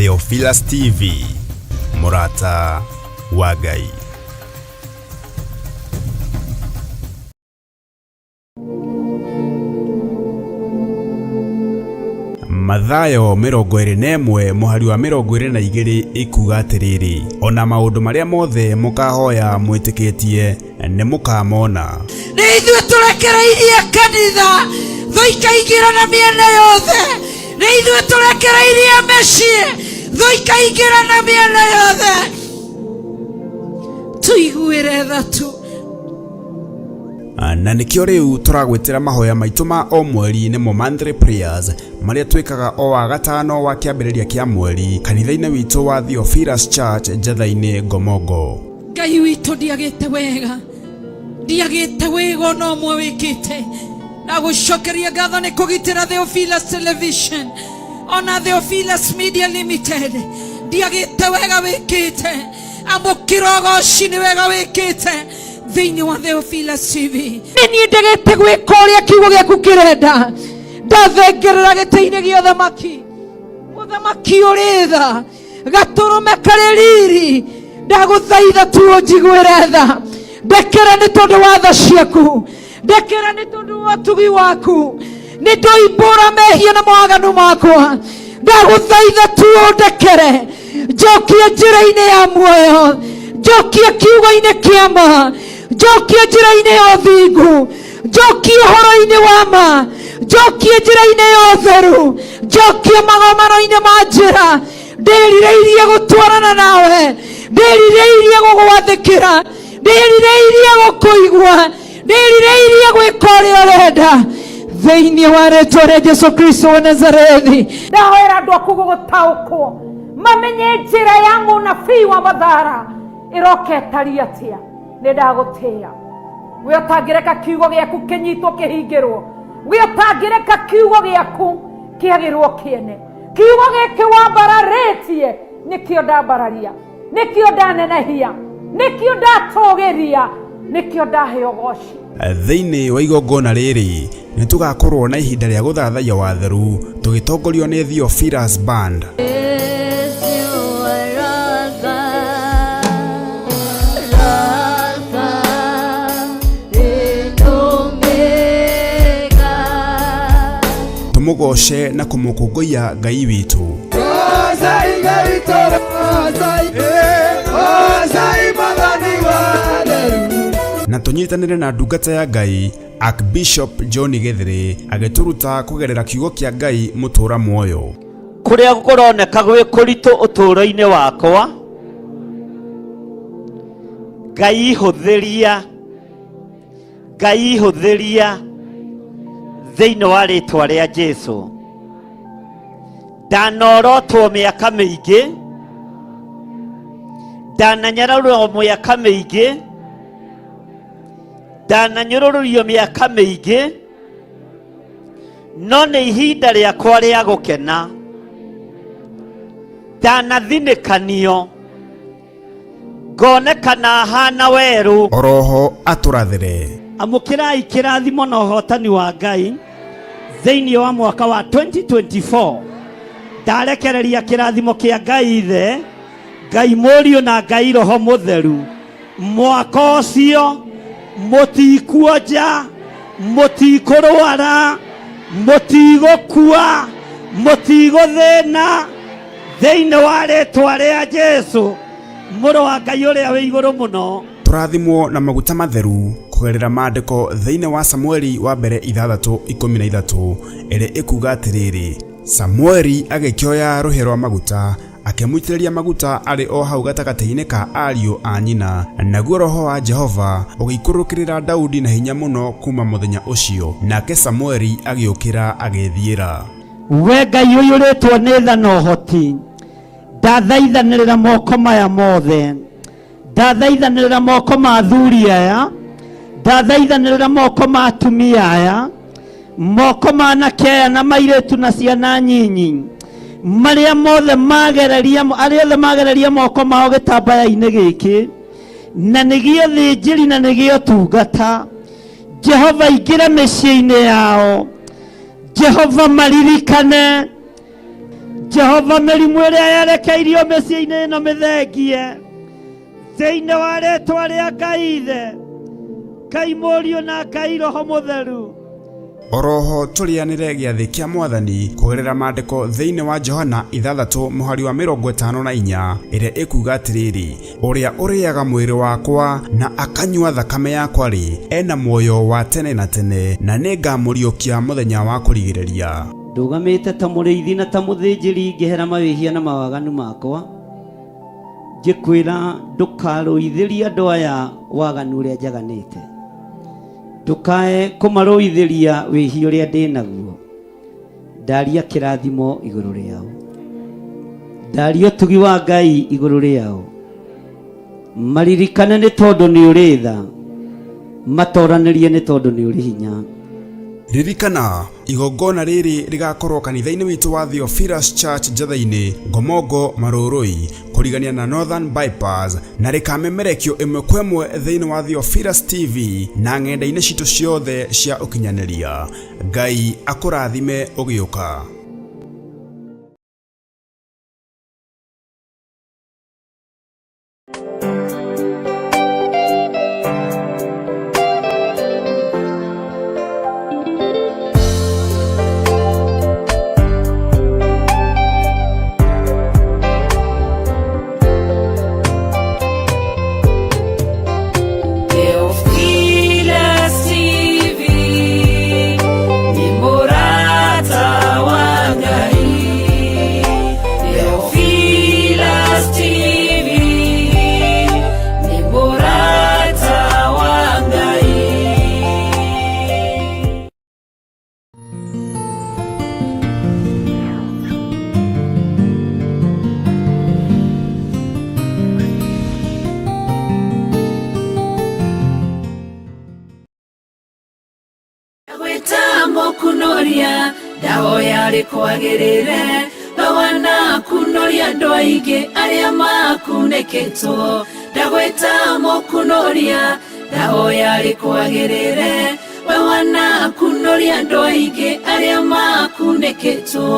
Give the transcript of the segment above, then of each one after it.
Theophilus TV, mũrata wa Ngai. Mathayo 21 mũhari wa 22 ĩkuga atĩrĩrĩ, ona maũndũ marĩa mothe mũkahoya mwĩtĩkĩtie nĩ mũkamona. Nĩ ithuĩ tũrekereirie kanitha thũ ikaingĩra na mĩena yothe. Nĩ ithuĩ tũrekereirie mĩciĩ thũ ikaingĩra na mĩena yothe. Tũiguĩre tha tu. Na nĩkĩo rĩu tũragwĩtĩra mahoya maitũ ma o mweri nĩmo monthly prayers marĩa twĩkaga o wa gatano wa kĩambĩrĩria kĩa mweri kanitha-inĩ witũ wa Theophilus Church Njatha-inĩ Ngomongo. Ngai witũ ndiagĩte wega, ndiagĩte wega ona ũmwe wĩkĩte. Na gũcokeria ngatho nĩ kũgitĩra Theophilus Television ona Theophilus Media Limited. Ndiagĩte wega wĩkĩte, amũkĩra ũgoci nĩ wega wĩkĩte thĩinĩ wa Theophilus TV. Nĩ niĩ ndegete gwĩka ũrĩa kiugo gĩaku kĩrenda, ndathengerera gĩtĩ-inĩ gĩa ũthamaki, mũthamaki ũrĩ tha, gatũrũme karĩ riri, ndagũthaitha tu ũnjiguĩre tha, ndekera nĩ tondũ wa tha ciaku, ndekera nĩ tondũ wa ũtugi waku, nĩ ndoimbũra mehia na mawaganu makwa, ndagũthaitha tu ũndekere, njokie njĩra-inĩ ya muoyo, njokie kiugo-inĩ kĩa ma, njokie njĩra-inĩ ya ũthingu, njokie ũhoro-inĩ wa ma, njokie njĩra-inĩ ya ũtheru, njokie magomano-inĩ ma njĩra. Ndĩrirĩirie gũtwarana nawe, ndĩrirĩirie gũgwathĩkĩra, ndĩrirĩirie gũkũigua, ndĩrirĩirie gwĩka ũrĩa ũrenda thĩinĩ wa rĩtwa rĩa Jesu Kristo wa Nazarethi. Ndahoera andũ aku gũgũtaũkwo, mamenye njĩra ya mũnabii wa Mathara ĩroka ĩtariĩ atĩa. Nĩ ndagũtĩĩa we ũtangĩreka kiugo gĩaku kĩnyitwo kĩhingĩrwo, we ũtangĩreka kiugo gĩaku kĩagĩrwo kĩene. Kiugo gĩkĩ wambararĩtie nĩkĩo ndambararia, nĩkĩo ndanenehia, nĩkĩo ndatũgĩria, nĩkĩo ndahe ũgoci. Thĩinĩ wa igongona rĩrĩ nĩ tũgakorwo na ihinda rĩa gũthathaiya watheru tũgĩtongorio nĩ Theophilus Band. Tũmũgoce na kũmũkũngũiya Ngai witũ. Na tũnyitanĩre na ndungata ya Ngai Archbishop John Gĩthĩrĩ agĩtũruta kũgerera kiugo kĩa Ngai mũtũra muoyo. Kũrĩa kũroneka gwĩ kũritũ ũtũũro-inĩ wakwa, Ngai hũthĩria, Ngai hũthĩria thĩinĩ wa rĩtwa rĩa Jesu. Ndanorotwo mĩaka mĩingĩ, ndananyararwo mĩaka mĩingĩ, ndananyũrũrũrio mĩaka mĩingĩ, no nĩ ihinda rĩakwa rĩa gũkena. Ndanathinĩkanio ngonekana hana werũ. Oroho atũrathĩre. Amũkĩrai kĩrathimo na ũhotani wa Ngai thĩinĩ wa mwaka wa 2024. Ndarekereria kĩrathimo kĩa Ngai Ithe, Ngai Mũriũ na Ngai Roho Mũtheru. Mwaka ũcio mũtikuonja, mũtikũrwara, mũtigũkua, mũtigũthĩna thĩinĩ wa rĩtwa rĩa Jesu mũrũ wa Ngai ũrĩa wĩ igũrũ mũno. Tũrathimwo na maguta matheru kũgerera maandĩko thĩinĩ wa Samueli wa mbere 6:13 ĩrĩa ĩkuga atĩrĩrĩ, Samueli agĩkĩoya rũhĩa rwa maguta akĩmũitĩrĩria maguta arĩ o hau gatagatĩ-inĩ ka ariũ a nyina, naguo roho wa Jehova ũgĩikũrũkĩrĩra Daudi na hinya mũno kuuma mũthenya ũcio, nake Samueli agĩũkĩra agĩĩthiĩra. We Ngai ũiyũrĩtwo nĩ tha na ũhoti, ndathaithanĩrĩra moko maya mothe, ndathaithanĩrĩra moko ma athuri aya, ndathaithanĩrĩra moko ma atumia aya, moko ma anake aya na mairĩtu na ciana nyinyi, marĩa mothe magereria, arĩa othe magereria moko mao gĩtambaya-inĩ gĩkĩ, na nĩ gĩũthĩnjĩri na nĩ gĩũtungata. Jehova ingĩra mĩciĩ-inĩ yao, Jehova maririkane, Jehova mĩrimũ ĩrĩa yerekeirio mĩciĩ-inĩ ĩno mĩthengie thĩinĩ wa rĩtwa rĩa Ngai Ithe, Ngai Mũriũ na Ngai Roho Mũtheru. Oroho tũrĩanĩre gĩathĩ kĩa Mwathani kũgerera maandĩko thĩinĩ wa Johana 6 mũhari wa 54 ĩrĩa ĩkuga atĩrĩrĩ, ũrĩa ũrĩaga mwĩrĩ wakwa na akanyua thakame yakwa-rĩ, ena muoyo wa tene na tene, na nĩngamũriũkia mũthenya wa kũrigĩrĩria. Ndũgamĩte ta mũrĩithi na ta mũthĩnjĩri ngĩhera mawĩhia na mawaganu makwa, ngĩkwĩra ndũkarũithĩrie andũ aya waganu ũrĩa njaganĩte, ndũkae kũmarũithĩria wĩhia ũrĩa ndĩ naguo. Ndaria kĩrathimo igũrũ rĩao, ndaria ũtugi wa Ngai igũrũ rĩao, maririkane nĩ tondũ nĩ ũrĩ tha, matoranĩrie nĩ tondũ nĩ ũrĩ hinya. Ririkana, igongona rĩrĩ rĩgakorwo kanitha-inĩ witũ wa Theophilus Church Njatha-inĩ, Ngomongo, Marũrũi, kũrigania na Northern Bypass, na rĩkamemerekio ĩmwe kwa ĩmwe thĩinĩ wa Theophilus TV na ng'enda-inĩ citũ ciothe cia ũkinyanĩria. Ngai akũrathime ũgĩũka. Theophilus TV ni murata wa Ngai. Theophilus TV ni murata wa Ngai. Gwĩta mũkunoria ndahoya rĩkwagĩrĩre, we wanakunoria andũ aingĩ arĩa makunĩkĩtwo. Ndagwĩta mũkunoria ndahoya rĩkwagĩrĩre, we wanakunoria andũ aingĩ arĩa makunĩkĩtwo.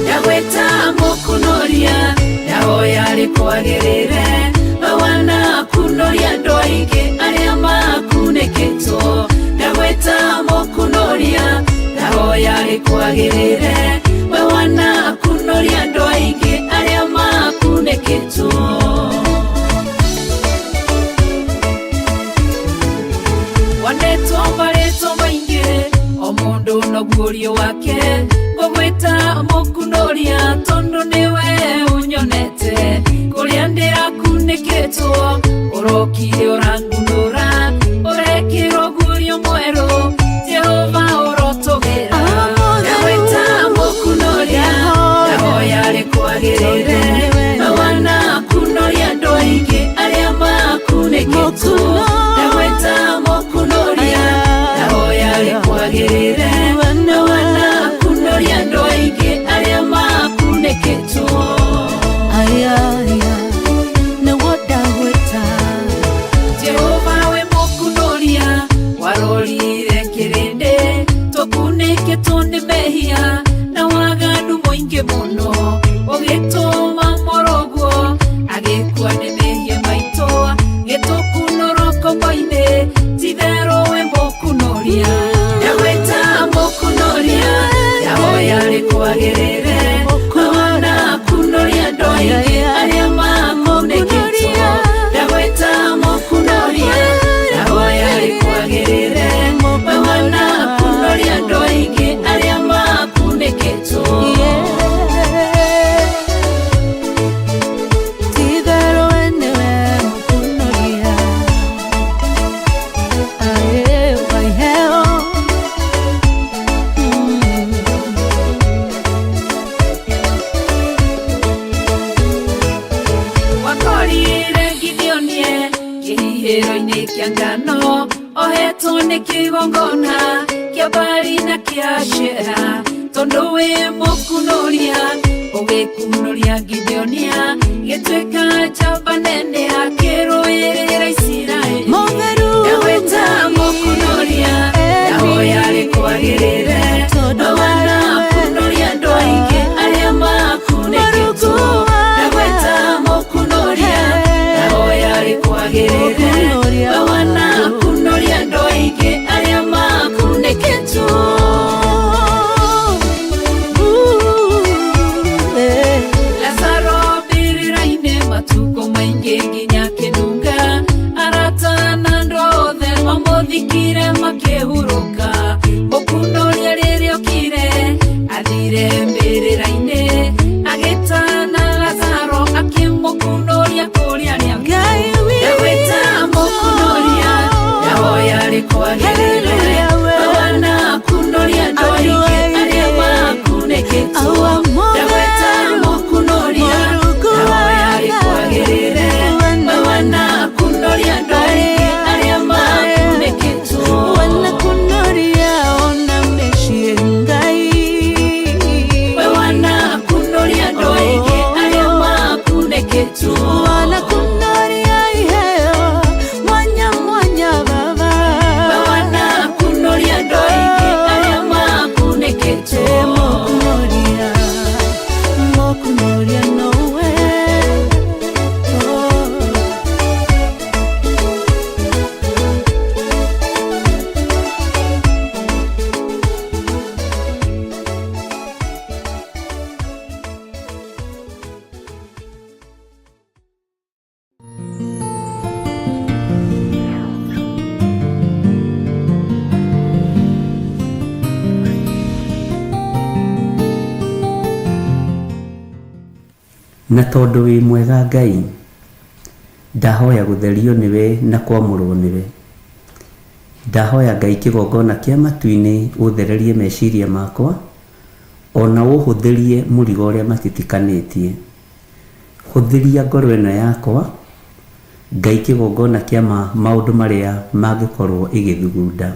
Ndagwĩta mũkunoria ndahoya rĩkwagĩrĩre, we wanakunoria andũ aingĩ arĩa makunĩkĩtwo. Ndagwĩta mũkunoria ndahoya rĩkwagĩrĩre, we wanakunoria andũ aingĩ arĩa makunĩkĩtwo. Wanetwo marĩtwa maingĩ, o mũndũ noguo wake, ngũgwĩta mũkunoria tondũ nĩwe ũnyonete. Kũrĩa ndĩrakunĩkĩtwo ũrokire ũrangunũra, ũrekĩrwo guorio mwerũ, Jehova ũrotũgĩra. Ndagwĩta mũkunoria ndahoya rĩkwagĩrĩre, we wanakunoria andũ aingĩ arĩa makunĩkĩtwo. Ndagwĩta mũkunoria ndahoya rĩkwagĩrĩre, we wanakunoria andũ aingĩ arĩa makunĩkĩtwo. Jehova we mũkunoria warorire kĩrĩndĩ, tũkunĩkĩtwo nĩ mehia na waganu mũingĩ mũno, ũgĩtũma mũrũguo agĩkua nĩ mehia maitũ, gĩtũkunũrwo ngombo-inĩ, ti-itherũ we mũkunoria. Ndagwĩta mũkunoria ndahoya rĩkwagĩrĩre, we wanakunoria andũ aingĩ arĩa makunĩkĩtwo. Ndagwĩta mũkunoria ndahoya rĩkwagĩrĩre, we wanakunoria andũ aingĩ arĩa makunĩkĩtwo. Wakorire Gideonie kĩhihĩro-inĩ kĩa ngano, ohetwo nĩ kĩgongona Kĩa Bari na kĩa Ashera tondũ wĩ mũkunoria ũgĩkunoria Gideonia gĩtuĩka njamba nene akĩrũĩrĩra Isiraeli. Mũtheru Ndagwĩta mũkunoria ndahoya rĩkwagĩrĩre Tondũ wanakunoria andũ aingĩ arĩa makunĩkĩtwo. Ndagwĩta mũkunoria ndahoya rĩkwagĩrĩre wanakunoria andũ aingĩ arĩa makunĩkĩtwo. Lazaro mbĩrĩra-inĩ matukũ maingĩ nginya kĩnunga arata na andũ othe mamũthikire makĩhurũka. Mũkunoria rĩrĩa okire athire mbĩrĩra-inĩ agĩtana Lazaro akĩmũkunoria kũrĩa arĩa Ngai witũ. Ndagwĩta mũkunoria ndahoya rĩkwagĩrĩre wanakunoria andũ aingĩ arĩa makunĩkĩtwo. Ndagwĩta mũkunoria ndahoya rĩkwagĩrĩre wanakunoria andũ aingĩ arĩa makunĩkĩtwo. Wanakunoria ona mĩciĩ Ngai. We wanakunoria andũ aingĩ arĩa makunĩkĩtwo. Wanakunoria iheo mwanya mwanya baba. We wanakunoria andũ aingĩ arĩa makunĩkĩtwo. Mũkunoria, mũkunoria nowe. Oh. Na tondũ wĩ mwega Ngai, ndahoya gũtherio nĩwe na kwamũrwo nĩwe. Ndahoya Ngai kĩgongona kĩa matu-inĩ ũthererie meciria makwa ona ũhũthĩrie mũrigo ũrĩa matitikanĩtie. Hũthĩria ngoro ĩno yakwa Ngai kĩgongona kĩa maũndũ marĩa mangĩkorwo ĩgĩthugunda.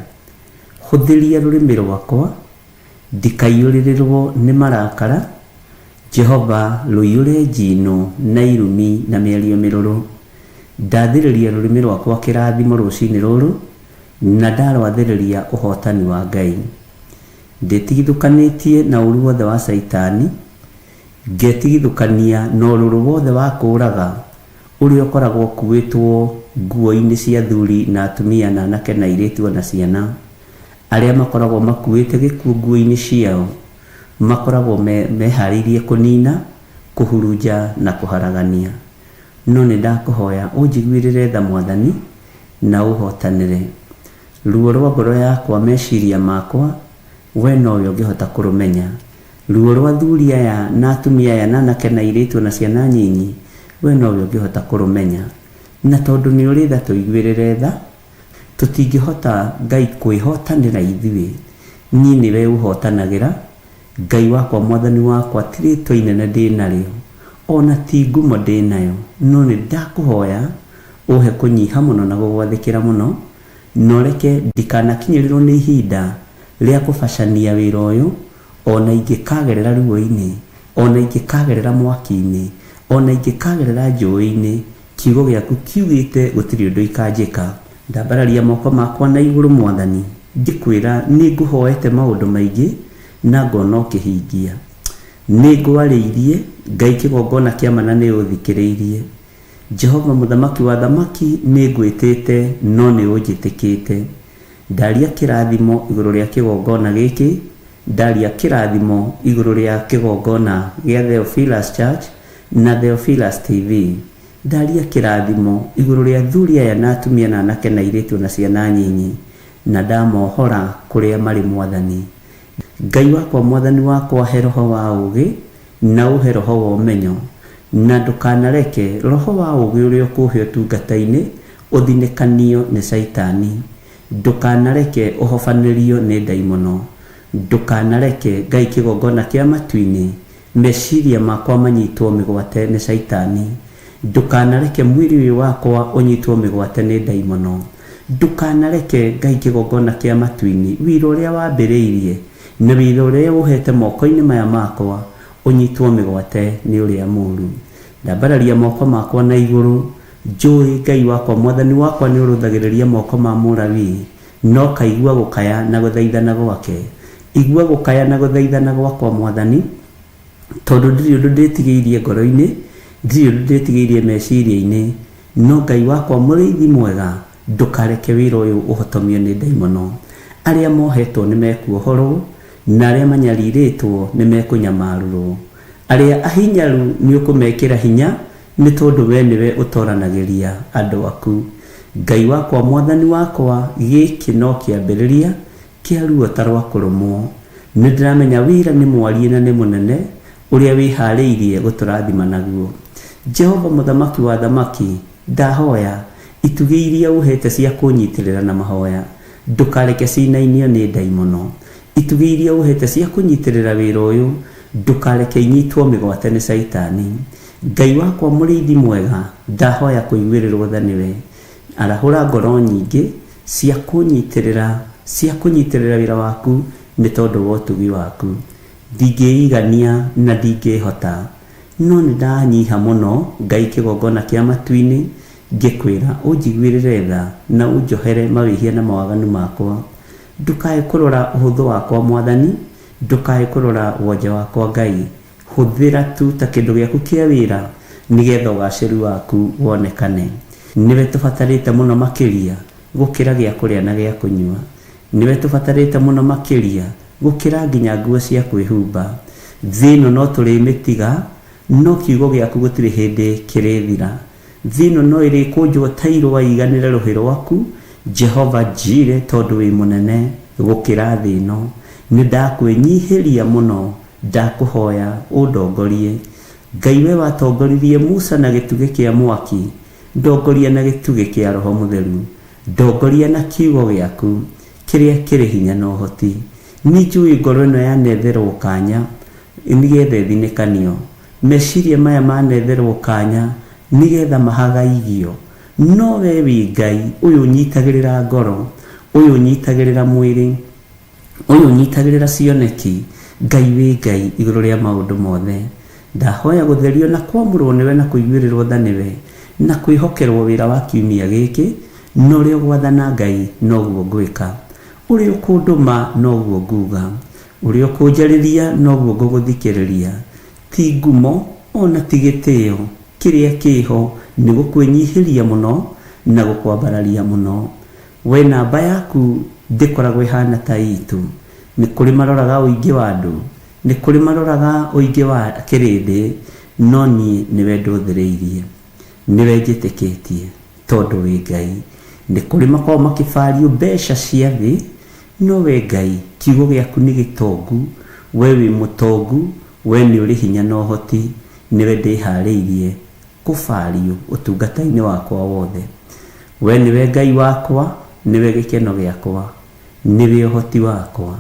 Hũthĩria rũrĩmĩ rwakwa ndikaiyũrĩrĩrwo nĩ marakara. Jehova rũiyũre njino na irumi na mĩario mĩrũrũ. Ndathĩrĩria rũrĩmĩ rwakwa kĩrathimo rũcinĩ rũrũ na ndarwathĩrĩria ũhotani wa Ngai. Ndĩtigithũkanĩtie na ũru wothe wa Caitani, ngetigithũkania na ũrũrũ wothe wa kũũraga ũrĩa ũkoragwo ũkuĩtwo nguo-inĩ cia athuri na atumia na anake na airĩtu ona ciana. Arĩa makoragwo makuĩte gĩkuũ nguo-inĩ ciao makoragwo meharĩirie kũnina, kũhurunja na kũharagania. No nĩ ndakũhoya ũnjiguĩrĩre tha Mwathani na ũhotanĩre. Ruo rwa ngoro yakwa, meciria makwa, we nowe ũngĩhota kũrũmenya. Ruo rwa athuri aya na atumia aya na anake na airĩtu na ciana nyinyi, we nowe ũngĩhota kũrũmenya. Na tondũ nĩ ũrĩ tha tũiguĩrĩre tha, tũtingĩhota Ngai kwĩhotanĩra ithuĩ. Niĩ nĩwe ũhotanagĩra. Ngai wakwa Mwathani wakwa, ti rĩtwa inene ndĩ narĩo ona ti ngumo ndĩ nayo, no nĩ ndakũhoya ũhe kũnyiha mũno na gũgwathĩkĩra mũno, na ũreke ndikanakinyĩrĩrwo nĩ ihinda rĩa kũbacania wĩra ũyũ, ona ingĩkagerera ruo-inĩ, ona ingĩkagerera mwaki-inĩ, ona ingĩkagerera njũĩ-inĩ, kiugo gĩaku kiugĩte gũtirĩ ũndũ ikanjĩka. Ndambararia moko makwa na igũrũ Mwathani, ngĩkwĩra nĩ ngũhoete maũndũ maingĩ na ngona ũkĩhingia. Nĩ ngwarĩirie Ngai kĩgongona kĩa ma na nĩ ũthikĩrĩirie. Jehova mũthamaki wa thamaki nĩ ngwĩtĩte no nĩ ũnjĩtĩkĩte. Ndaria kĩrathimo igũrũ rĩa kĩgongona gĩkĩ, ndaria kĩrathimo igũrũ rĩa kĩgongona gĩa Theophilus Church na Theophilus TV. Ndaria kĩrathimo igũrũ rĩa athuri aya na atumia na anake na airĩtu na ciana nyinyi, na ndamohora kũrĩa marĩ Mwathani. Ngai wakwa Mwathani wakwa, he roho wa ũũgĩ na ũhe roho wa ũmenyo, na ndũkanareke roho wa ũũgĩ ũrĩa ũkũhe ũtungata-inĩ ũthinĩkanio nĩ Caitani. Ndũkanareke ũhobanĩrio nĩ ndaimono. Ndũkanareke Ngai kĩgongona kĩa matu-inĩ meciria makwa manyitwo mĩgwate nĩ Caitani. Ndũkanareke mwĩrĩ ũyũ wakwa ũnyitwo mĩgwate nĩ ndaimono. Ndũkanareke Ngai kĩgongona kĩa matu-inĩ, wĩra ũrĩa wambĩrĩirie na wĩra ũrĩa ũhete moko-inĩ maya makwa ũnyitwo mĩgwate nĩ ũrĩa mũũru. Ndambararia moko makwa na igũrũ, njũĩ Ngai wakwa mwathani wakwa nĩ ũrũthagĩrĩria moko ma Mũlawii, no kaigua gũkaya na gũthaithana gwake. Igua gũkaya na gũthaithana gwakwa mwathani, tondũ ndirĩ ũndũ ndĩtigĩirie ngoro-inĩ, ndirĩ ũndũ ndĩtigĩirie meciria-inĩ, no Ngai wakwa mũrĩithi mwega, ndũkareke wĩra ũyũ ũhotomio nĩ ndaimono. Arĩa mohetwo nĩ mekuohorwo, na arĩa manyarirĩtwo nĩ mekũnyamarũrwo. Arĩa ahinyaru nĩ ũkũmekĩra hinya, nĩ tondũ we nĩwe ũtoranagĩria andũ aku. Ngai wakwa mwathani wakwa, gĩkĩ no kĩambĩrĩria kĩa ruo ta rwa kũrũmwo. Nĩ ndĩramenya wĩra nĩ mwariĩ na nĩ mũnene, ũrĩa wĩharĩirie gũtũrathima naguo. Jehova mũthamaki wa athamaki, ndahoya itugĩ iria ũhete cia kũnyitĩrĩra na mahoya, ndũkareke cinainio nĩ ndaimono. Itugĩ iria ũhete cia kũnyitĩrĩra wĩra ũyũ, ndũkareke inyitwo mĩgwate nĩ Caitani. Ngai wakwa mũrĩithi mwega, ndahoya kũiguĩrĩrwo tha nĩwe. Arahũra ngoro nyingĩ cia kũnyitĩrĩra, cia kũnyitĩrĩra wĩra waku nĩ tondũ wa ũtugi waku. Ndingĩigania na ndingĩhota, no nĩ ndanyiha mũno Ngai kĩgongona kĩa matu-inĩ, ngĩkwĩra ũnjiguĩrĩre tha na ũnjohere mawĩhia na mawaganu makwa. Ndũkae kũrora ũhũthũ wakwa mwathani, ndũkae kũrora wonje wakwa Ngai. Hũthĩra tu ta kĩndũ gĩaku kĩa wĩra nĩgetha ũgacĩru waku wonekane. Nĩwe tũbatarĩte mũno makĩria gũkĩra gĩa kũrĩa na gĩa kũnyua. Nĩwe tũbatarĩte mũno makĩria gũkĩra nginya nguo cia kwĩhumba. Thĩ ĩno no tũrĩmĩtiga, no kiugo gĩaku gũtirĩ hĩndĩ kĩrĩthira. Thĩ ĩno no ĩrĩkũnjwo ta irũa iganĩre rũhĩ rwaku, Jehova Jire, tondũ wĩ mũnene gũkĩra thĩ ĩno. Nĩ ndakwĩnyihĩria mũno, ndakũhoya ũndongorie. Ngai we watongoririe Musa na gĩtugĩ kĩa mwaki, ndongoria na gĩtugĩ kĩa Roho Mũtheru, ndongoria na kiugo gĩaku kĩrĩa kĩrĩ hinya na ũhoti. Nĩ njũĩ ngoro ĩno yanetherwo kanya nĩgetha ĩthinĩkanio, meciria maya manetherwo kanya nĩgetha mahagaigio, no we wĩ Ngai ũyũ ũnyitagĩrĩra ngoro, ũyũ ũnyitagĩrĩra mwĩrĩ, ũyũ ũnyitagĩrĩra cioneki. Ngai wĩ Ngai igũrũ rĩa maũndũ mothe. Ndahoya gũtherio na kwamũrwo nĩwe na kũiguĩrĩrwo tha nĩwe na kwĩhokerwo wĩra wa kiumia gĩkĩ, na ũrĩa ũgwathana Ngai noguo ngwĩka, ũrĩa ũkũndũma noguo nguga, ũrĩa ũkũnjarĩria noguo ngũgũthikĩrĩria. Ti ngumo ona ti gĩtĩo, kĩrĩa kĩho nĩ gũkwĩnyihĩria mũno na gũkwambararia mũno. We namba yaku ndĩkoragwo ĩhana ta itũ. Nĩ kũrĩ maroraga ũingĩ wa andũ, nĩ kũrĩ maroraga ũingĩ wa kĩrĩndĩ, no niĩ nĩwe ndũthĩrĩirie, nĩwe njĩtĩkĩtie, tondũ wĩ Ngai. Nĩ kũrĩ makoragwo makĩbario mbeca cia thĩ, no we Ngai kiugo gĩaku nĩ gĩtongu, we wĩ mũtongu, we nĩ ũrĩ hinya na ũhoti, nĩwe ndĩharĩirie kũbario ũtungata-inĩ wakwa wothe. We nĩwe Ngai wakwa, nĩwe gĩkeno gĩakwa, nĩwe ũhoti wakwa.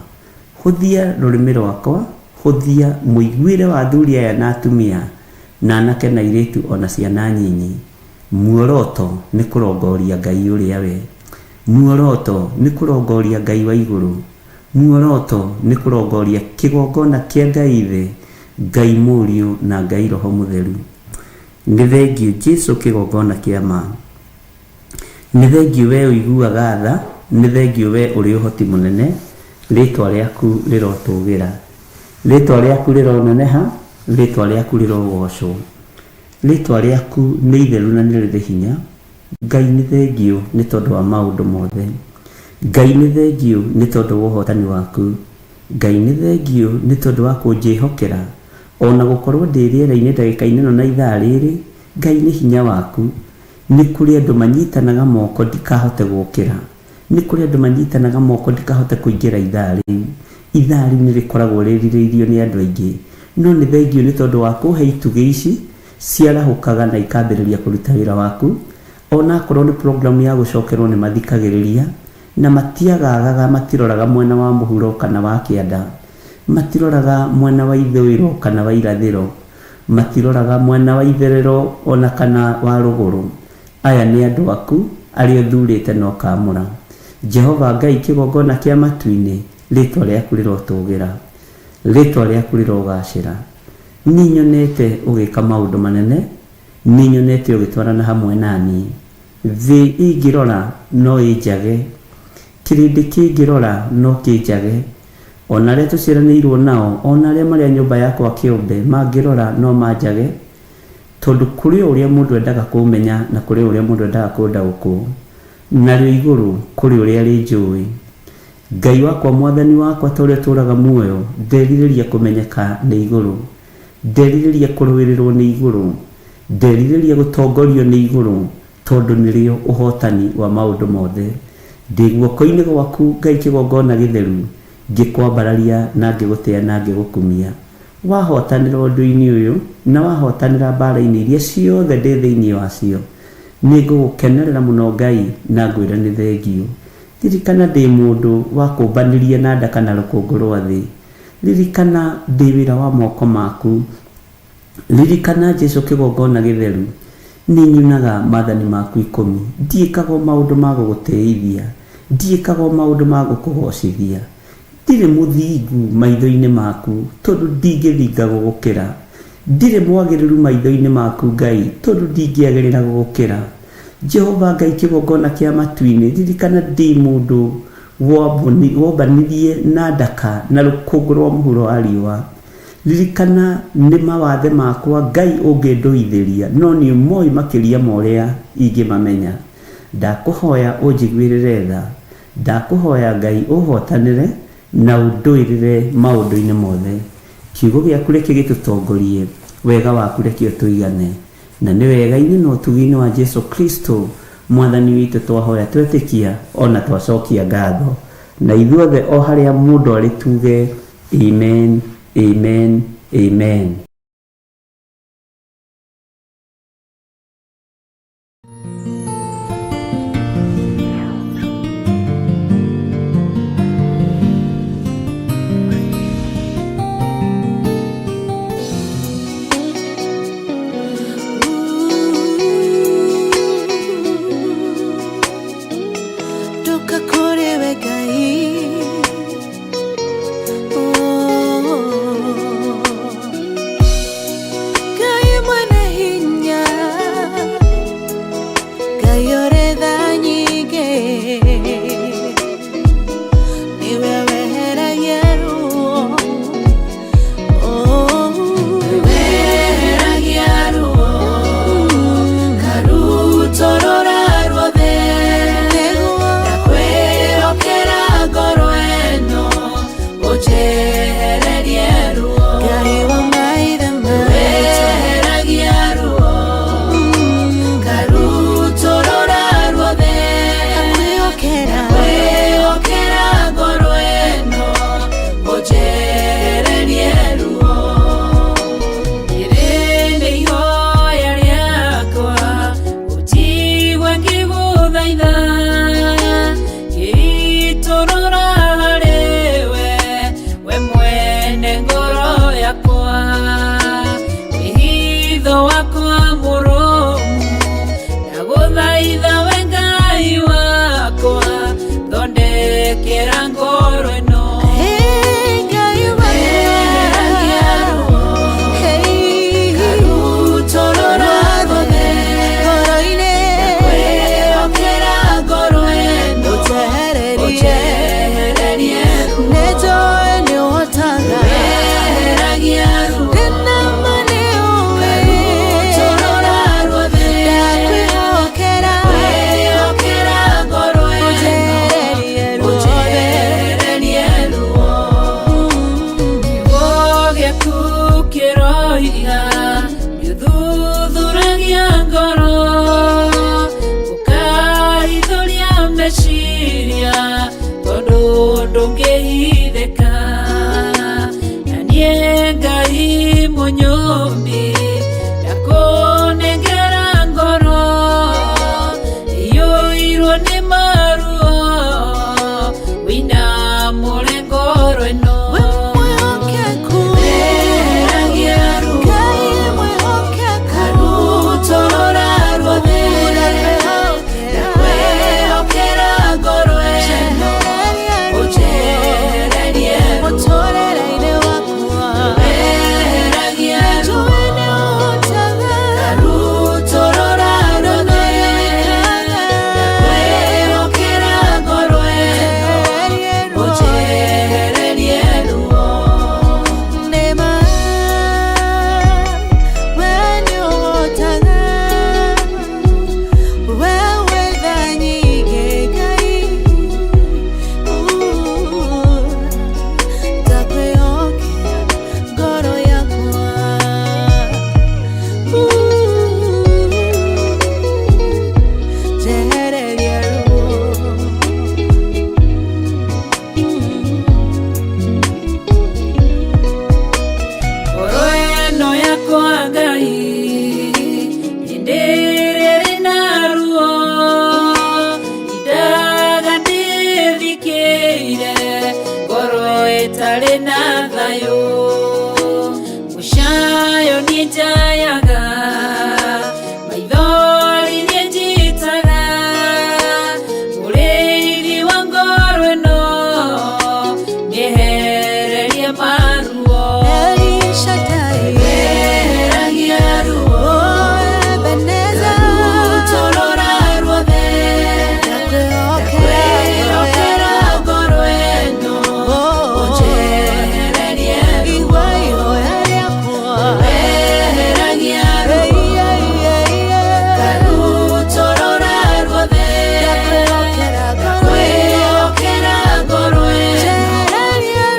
Hũthia rũrĩmĩ rwakwa, hũthia mũiguĩre wa athuri aya na atumia, na anake na airĩtu ona ciana nyinyi. Muoroto nĩ kũrongoria Ngai ũrĩa we. Muoroto nĩ kũrongoria Ngai wa igũrũ. Muoroto nĩ kũrongoria kĩgongona kĩa Ngai Ithe, Ngai Mũriũ na Ngai Roho Mũtheru. Nĩ thengiũ Jesu kĩgongona kĩa ma. Nĩ thengiũ we ũiguaga tha, nĩ thengiũ we ũrĩ ũhoti mũnene, rĩtwa rĩaku rĩrotũgĩra, rĩtwa rĩaku rĩroneneha, rĩtwa rĩaku rĩrogocwo. Rĩtwa rĩaku nĩ itheru na nĩ rĩrĩ hinya. Ngai nĩ thengiũ nĩ tondũ wa maũndũ mothe. Ngai nĩ thengiũ nĩ tondũ wa ũhotani waku. Ngai nĩ thengiũ nĩ tondũ wa kũnjĩhokera ona gũkorwo ndĩ rĩera-inĩ ndagĩka-inĩ ĩno na ithaa rĩrĩ. Ngai nĩ hinya waku. Nĩ kũrĩ andũ manyitanaga moko ndikahote gũkĩra, nĩ kũrĩ andũ manyitanaga moko ndikahote kũingĩra ithaa rĩu. Ithaa rĩu nĩ rĩkoragwo rĩrirĩirio nĩ andũ aingĩ, no nĩ thengiũ nĩ tondũ wa kũhe itugĩ ici ciarahũkaga na ikambĩrĩria kũruta wĩra waku. Ona akorwo nĩ programu ya gũcokerwo nĩ mathikagĩrĩria na matiagagaga, matiroraga mwena wa mũhuro kana wa kĩanda, matiroraga mwena wa ithũĩro kana wa irathĩro, matiroraga mwena wa itherero ona kana wa rũgũrũ. Aya nĩ andũ aku, Arĩa ũthuurĩte na ũkaamũra. Jehova Ngai kĩgongona kĩa matu-inĩ, rĩtwa rĩaku rĩrotũgĩra, rĩtwa rĩaku rĩrogacĩra. Nĩ nyonete ũgĩka maũndũ manene, nĩ nyonete ũgĩtwarana hamwe na niĩ. Thĩ ĩngĩrora no ĩnjage, kĩrĩndĩ kĩngĩrora no kĩnjage, o na arĩa tũciaranĩirwo nao, o na arĩa marĩ a nyũmba yakwa kĩũmbe mangĩrora no manjage, tondũ kũrĩ o ũrĩa mũndũ endaga kũmenya na kũrĩ o ũrĩa mũndũ endaga kũndaũkwo, narĩo igũrũ kũrĩ ũrĩa rĩnjũĩ. Ngai wakwa Mwathani wakwa ta ũrĩa ũtũũraga muoyo, nderirĩria kũmenyeka nĩ igũrũ, nderirĩria kũrũĩrĩrwo nĩ igũrũ, nderirĩria gũtongorio nĩ igũrũ, tondũ nĩrĩo ũhotani wa maũndũ mothe. Ndĩ guoko-inĩ gwaku, Ngai kĩgongona gĩtheru, ngĩkwambararia na ngĩgũtĩa na ngĩgũkumia. Wahotanĩra ũndũ-inĩ ũyũ, na wahotanĩra mbaara-inĩ iria ciothe ndĩ thĩinĩ wacio, nĩngũgũkenerera mũno Ngai na ngwĩre nĩ thengiũ. Ririkana ndĩ mũndũ wakũmbanirie na ndaka na rũkũngũ rwa thĩ. Ririkana ndĩ wĩra wa moko maku. Ririkana Jesu kĩgongona gĩtheru, nĩnyunaga maathani maku ikũmi, ndiĩkaga o maũndũ ma gũgũtĩithia, ndiĩkaga o maũndũ ma gũkũgocithia. Ndirĩ mũthingu maitho-inĩ maku, tondũ ndingĩthinga gũgũkĩra. Ndirĩ mwagĩrĩru maitho-inĩ maku, Ngai, tondũ ndingĩagĩrĩra gũgũkĩra. Jehova Ngai kĩgongona kĩa matu-inĩ, ririkana ndĩ mũndũ wombanirie na ndaka na rũkũngũ rwa mũhuro wa riũa. Ririkana nĩ mawathe makwa Ngai ũngĩndũithĩria, no nĩ ũmoĩ makĩria ma ũrĩa ingĩmamenya. Ndakũhoya ũnjiguĩrĩre tha. Ndakũhoya Ngai ũhotanĩre na ũndũĩrĩre maũndũ-inĩ mothe. Kiugo gĩaku reke gĩtũtongorie, wega waku reke ũtũigane. Na nĩ wega-inĩ na ũtugi-inĩ wa Jesu Kristo Mwathani witũ twahoya twetĩkia o na twacokia ngatho. Na ithuothe o harĩa mũndũ arĩ tuge Amen, Amen, Amen. Ndoka kũrĩ we Ngai. Oh. Ngai mwene hinya, Ngai ũrĩ tha nyingĩ, nĩwe weheragia ruo. Oh. Weheragia ruo, karutũrũra ruothe, ndakwĩhokera ngoro ĩno, ũnjehererie ruo. Ngai wa maithe maitũ, weheragia ruo, karutũrũra ruothe, ndakwĩhokera ngoro ĩno, ũnjehererie ruo. Rĩrĩ nĩ ihoya rĩakwa, ũnjigue ngĩgũthaitha, ngĩitũrũra harĩ we, we mwene ngoro yakwa. Wĩhitho wakwa mũrũmu, ndagũthaitha we Ngai wakwa, thondekera ngoro ĩno. Weheragia ruo, karutũrũra ruothe, ndakwĩhokera ngoro ĩno, ũnjehererie ruo. Weheragia ruo, karutũrũra ruothe, ndakwĩhokera ngoro ĩno, ũnjehererie ruo. Kiugo gĩaku kĩroiga nĩũthuthuragia ngoro, ũkahithũria meciria, tondũ ndũngĩhithĩka. Na niĩ Ngai mũnyũmbi, ndakũnengera ngoro iyũirwo nĩ maruo, wĩinamũre ngoro ĩno. Weheragia ruo, karutũrũra ruothe, ndakwĩhokera Thayũ mũcayo niĩ njayaga maithori niĩ njitaga mũrĩithi wa ngoro ĩno mĩehererie maruo Eheragia ruo Ngarutũrũra ruothe Ndakwĩhokera ngoro ĩno ũnjehererie ruo Eheragia ruo Ngarutũrũra ruothe Ndakwĩhokera ngoro ĩno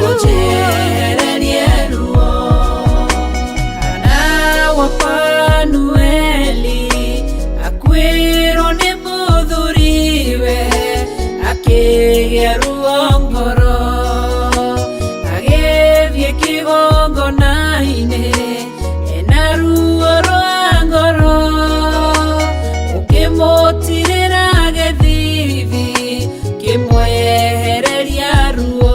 ũnjehererie ruo Hana wa Fanueli akuĩrwo nĩ mũthuriwe akĩgĩa ruo ngoro agĩthiĩ kĩgongona-inĩ ena ruo rwa ngoro ũkĩmũtirĩra gĩthithi kĩmwehereria ruo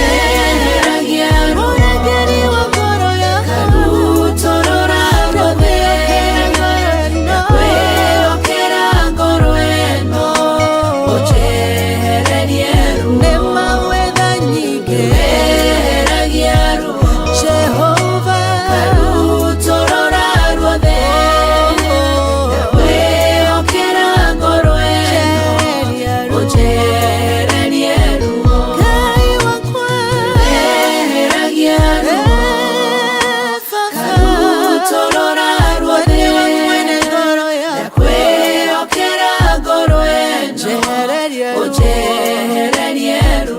Eheragia ruo Ngarutũrũra ruothe Ndakwĩhokera ngoro ĩno ũnjehererie ruo Eheragia ruo Ngarutũrũra ruothe Ndakwĩhokera ngoro ĩno ũnjehererie ruo Eheragia ruo Ngarutũrũra ruothe Ndakwĩhokera ngoro ĩno ũnjehererie ruo Eheragia ruo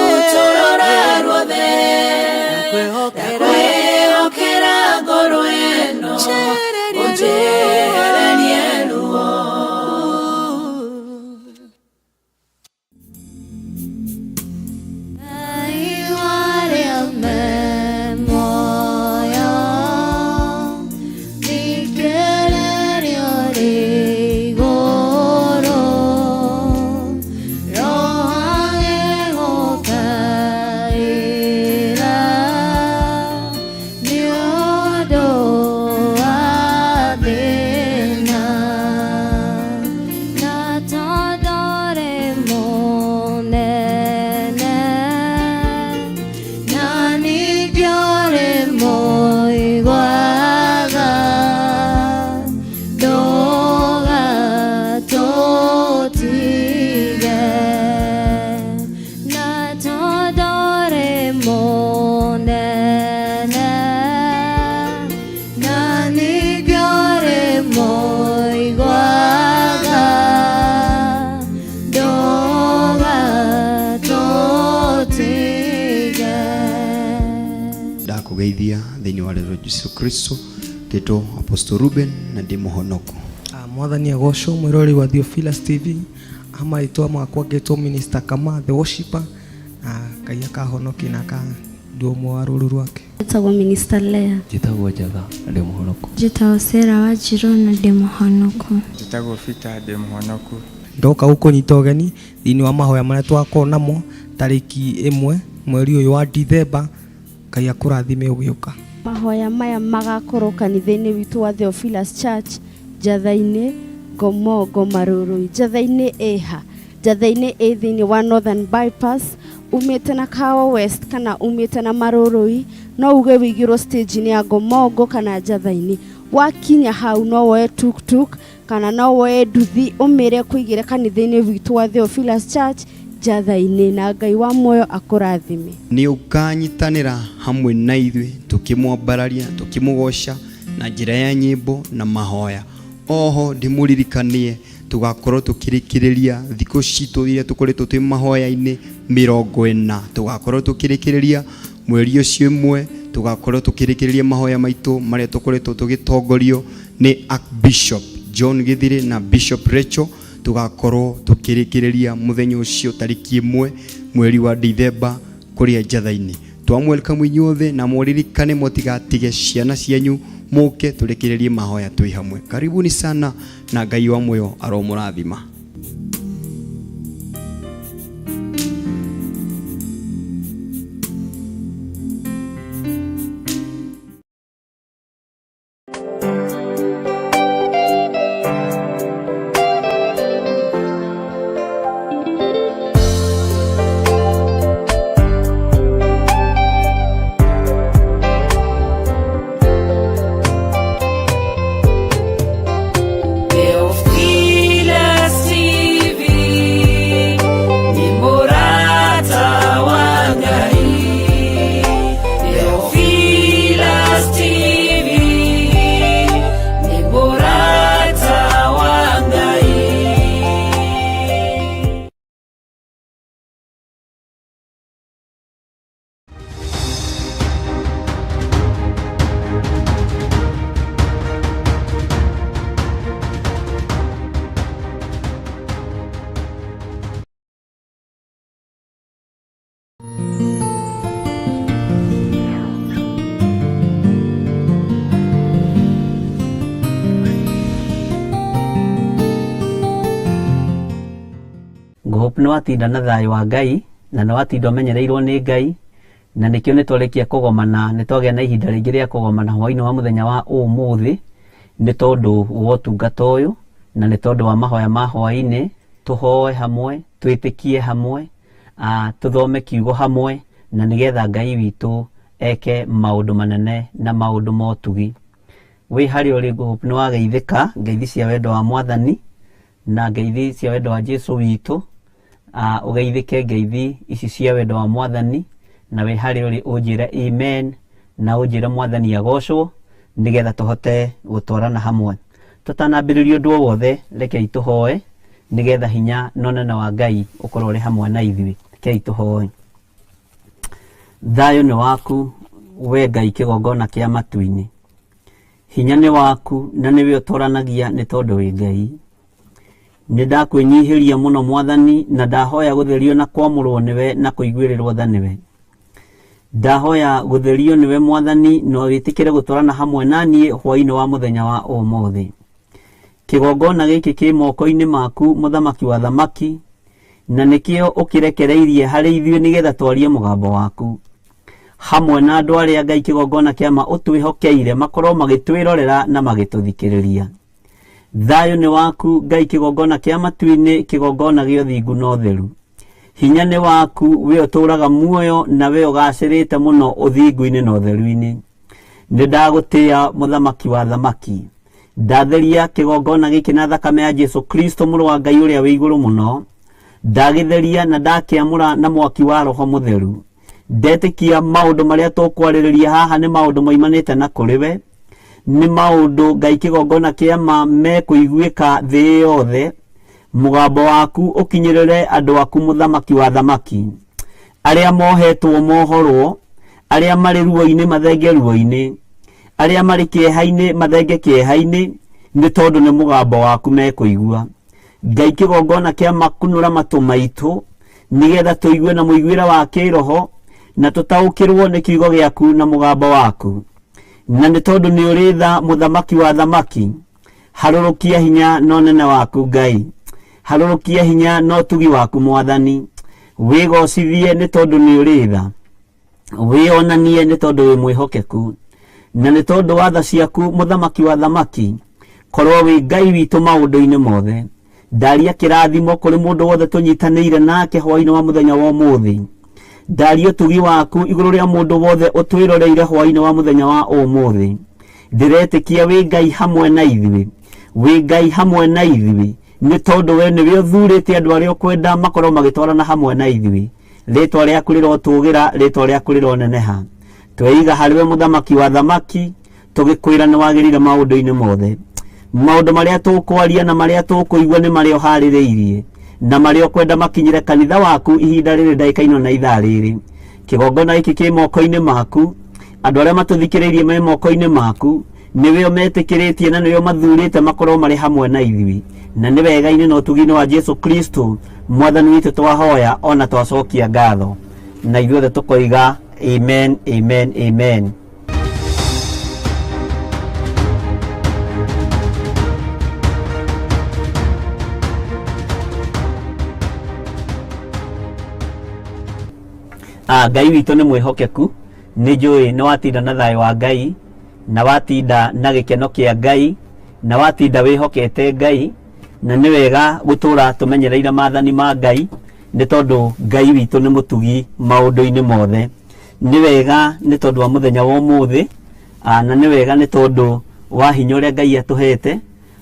Ngarutũrũra ruothe Ndakwĩhokera ngoro ĩno ũnjehererie ruo Ndakugeithia thĩinĩ wa rĩĩtwa Jesu Kristo ndĩtwo Apostle Ruben na ndĩ mũhonoku. Mwathani agocwo mwĩroreri wa Theophilus TV amarĩtwa makwa ngetwo Minister Kama the worshipper na Ngai akahonokia na akandua ũmwe wa rũru rwake. Njĩtagwo Minister Lea. Njĩtagwo Njatha na ndĩ mũhonoku. Njĩtagwo Sarah Wanjirũ na ndĩ mũhonoku. Njĩtagwo Peter ndĩ mũhonoku. Ndoka gũkũnyita ũgeni thĩinĩ wa mahoya marĩa twakorwo namo tarĩki 1 mweri ũyũ wa Dithemba. Ngai akũrathime ũgĩũka. Mahoya maya magakorwo kanitha-inĩ witũ wa Theophilus Church Njatha-inĩ Ngomongo Marũrũi. Njatha-inĩ ĩha? Njatha-inĩ ĩ thĩinĩ wa Northern Bypass, umĩte na Kahawa West kana umĩte na Marũrũi, no uge wĩigĩrwo stage-inĩ ya Ngomongo kana Njatha-inĩ. Wakinya hau no woe tuk-tuk kana no woe nduthi ũmĩre kũigĩre kanitha-inĩ witũ wa Theophilus Church Njatha-inĩ, na Ngai wa muoyo akũrathime. Nĩ ũkanyitanĩra hamwe na ithuĩ tũkĩmwambararia tũkĩmũgoca na njĩra ya nyĩmbo na mahoya. Oho ndĩmũririkanie tũgakorwo tũkĩrĩkĩrĩria thikũ citũ iria tũkoretwo twĩ mahoya-inĩ 40, tũgakorwo tũkĩrĩkĩrĩria mweri ũcio 1, tũgakorwo tũkĩrĩkĩrĩria mahoya maitũ marĩa tũkoretwo tũgĩtongorio nĩ Archbishop John Githire na Bishop Rachel. Tũgakorwo tũkĩrĩkĩrĩria mũthenya ũcio tarĩki 1 mweri wa Dithemba kũrĩa Njatha-inĩ. Twamwelcome inyuothe na mũririkane mũtigatige ciana cianyu mũke tũrĩkĩrĩrie mahoya twĩ hamwe. Karibuni sana na Ngai wa muoyo aromũrathima. Ngũhope nĩ watinda na thayũ wa Ngai na nĩ watinda ũmenyereirwo nĩ Ngai na nĩkĩo nĩ twarĩkia kũgomana, nĩ twagĩa na ihinda rĩngĩ rĩa kũgomana hwaĩ-inĩ wa mũthenya wa ũmũthĩ nĩ tondũ wa ũtungata ũyũ na nĩ tondũ wa mahoya ma hwaĩ-inĩ, tũhoe hamwe, twĩtĩkie hamwe, tũthome kiugo hamwe na nĩgetha Ngai witũ eke maũndũ manene na maũndũ ma ũtugi. Wĩ harĩa ũrĩ ngũhope nĩ wageithĩka ngeithi cia wendo wa Mwathani na ngeithi cia wendo wa Jesu witũ. Ũgeithĩke ngeithi ici cia wendo wa Mwathani na wĩ harĩa ũrĩ ũnjĩre amen na ũnjĩre Mwathani agocwo nĩgetha tũhote gũtwarana hamwe. Tũtanambĩrĩria ũndũ o wothe rekei tũhoe nĩgetha hinya na ũnene wa Ngai ũkorwo ũrĩ hamwe na ithuĩ. Rekei tũhoe. Thayũ nĩ waku we Ngai kĩgongona kĩa matu-inĩ. Hinya nĩ waku na nĩwe ũtoranagia nĩ tondũ wĩ Ngai. Nĩ ndakwĩnyihĩria mũno Mwathani na ndahoya gũtherio na kwamũrwo nĩwe na kũiguĩrĩrwo tha nĩwe. Ndahoya gũtherio nĩwe Mwathani na wĩtĩkĩre gũtwarana hamwe na niĩ hwaĩ-inĩ wa mũthenya wa ũmũthĩ. Kĩgongona gĩkĩ kĩ moko-inĩ maku Mũthamaki wa thamaki na nĩkĩo ũkĩrekereirie harĩ ithuĩ nĩgetha twarie mũgambo waku. Hamwe na andũ arĩa Ngai kĩgongona kĩa ma ũtwĩhokeire makorwo magĩtwĩrorera na magĩtũthikĩrĩria. Thayũ nĩ waku Ngai kĩgongona kĩa matu-inĩ, kĩgongona gĩa ũthingu na ũtheru. Hinya nĩ waku we ũtũũraga muoyo na we ũgacĩrĩte mũno ũthingu-inĩ na ũtheru-inĩ. Nĩ ndagũtĩĩa Mũthamaki wa thamaki. Ndatheria kĩgongona gĩkĩ na thakame ya Jesu Kristo mũrũ wa Ngai ũrĩa wĩ igũrũ mũno. Ndagĩtheria na ndakĩamũra na mwaki wa Roho Mũtheru. Ndetĩkia maũndũ marĩa tũkwarĩrĩria haha nĩ maũndũ moimanĩte na kũrĩ we. Nĩ maũndũ Ngai kĩgongona kĩa ma mekũiguĩka thĩ yothe. Mũgambo waku ũkinyĩrĩre andũ aku Mũthamaki wa thamaki. Arĩa mohetwo mohorwo, arĩa marĩ ruo-inĩ mathenge ruo-inĩ, arĩa marĩ kĩeha-inĩ mathenge kĩeha-inĩ, nĩ tondũ nĩ mũgambo waku mekũigua. Ngai kĩgongona kĩa makunũra matũ maitũ nĩgetha tũigue na mũiguĩre wa kĩroho na tũtaũkĩrwo nĩ kiugo gĩaku na mũgambo waku. Na nĩ tondũ nĩ ũrĩ tha Mũthamaki wa thamaki, harũrũkia hinya na ũnene waku Ngai, harũrũkia hinya na ũtugi waku Mwathani, wĩgocithie nĩ tondũ nĩ ũrĩ tha, wĩonanie nĩ tondũ wĩ mwĩhokeku, na nĩ tondũ wa tha ciaku Mũthamaki wa thamaki, korwo wĩ Ngai witũ maũndũ-inĩ mothe. Ndaria kĩrathimo kũrĩ mũndũ wothe tũnyitanĩire nake hwaĩ-inĩ wa mũthenya wa ũmũthĩ. Ndaria ũtugi waku igũrũ rĩa mũndũ wothe ũtwĩroreire hwaĩ-inĩ wa mũthenya wa ũmũthĩ. Ndĩretĩkia wĩ Ngai hamwe na ithuĩ, wĩ Ngai hamwe na ithuĩ, nĩ tondũ we nĩwe ũthurĩte andũ arĩa ũkwenda makorwo magĩtwarana hamwe na ithuĩ. Rĩtwa rĩaku rĩrotũgĩra, rĩtwa rĩaku rĩroneneha. Tweiga harĩ we Mũthamaki wa thamaki, tũgĩkwĩra nĩ wagĩrĩire maũndũ-inĩ mothe. Maũndũ marĩa tũkwaria na marĩa tũkũigua nĩ marĩa ũharĩrĩirie na marĩa ũkwenda makinyĩre kanitha waku ihinda rĩrĩ ndagĩka ino na ithaa rĩrĩ. Kĩgongona gĩkĩ kĩ moko-inĩ maku, andũ arĩa matũthikĩrĩirie me moko-inĩ maku, nĩwe ũmetĩkĩrĩtie na nĩwe ũmathurĩte makorwo marĩ hamwe na ithuĩ. Na nĩ wega-inĩ na ũtugi-inĩ wa Jesu Kristo Mwathani witũ twahoya ona twacokia ngatho. Na ithuothe tũkoiga amen, amen, amen. Ngai witũ nĩ mwĩhokeku, nĩ njũĩ nĩ watinda na thayũ wa Ngai, na watinda na gĩkeno kĩa Ngai, na watinda wĩhokete Ngai, na nĩ wega gũtũra tũmenyereire maathani ma Ngai, nĩ tondũ Ngai witũ nĩ mũtugi maũndũ-inĩ mothe. Nĩ wega nĩ tondũ wa mũthenya wa ũmũthĩ, na nĩ wega nĩ tondũ wa hinya ũrĩa Ngai atũhete,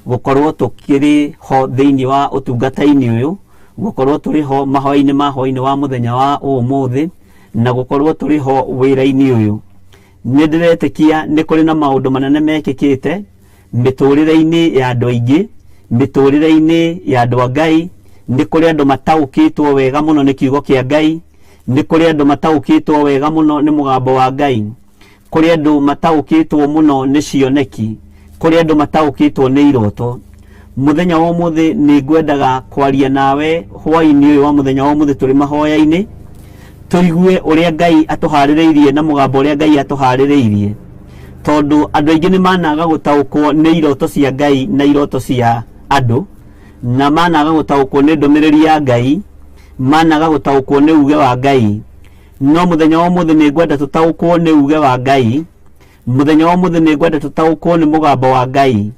gũkorwo tũkĩrĩ ho thĩinĩ wa ũtungata-inĩ ũyũ, gũkorwo tũrĩ ho mahoya-inĩ ma hwaĩ-inĩ wa mũthenya wa ũmũthĩ, na gũkorwo tũrĩ ho wĩra-inĩ ũyũ. Nĩ ndĩretĩkia nĩ kũrĩ na maũndũ manene mekĩkĩte mĩtũrĩre-inĩ ya andũ aingĩ, mĩtũrĩre-inĩ ya andũ a Ngai, nĩ kũrĩ andũ mataũkĩtwo wega mũno nĩ kiugo kĩa Ngai, nĩ kũrĩ andũ mataũkĩtwo wega mũno nĩ mũgambo wa Ngai, kũrĩ andũ mataũkĩtwo mũno nĩ cioneki, kũrĩ andũ mataũkĩtwo nĩ iroto. Mũthenya wa ũmũthĩ nĩ ngwendaga kwaria nawe hwaĩ-inĩ ũyũ wa mũthenya wa ũmũthĩ tũrĩ mahoya-inĩ, tũigue ũrĩa Ngai atũharĩrĩirie na mũgambo ũrĩa Ngai atũharĩrĩirie, tondũ andũ aingĩ nĩ managa gũtaũkwo nĩ iroto cia Ngai na iroto cia andũ, na managa gũtaũkwo nĩ ndũmĩrĩri ya Ngai. Managa gũtaũkwo nĩ uge wa Ngai. No mũthenya wa ũmũthĩ nĩ ngwenda tũtaũkwo nĩ uge wa Ngai. Mũthenya wa ũmũthĩ nĩ ngwenda tũtaũkwo nĩ mũgambo wa Ngai.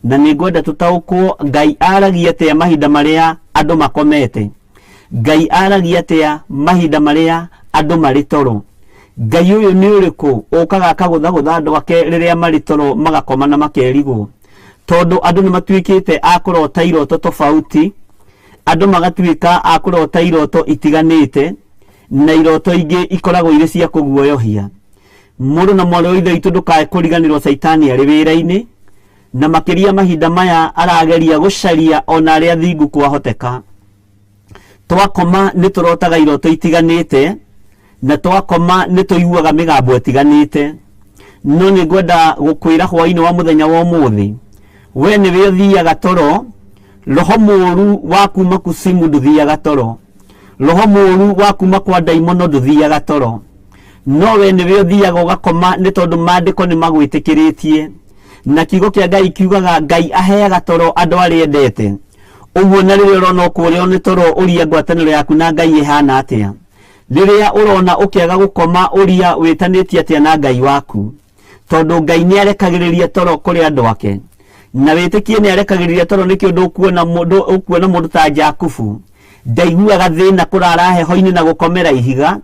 Na nĩ ngwenda tũtaũkwo Ngai aragia atĩa mahinda marĩa andũ makomete. Ngai aragia atĩa mahinda marĩa andũ marĩ toro. Ngai ũyũ nĩ ũrĩkũ ũkaga akagũthagũtha andũ ake rĩrĩa marĩ toro magakoma na makerigwo. Tondũ andũ nĩ matuĩkĩte a kũrota iroto tofauti, andũ magatuĩka a kũrota iroto itiganĩte, na iroto ingĩ ikoragwo irĩ cia kũguoyohia. Mũrũ na mwarĩ wa Ithe witũ ndũkae kũriganĩrwo Caitani arĩ wĩra-inĩ, na makĩria mahinda maya arageria gũcaria ona arĩa athingu kwahoteka. Twakoma nĩ tũrotaga iroto itiganĩte, na twakoma nĩ tũiguaga mĩgambo ĩtiganĩte. No nĩ ngwenda gũkwĩra hwainĩ wa mũthenya wa ũmũthĩ, we nĩwe ũthiaga toro, roho mũru wa kuma kusimu ndũthiaga toro, roho mũru wa kuma kwa ndaimono ndũthiaga toro, no we nĩwe ũthiaga ũgakoma nĩ tondũ maandĩko nĩ magwĩtĩkĩrĩtie, na kiugo kĩa Ngai kiugaga Ngai aheaga toro andũ arĩa endete. Ũguo na rĩrĩa ũrona ũkũrĩo nĩ toro ũria ngwatanĩro yaku na Ngai ĩhana atĩa. Rĩrĩa ũrona ũkĩaga gũkoma ũria wĩtanĩtie atĩa na Ngai waku. Tondũ Ngai nĩ arekagĩrĩria toro kũrĩ andũ ake. Na wĩtĩkie nĩ arekagĩrĩria toro nĩkĩo ndũkuona mũndũ ũkuona mũndũ ta Jakubu. Ndaiguaga thĩna kũrara heho-inĩ na gũkomera ihiga,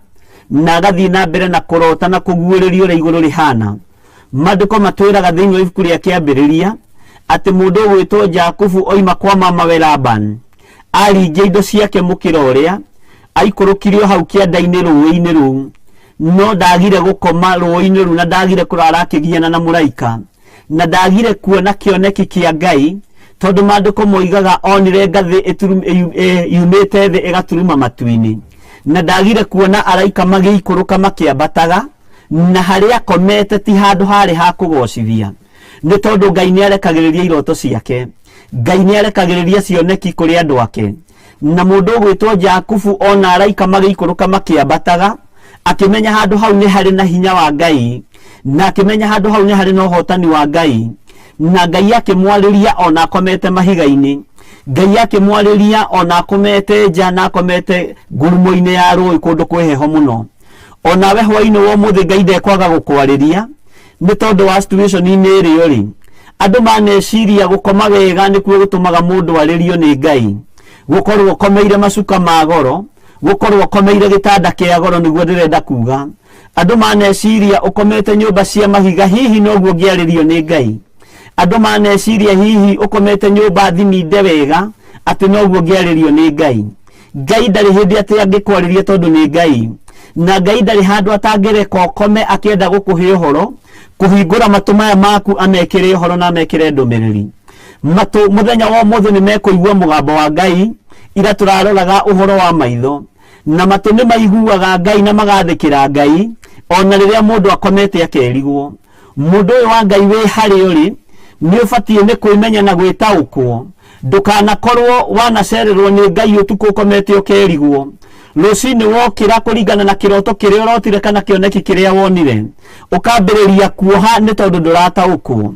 na agathiĩ na mbere na kũrota na kũguũrĩrio ũrĩa igũrũ rĩhana. Maandĩko matwĩraga thĩinĩ wa ibuku rĩa Kĩambĩrĩria atĩ mũndũ ũgwĩtwo Jakubu oima kwa mamawe Labani, aringia indo ciake mũkĩra ũrĩa, aikũrũkire o hau kĩanda-inĩ rũĩ-inĩ rũu, no ndagire gũkoma rũĩ-inĩ rũu na ndagire kũrara akĩgiana na mũraika, na ndagire kuona kĩoneki kĩa Ngai, tondũ maandĩko moigaga onire ngathĩ yumĩte thĩ ĩgaturuma matu-inĩ, na ndagire kuona araika magĩikũrũka makĩambataga, na harĩa akomete ti handũ harĩ ha kũgocithia, nĩ tondũ Ngai nĩ arekagĩrĩria iroto ciake, Ngai nĩ arekagĩrĩria cioneki kũrĩ andũ ake. Na mũndũ ũgwĩtwo Jakubu ona araika magĩikũrũka makĩambataga, akĩmenya handũ hau nĩ harĩ na hinya wa Ngai, na akĩmenya handũ hau nĩ harĩ na ũhotani wa Ngai, na Ngai akĩmwarĩria ona akomete mahiga-inĩ, Ngai akĩmwarĩria ona akomete nja na akomete ngurumo-inĩ ya rũĩ kũndũ kwĩ heho mũno. Onawe hwainĩ wa ũmũthĩ Ngai ndekwaga gũkwarĩria nĩ tondũ wa situation-inĩ ĩrĩa ũrĩ. Andũ maneciria gũkoma wega nĩkuo gũtũmaga mũndũ arĩrio nĩ Ngai. Gũkorwo ũkomeire macuka ma goro, gũkorwo ũkomeire gĩtanda kĩa goro nĩguo ndĩrenda kuga. Andũ maneciria ũkomete nyũmba cia mahiga hihi noguo ũngĩarĩrio nĩ Ngai. Andũ maneciria hihi ũkomete nyũmba thiminde wega atĩ noguo ũngĩarĩrio nĩ Ngai. Ngai ndarĩ hĩndĩ atĩ angĩkwarĩria tondũ nĩ Ngai. Na Ngai ndarĩ handũ atangĩreka ũkome akĩenda gũkũhe ũhoro, kũhingũra matũ maya maku amekĩre ũhoro na amekĩre ndũmĩrĩri. Matũ mũthenya wa ũmũthĩ nĩ mekũigua mũgambo wa Ngai, ira tũraroraga ũhoro wa maitho. Na matũ nĩ maiguaga Ngai na magathĩkĩra Ngai, ona rĩrĩa mũndũ akomete akerigwo. Mũndũ ũyũ wa Ngai wĩ harĩa ũrĩ, nĩ ũbatiĩ nĩ kwĩmenya na gwĩtaũkwo. Ndũkanakorwo wanacererwo nĩ Ngai ũtukũ ũkomete ũkerigwo. Rũcinĩ wokĩra kũringana na kĩroto kĩrĩa ũrotire kana kĩoneki kĩrĩa wonire, ũkambĩrĩria kuoha nĩ tondũ ndũrataũkwo.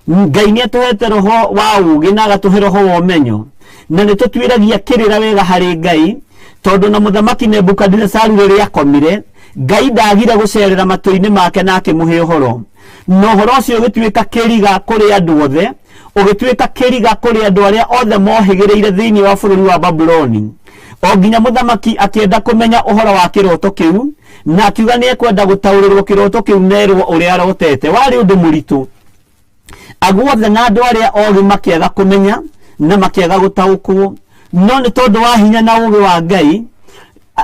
Ngai nĩ atũhete roho wa ũũgĩ na agatũhe roho wa ũmenyo, na nĩ tũtuĩragia kĩrĩra wega harĩ Ngai, tondũ na mũthamaki Nebukadinesaru rĩrĩa akomire, Ngai ndagire gũcerera matũ-inĩ make na akĩmũhe ũhoro. Na ũhoro ũcio ũgĩtuĩka kĩriga kũrĩ andũ othe, ũgĩtuĩka kĩriga kũrĩ andũ arĩa othe mohĩgĩrĩire thĩinĩ wa bũrũri wa Babuloni. O nginya mũthamaki akĩenda kũmenya ũhoro wa kĩroto kĩu, na akiuga nĩ ekwenda gũtaũrĩrwo kĩroto kĩu nerwo ũrĩa arotete. Warĩ ũndũ mũritũ. Aguothe na andũ arĩa ogĩ makĩaga kũmenya na makĩaga gũtaũkwo. No nĩ tondũ wa hinya na ũũgĩ wa Ngai,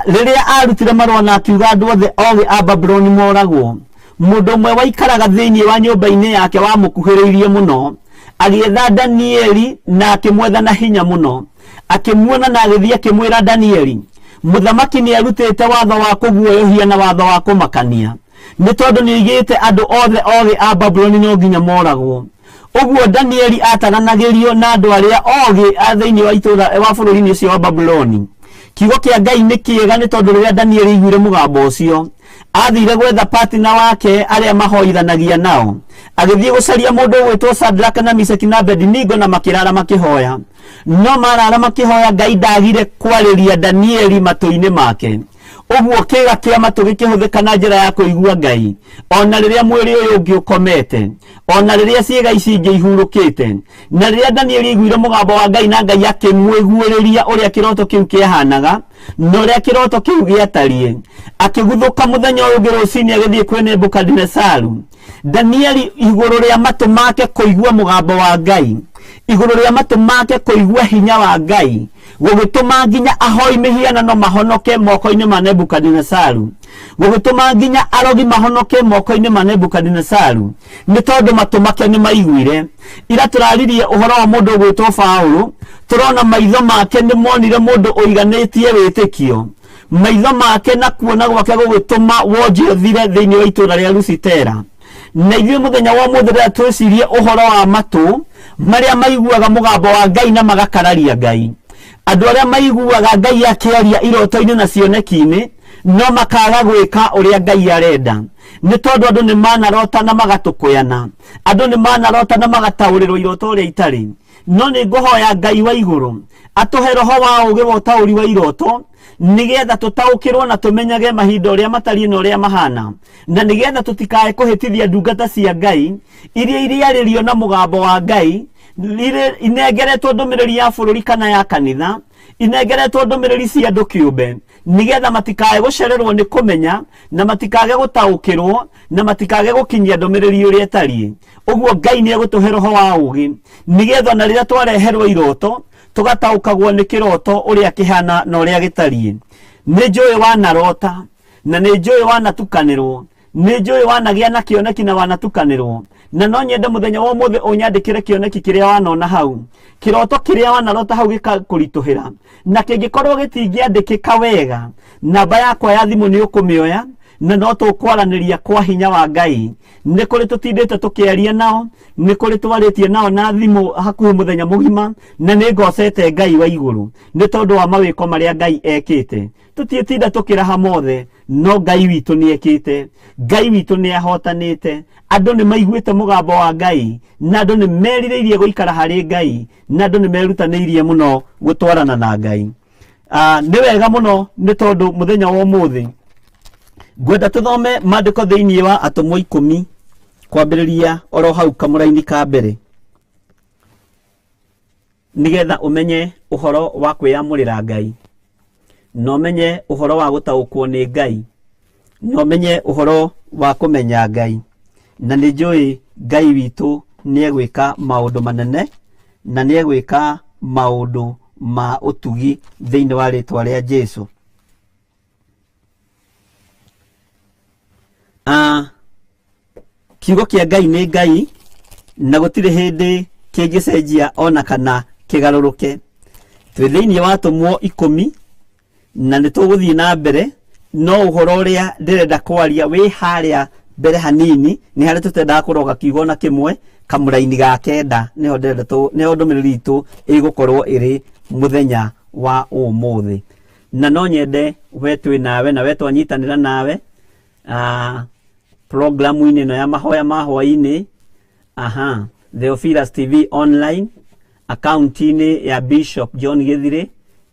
rĩrĩa arutire marũa na akiuga andũ othe ogĩ a Babuloni moragwo, mũndũ ũmwe waikaraga thĩinĩ wa nyũmba-inĩ yake wamũkuhĩrĩirie mũno, agĩetha Danieli na akĩmwetha na hinya mũno. Akĩmuona na agĩthiĩ akĩmwĩra Danieli, mũthamaki nĩ arutĩte watho wa kũguoyohia na watho wa kũmakania, nĩ tondũ nĩ oigĩte andũ othe ogĩ a Babuloni no nginya moragwo. Ũguo Danieli ataranagĩrio na andũ arĩa ogĩ a thĩinĩ wa itũũra wa bũrũri-inĩ ũcio wa Babuloni. Kiugo kĩa Ngai nĩ kĩega nĩ tondũ rĩrĩa Danieli aiguire mũgambo ũcio, Athire gwetha partner wake arĩa mahoithanagia nao, agĩthiĩ gũcaria mũndũ ũgwĩtwo Shadraka na Meshaki na Abednego, na makĩrara makĩhoya. No marara makĩhoya, Ngai ndagire kwarĩria Danieli matũ-inĩ make. Ũguo kĩga kĩa matũ gĩkĩhũthĩka na njĩra ya kũigua Ngai ona rĩrĩa mwĩrĩ ũyũ ũngĩ ũkomete, ona rĩrĩa ciĩga ici ingĩ ihurũkĩte. Na rĩrĩa Danieli aiguire mũgambo wa Ngai na Ngai akĩmwĩguũrĩria ũrĩa kĩroto kĩu kĩahanaga na ũrĩa kĩroto kĩu gĩatariĩ, akĩguthũka mũthenya ũyũ ũngĩ rũcinĩ agĩthiĩ kwĩ Nebukadinesaru. Danieli igũrũ rĩa matũ make kũigua mũgambo wa Ngai, igũrũ rĩa matũ make kũigua hinya wa Ngai, gũgĩtũma nginya ahoi mĩhianano mahonoke moko-inĩ ma Nebukadinesaru, gũgĩtũma nginya arogi mahonoke moko-inĩ ma Nebukadinesaru, nĩ tondũ matũ make nĩ maiguire. Ira tũraririe ũhoro wa mũndũ ũgwĩtwo Paũlũ, tũrona maitho make nĩ monire mũndũ ũiganĩtie wĩtĩkio. Maitho make na kuona gwake gũgĩtũma wonje ũthire thĩinĩ wa itũũra rĩa Lusitera. Na ithuĩ mũthenya wa ũmũthĩ rĩrĩa twĩcirie ũhoro wa matũ marĩa maiguaga mũgambo wa Ngai na magakararia Ngai, andũ arĩa maiguaga Ngai akĩaria iroto-inĩ na cioneki-inĩ no makaga gwĩka ũrĩa Ngai arenda, nĩ tondũ andũ nĩ manarota na magatũkũyana, andũ nĩ manarota na magataũrĩrwo iroto ũrĩa itarĩ. No nĩ ngũhoya Ngai wa igũrũ atũhe roho wa ũũgĩ wa ũtaũri wa iroto, nĩgetha tũtaũkĩrwo na tũmenyage mahinda ũrĩa matariĩ na ũrĩa mahana, na nĩgetha tũtikae kũhĩtithia ndungata cia Ngai iria iriarĩrio na mũgambo wa Ngai, inengeretwo ndũmĩrĩri ya bũrũri kana ya kanitha, inengeretwo ndũmĩrĩri cia andũ kĩũmbe, nĩgetha matikae gũcererwo nĩ kũmenya na matikage gũtaũkĩrwo na matikage gũkinyia ndũmĩrĩri ũrĩa ĩtariĩ. Ũguo Ngai nĩ egũtũhe roho wa ũũgĩ, nĩgetha ona rĩrĩa twareherwo iroto tũgataũkagwo nĩ kĩroto ũrĩa kĩhana na ũrĩa gĩtariĩ. Nĩ njũĩ wanarota, na nĩ njũĩ wanatukanĩrwo, nĩ njũĩ wanagĩa na kĩoneki na wanatukanĩrwo, na no nyende mũthenya wa ũmũthĩ ũnyandĩkĩre kĩoneki kĩrĩa wanona hau, kĩroto kĩrĩa wanarota hau gĩkakũritũhĩra, na kĩngĩkorwo gĩtingĩandĩkĩka wega, namba yakwa ya thimũ nĩ ũkũmĩoya na no tũkwaranĩria kwa hinya wa Ngai. Nĩ kũrĩ tũtindĩte tũkĩaria nao, nĩ kũrĩ twarĩtie nao na thimũ hakuhĩ mũthenya mũgima, na nĩ ngocete Ngai wa igũrũ nĩ tondũ wa mawĩko marĩa Ngai ekĩte. Tũtiĩtinda tũkĩraha mothe, no Ngai witũ nĩ ekĩte, Ngai witũ nĩ ahotanĩte. Andũ nĩ maiguĩte mũgambo wa Ngai, na andũ nĩ merirĩirie gũikara harĩ Ngai, na andũ nĩ merutanĩirie mũno gũtwarana na Ngai. Nĩ wega mũno nĩ tondũ mũthenya wa ũmũthĩ ngwenda tũthome maandĩko thĩinĩ wa atũmwo 10 kwambĩrĩria oro hau kamũraini ka mbere, nĩgetha ũmenye ũhoro wa kwĩyamũrĩra Ngai, na ũmenye ũhoro wa gũtaũkwo nĩ Ngai, na ũmenye ũhoro wa kũmenya Ngai. Na nĩ njũĩ Ngai witũ nĩ egwĩka maũndũ manene na nĩ egwĩka maũndũ ma ũtugi thĩinĩ wa rĩtwa rĩa Jesu. Kiugo kĩa Ngai nĩ Ngai, na gũtirĩ hĩndĩ kĩngĩcenjia ona kana kĩgarũrũke. Twĩ thĩinĩ wa atũmwo 10 na nĩ tũgũthiĩ na mbere, no ũhoro ũrĩa ndĩrenda kwaria wĩ harĩa mbere hanini, nĩ harĩa tũtendaga kũroga kiugo na kĩmwe, kamũraini ga 9 nĩho ndĩrenda nĩho ndũmĩrĩri itũ ĩgũkorwo ĩrĩ mũthenya wa ũmũthĩ. Na no nyende we twĩ nawe na we twanyitanĩra nawe programu-inĩ ĩno ya mahoya ma hwaĩ-inĩ, aha, Theophilus TV online, akaunti-inĩ ya Bishop John Gĩthirĩ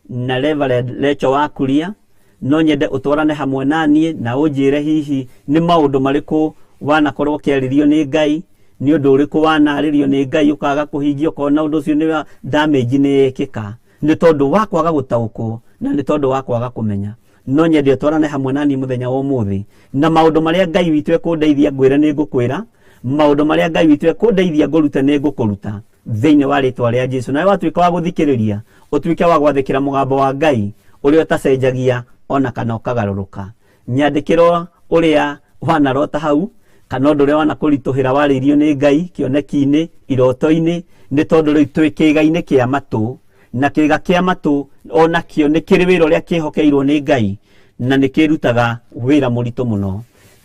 na Reverend Lecho wa Kuria. No nyende ũtwarane hamwe na niĩ na ũnjĩre hihi nĩ maũndũ marĩkũ wanakorwo ũkĩarĩrio nĩ Ngai, nĩ ũndũ ũrĩkũ wanarĩrio nĩ Ngai ũkaga kũhingia, ũkona ũndũ ũcio nĩ wa damage nĩ yekĩka nĩ tondũ wa kwaga gũtaũkwo na nĩ tondũ wa kwaga kũmenya. No nyende ũtwarane hamwe na niĩ mũthenya wa ũmũthĩ, na maũndũ marĩa Ngai witũ ekũndeithia ngwĩre nĩ ngũkwĩra, maũndũ marĩa Ngai witũ ekũndeithia ngũrute nĩ ngũkũruta thĩinĩ wa rĩtwa rĩa Jesu. Nawe watuĩka wa gũthikĩrĩria, ũtuĩke wa gwathĩkĩra mũgambo wa Ngai ũrĩa ũtacenjagia ona kana ũkagarũrũka. Nyandĩkĩrwo ũrĩa wanarota hau, kana ũndũ ũrĩa wanakũritũhĩra warĩirio nĩ Ngai kĩoneki-inĩ, iroto-inĩ, nĩ tondũ rĩu twĩ kĩĩga-inĩ kĩa matũ, na kĩĩga kĩa matũ ona kĩo nĩ kĩrĩ wĩra ũrĩa kĩhokeirwo nĩ Ngai, na nĩ kĩrutaga wĩra mũritũ mũno.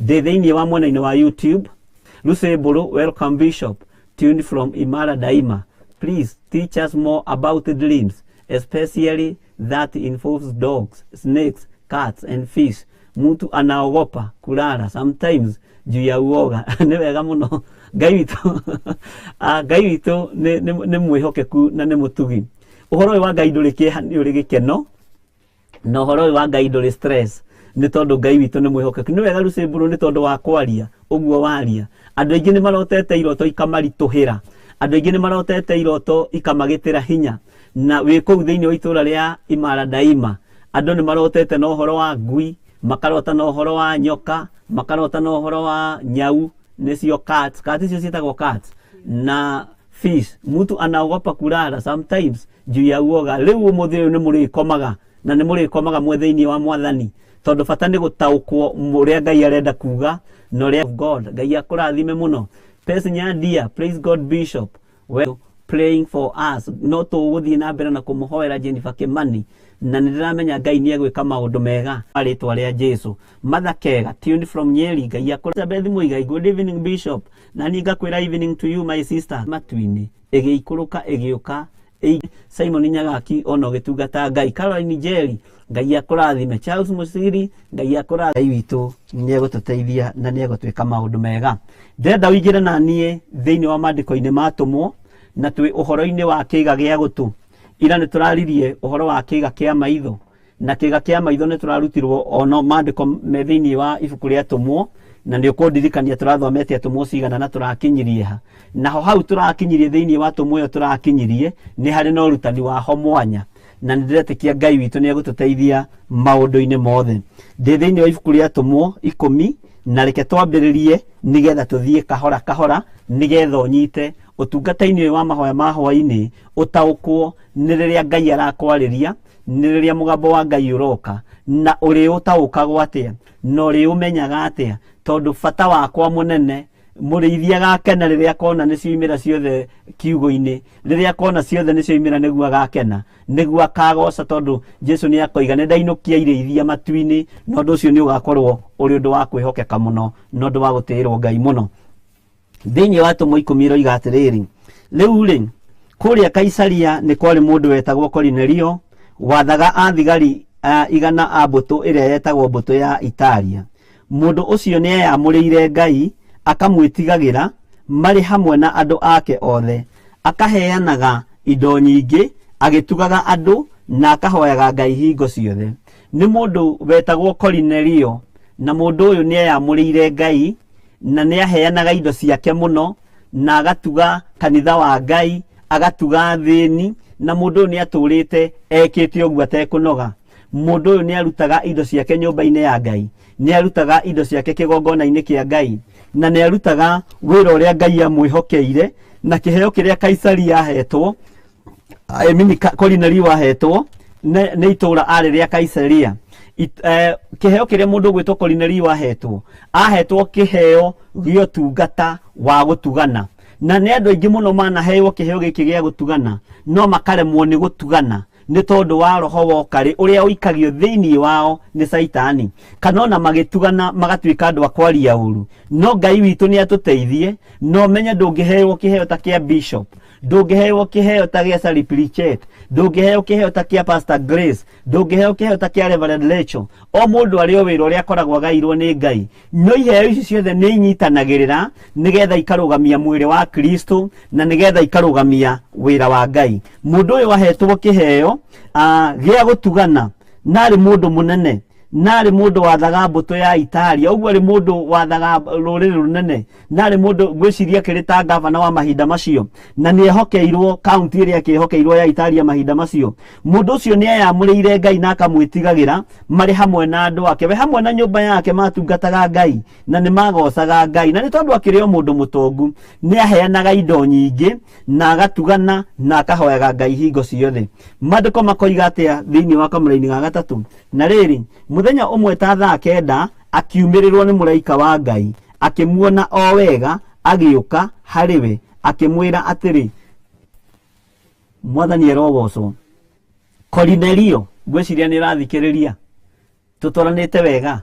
Ndĩ thĩinĩ wa mwena-inĩ wa YouTube. Lucy Mbũrũ, welcome Bishop, tuned from Imara Daima. Please teach us more about dreams, especially that involves dogs, snakes, cats and fish. Mtu anaogopa kulala sometimes juu ya uoga. Nĩ wega mũno. Ngai witũ, ah, Ngai witũ nĩ mwĩhokeku na nĩ mũtugi. Ũhoro ũyũ wa Ngai ndũrĩ kĩeha, nĩ ũrĩ gĩkeno, na ũhoro ũyũ wa Ngai ndũrĩ stress, nĩ tondũ Ngai witũ nĩ mwĩhokeku. Nĩ wega Luceburu, nĩ tondũ wa kwaria ũguo waria. Andũ aingĩ nĩ marotete iroto ikamaritũhĩra, andũ aingĩ nĩ marotete iroto ikamagĩtĩra hinya, na wĩ kũu thĩinĩ wa itũũra rĩa Imara Daima andũ nĩ marotete na ũhoro wa ngui, makarota na ũhoro wa nyoka, makarota na ũhoro wa nyau, nĩcio cats, cats icio ciĩtagwo cats na fish. Mtu anaogopa kulala sometimes juu ya uoga. Rĩu ũmũthĩ ũyũ nĩ mũrĩkomaga, na nĩ mũrĩkomaga mwĩ thĩinĩ wa Mwathani, tondũ bata nĩ gũtaũkwo ũrĩa Ngai arenda kuga na ũrĩa God. Ngai akũrathime mũno. Pes Nyandia, praise God Bishop, well praying for us. No tũgũthiĩ na mbere na kũmũhoera Jennifer Kimani, na nĩ ndĩramenya Ngai nĩ egwĩka maũndũ mega rĩtwa rĩa Jesu. Mother Kega tuned from Nyeri, Ngai akũrathime. Beth Muigai, good evening Bishop, na niĩ ngakwĩra evening to you my sister. Matu-inĩ ĩgĩikũrũka ĩgĩũka. Simon Nyagaki ona ũgĩtungata Ngai. Caroline Njeri, Ngai akũrathime. Charles Musiri, Ngai akũrathime. Ngai witũ nĩ egũtũteithia na nĩ egũtwĩka maũndũ mega. Ndĩrenda ũingĩre na niĩ thĩinĩ wa maandĩko-inĩ ma atũmwo, na twĩ ũhoro-inĩ wa kĩĩga gĩa gũtũ. Ira nĩ tũraririe ũhoro wa kĩĩga kĩa maitho, na kĩĩga kĩa maitho nĩ tũrarutirwo ono maandĩko me thĩinĩ wa ibuku rĩa atũmwo, na nĩ ũkũndirikania tũrathomete atũmwo cigana na tũrakinyirie ha. Naho hau tũrakinyirie thĩinĩ wa atũmwo ĩyo tũrakinyirie nĩ harĩ na ũrutani waho mwanya, na nĩ ndĩretĩkia Ngai witũ nĩ egũtũteithia maũndũ-inĩ mothe. Ndĩ thĩinĩ wa ibuku rĩa atũmwo 10, na reke twambĩrĩrie nĩgetha tũthiĩ kahora kahora, nĩgetha ũnyite ũtungata-inĩ ũyũ wa mahoya ma hwaĩ-inĩ, ũtaũkwo nĩ rĩrĩa Ngai arakwarĩria, nĩ rĩrĩa mũgambo wa Ngai ũroka, na ũrĩũtaũkagwo atĩa, na ũrĩũmenyaga atĩa, tondũ bata wakwa mũnene mũrĩithi agakena rĩrĩa akona nĩ cioimĩra ciothe kiugo-inĩ, rĩrĩa akona ciothe nĩ cioimĩra nĩguo agakena, nĩguo akagoca, tondũ Jesu nĩ akoiga nĩ ndainũkia irĩithia matu-inĩ, na ũndũ ũcio nĩ ũgakorwo ũrĩ ũndũ wa kwĩhokeka mũno na ũndũ wa gũtĩĩrwo Ngai mũno. Thĩinĩ wa atũmwo 10 ĩroiga atĩrĩrĩ, rĩu rĩ, kũrĩa Kaisaria nĩ kwarĩ mũndũ wetagwo Korinelio, wathaga athigari 100 a mbũtũ ĩrĩa yetagwo mbũtũ ya Italia. Mũndũ ũcio nĩ eyamũrĩire Ngai, akamwĩtigagĩra, marĩ hamwe na andũ ake othe, akaheanaga indo nyingĩ, agĩtugaga andũ, na akahoyaga Ngai hingo ciothe. Nĩ mũndũ wetagwo Korinelio, na mũndũ ũyũ nĩ eyamũrĩire Ngai, na nĩ aheanaga indo ciake mũno, na agatuga kanitha wa Ngai, agatuga athĩni, na mũndũ ũyũ nĩ atũrĩte ekĩte ũguo atekũnoga. Mũndũ ũyũ nĩ arutaga indo ciake nyũmba-inĩ ya Ngai, nĩ arutaga indo ciake kĩgongona-inĩ kĩa Ngai, na nĩ arutaga wĩra ũrĩa Ngai amwĩhokeire, na kĩheo kĩrĩa Kaisari ahetwo, I mean, Korinelio ahetwo nĩ itũũra arĩ rĩa Kaisaria. Kĩheo kĩrĩa mũndũ ũgwĩtwo Korinelio ahetwo, ahetwo kĩheo gĩa ũtungata wa gũtugana. Na nĩ andũ aingĩ mũno manaheo kĩheo gĩkĩ gĩa gũtugana, no makaremwo nĩ gũtugana nĩ tondũ wa roho wa ũkarĩ ũrĩa ũikagio thĩinĩ wao nĩ Caitani, kana ona magĩtugana magatuĩka andũ a kwaria ũru. No Ngai witũ nĩ atũteithie, na ũmenye ndũngĩheo kĩheo ta kĩa bishop, ndũngĩheo kĩheo ta gĩa Sally Pritchett, ndũngĩheo kĩheo ta kĩa Pastor Grace, ndũngĩheo kĩheo ta kĩa Reverend Rachel. O mũndũ arĩ o wĩra ũrĩa akoragwo agairwo nĩ Ngai. No iheo ici ciothe nĩ inyitanagĩrĩra nĩgetha ikarũgamia mwĩrĩ wa Kristo, na nĩgetha ikarũgamia wĩra wa Ngai. Mũndũ ũyũ ahetwo kĩheo gĩa gũtugana, na arĩ mũndũ mũnene, na arĩ mũndũ wathaga mbũtũ ya Italia, ũguo arĩ mũndũ wathaga rũrĩrĩ rũnene, na arĩ mũndũ ngwĩciria akĩrĩ ta gavana wa mahinda macio, na nĩ ehokeirwo kaunti ĩrĩa akĩhokeirwo ya Italia mahinda macio. Mũndũ ũcio nĩ eyamũrĩire Ngai na akamwĩtigagĩra, marĩ hamwe na andũ ake, we hamwe na nyũmba yake matungataga Ngai na nĩ magocaga Ngai. Na nĩ tondũ akĩrĩ o mũndũ mũtongu, nĩ aheanaga indo nyingĩ na agatugana na akahoyaga Ngai hingo ciothe. Maandĩko makoiga atĩa thĩinĩ wa kamũraini ga gatatũ? Na rĩrĩ, mũthenya ũmwe ta thaa 9 akiumĩrĩrwo nĩ mũraika wa Ngai, akĩmuona o wega, agĩũka harĩ we akĩmwĩra atĩrĩ, Mwathani arogocwo. Korinelio, ngwĩciria nĩ ũrathikĩrĩria, tũtwaranĩte wega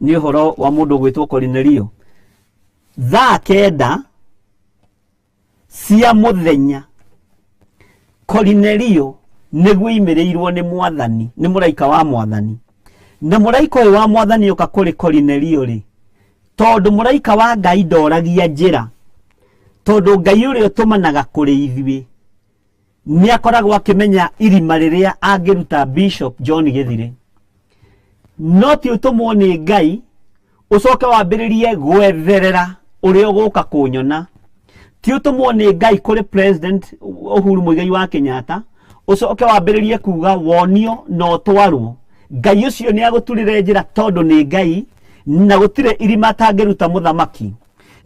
nĩ ũhoro wa mũndũ ũgwĩtwo Korinelio. Thaa 9 cia mũthenya Korinelio nĩguo imĩrĩirwo nĩ Mwathani, nĩ mũraika wa Mwathani. Na mũraika ũyũ wa mwathani oka kũrĩ Korinelio rĩ, tondũ mũraika wa Ngai ndoragia njĩra, tondũ Ngai ũrĩa ũtũmanaga kũrĩ ithuĩ nĩ akoragwo akĩmenya irima rĩrĩa angĩruta Bishop John Gĩthirĩ. No ti ũtũmwo nĩ Ngai ũcoke wambĩrĩrie gwetherera ũrĩa ũgũka kũnyona. Ti ũtũmwo nĩ Ngai kũrĩ President Uhuru Muigai wa Kenyatta ũcoke wambĩrĩrie kuga wonio na ũtwarwo. Ngai ũcio nĩ agũturĩre njĩra tondũ nĩ Ngai, na gũtirĩ irima atangĩruta mũthamaki,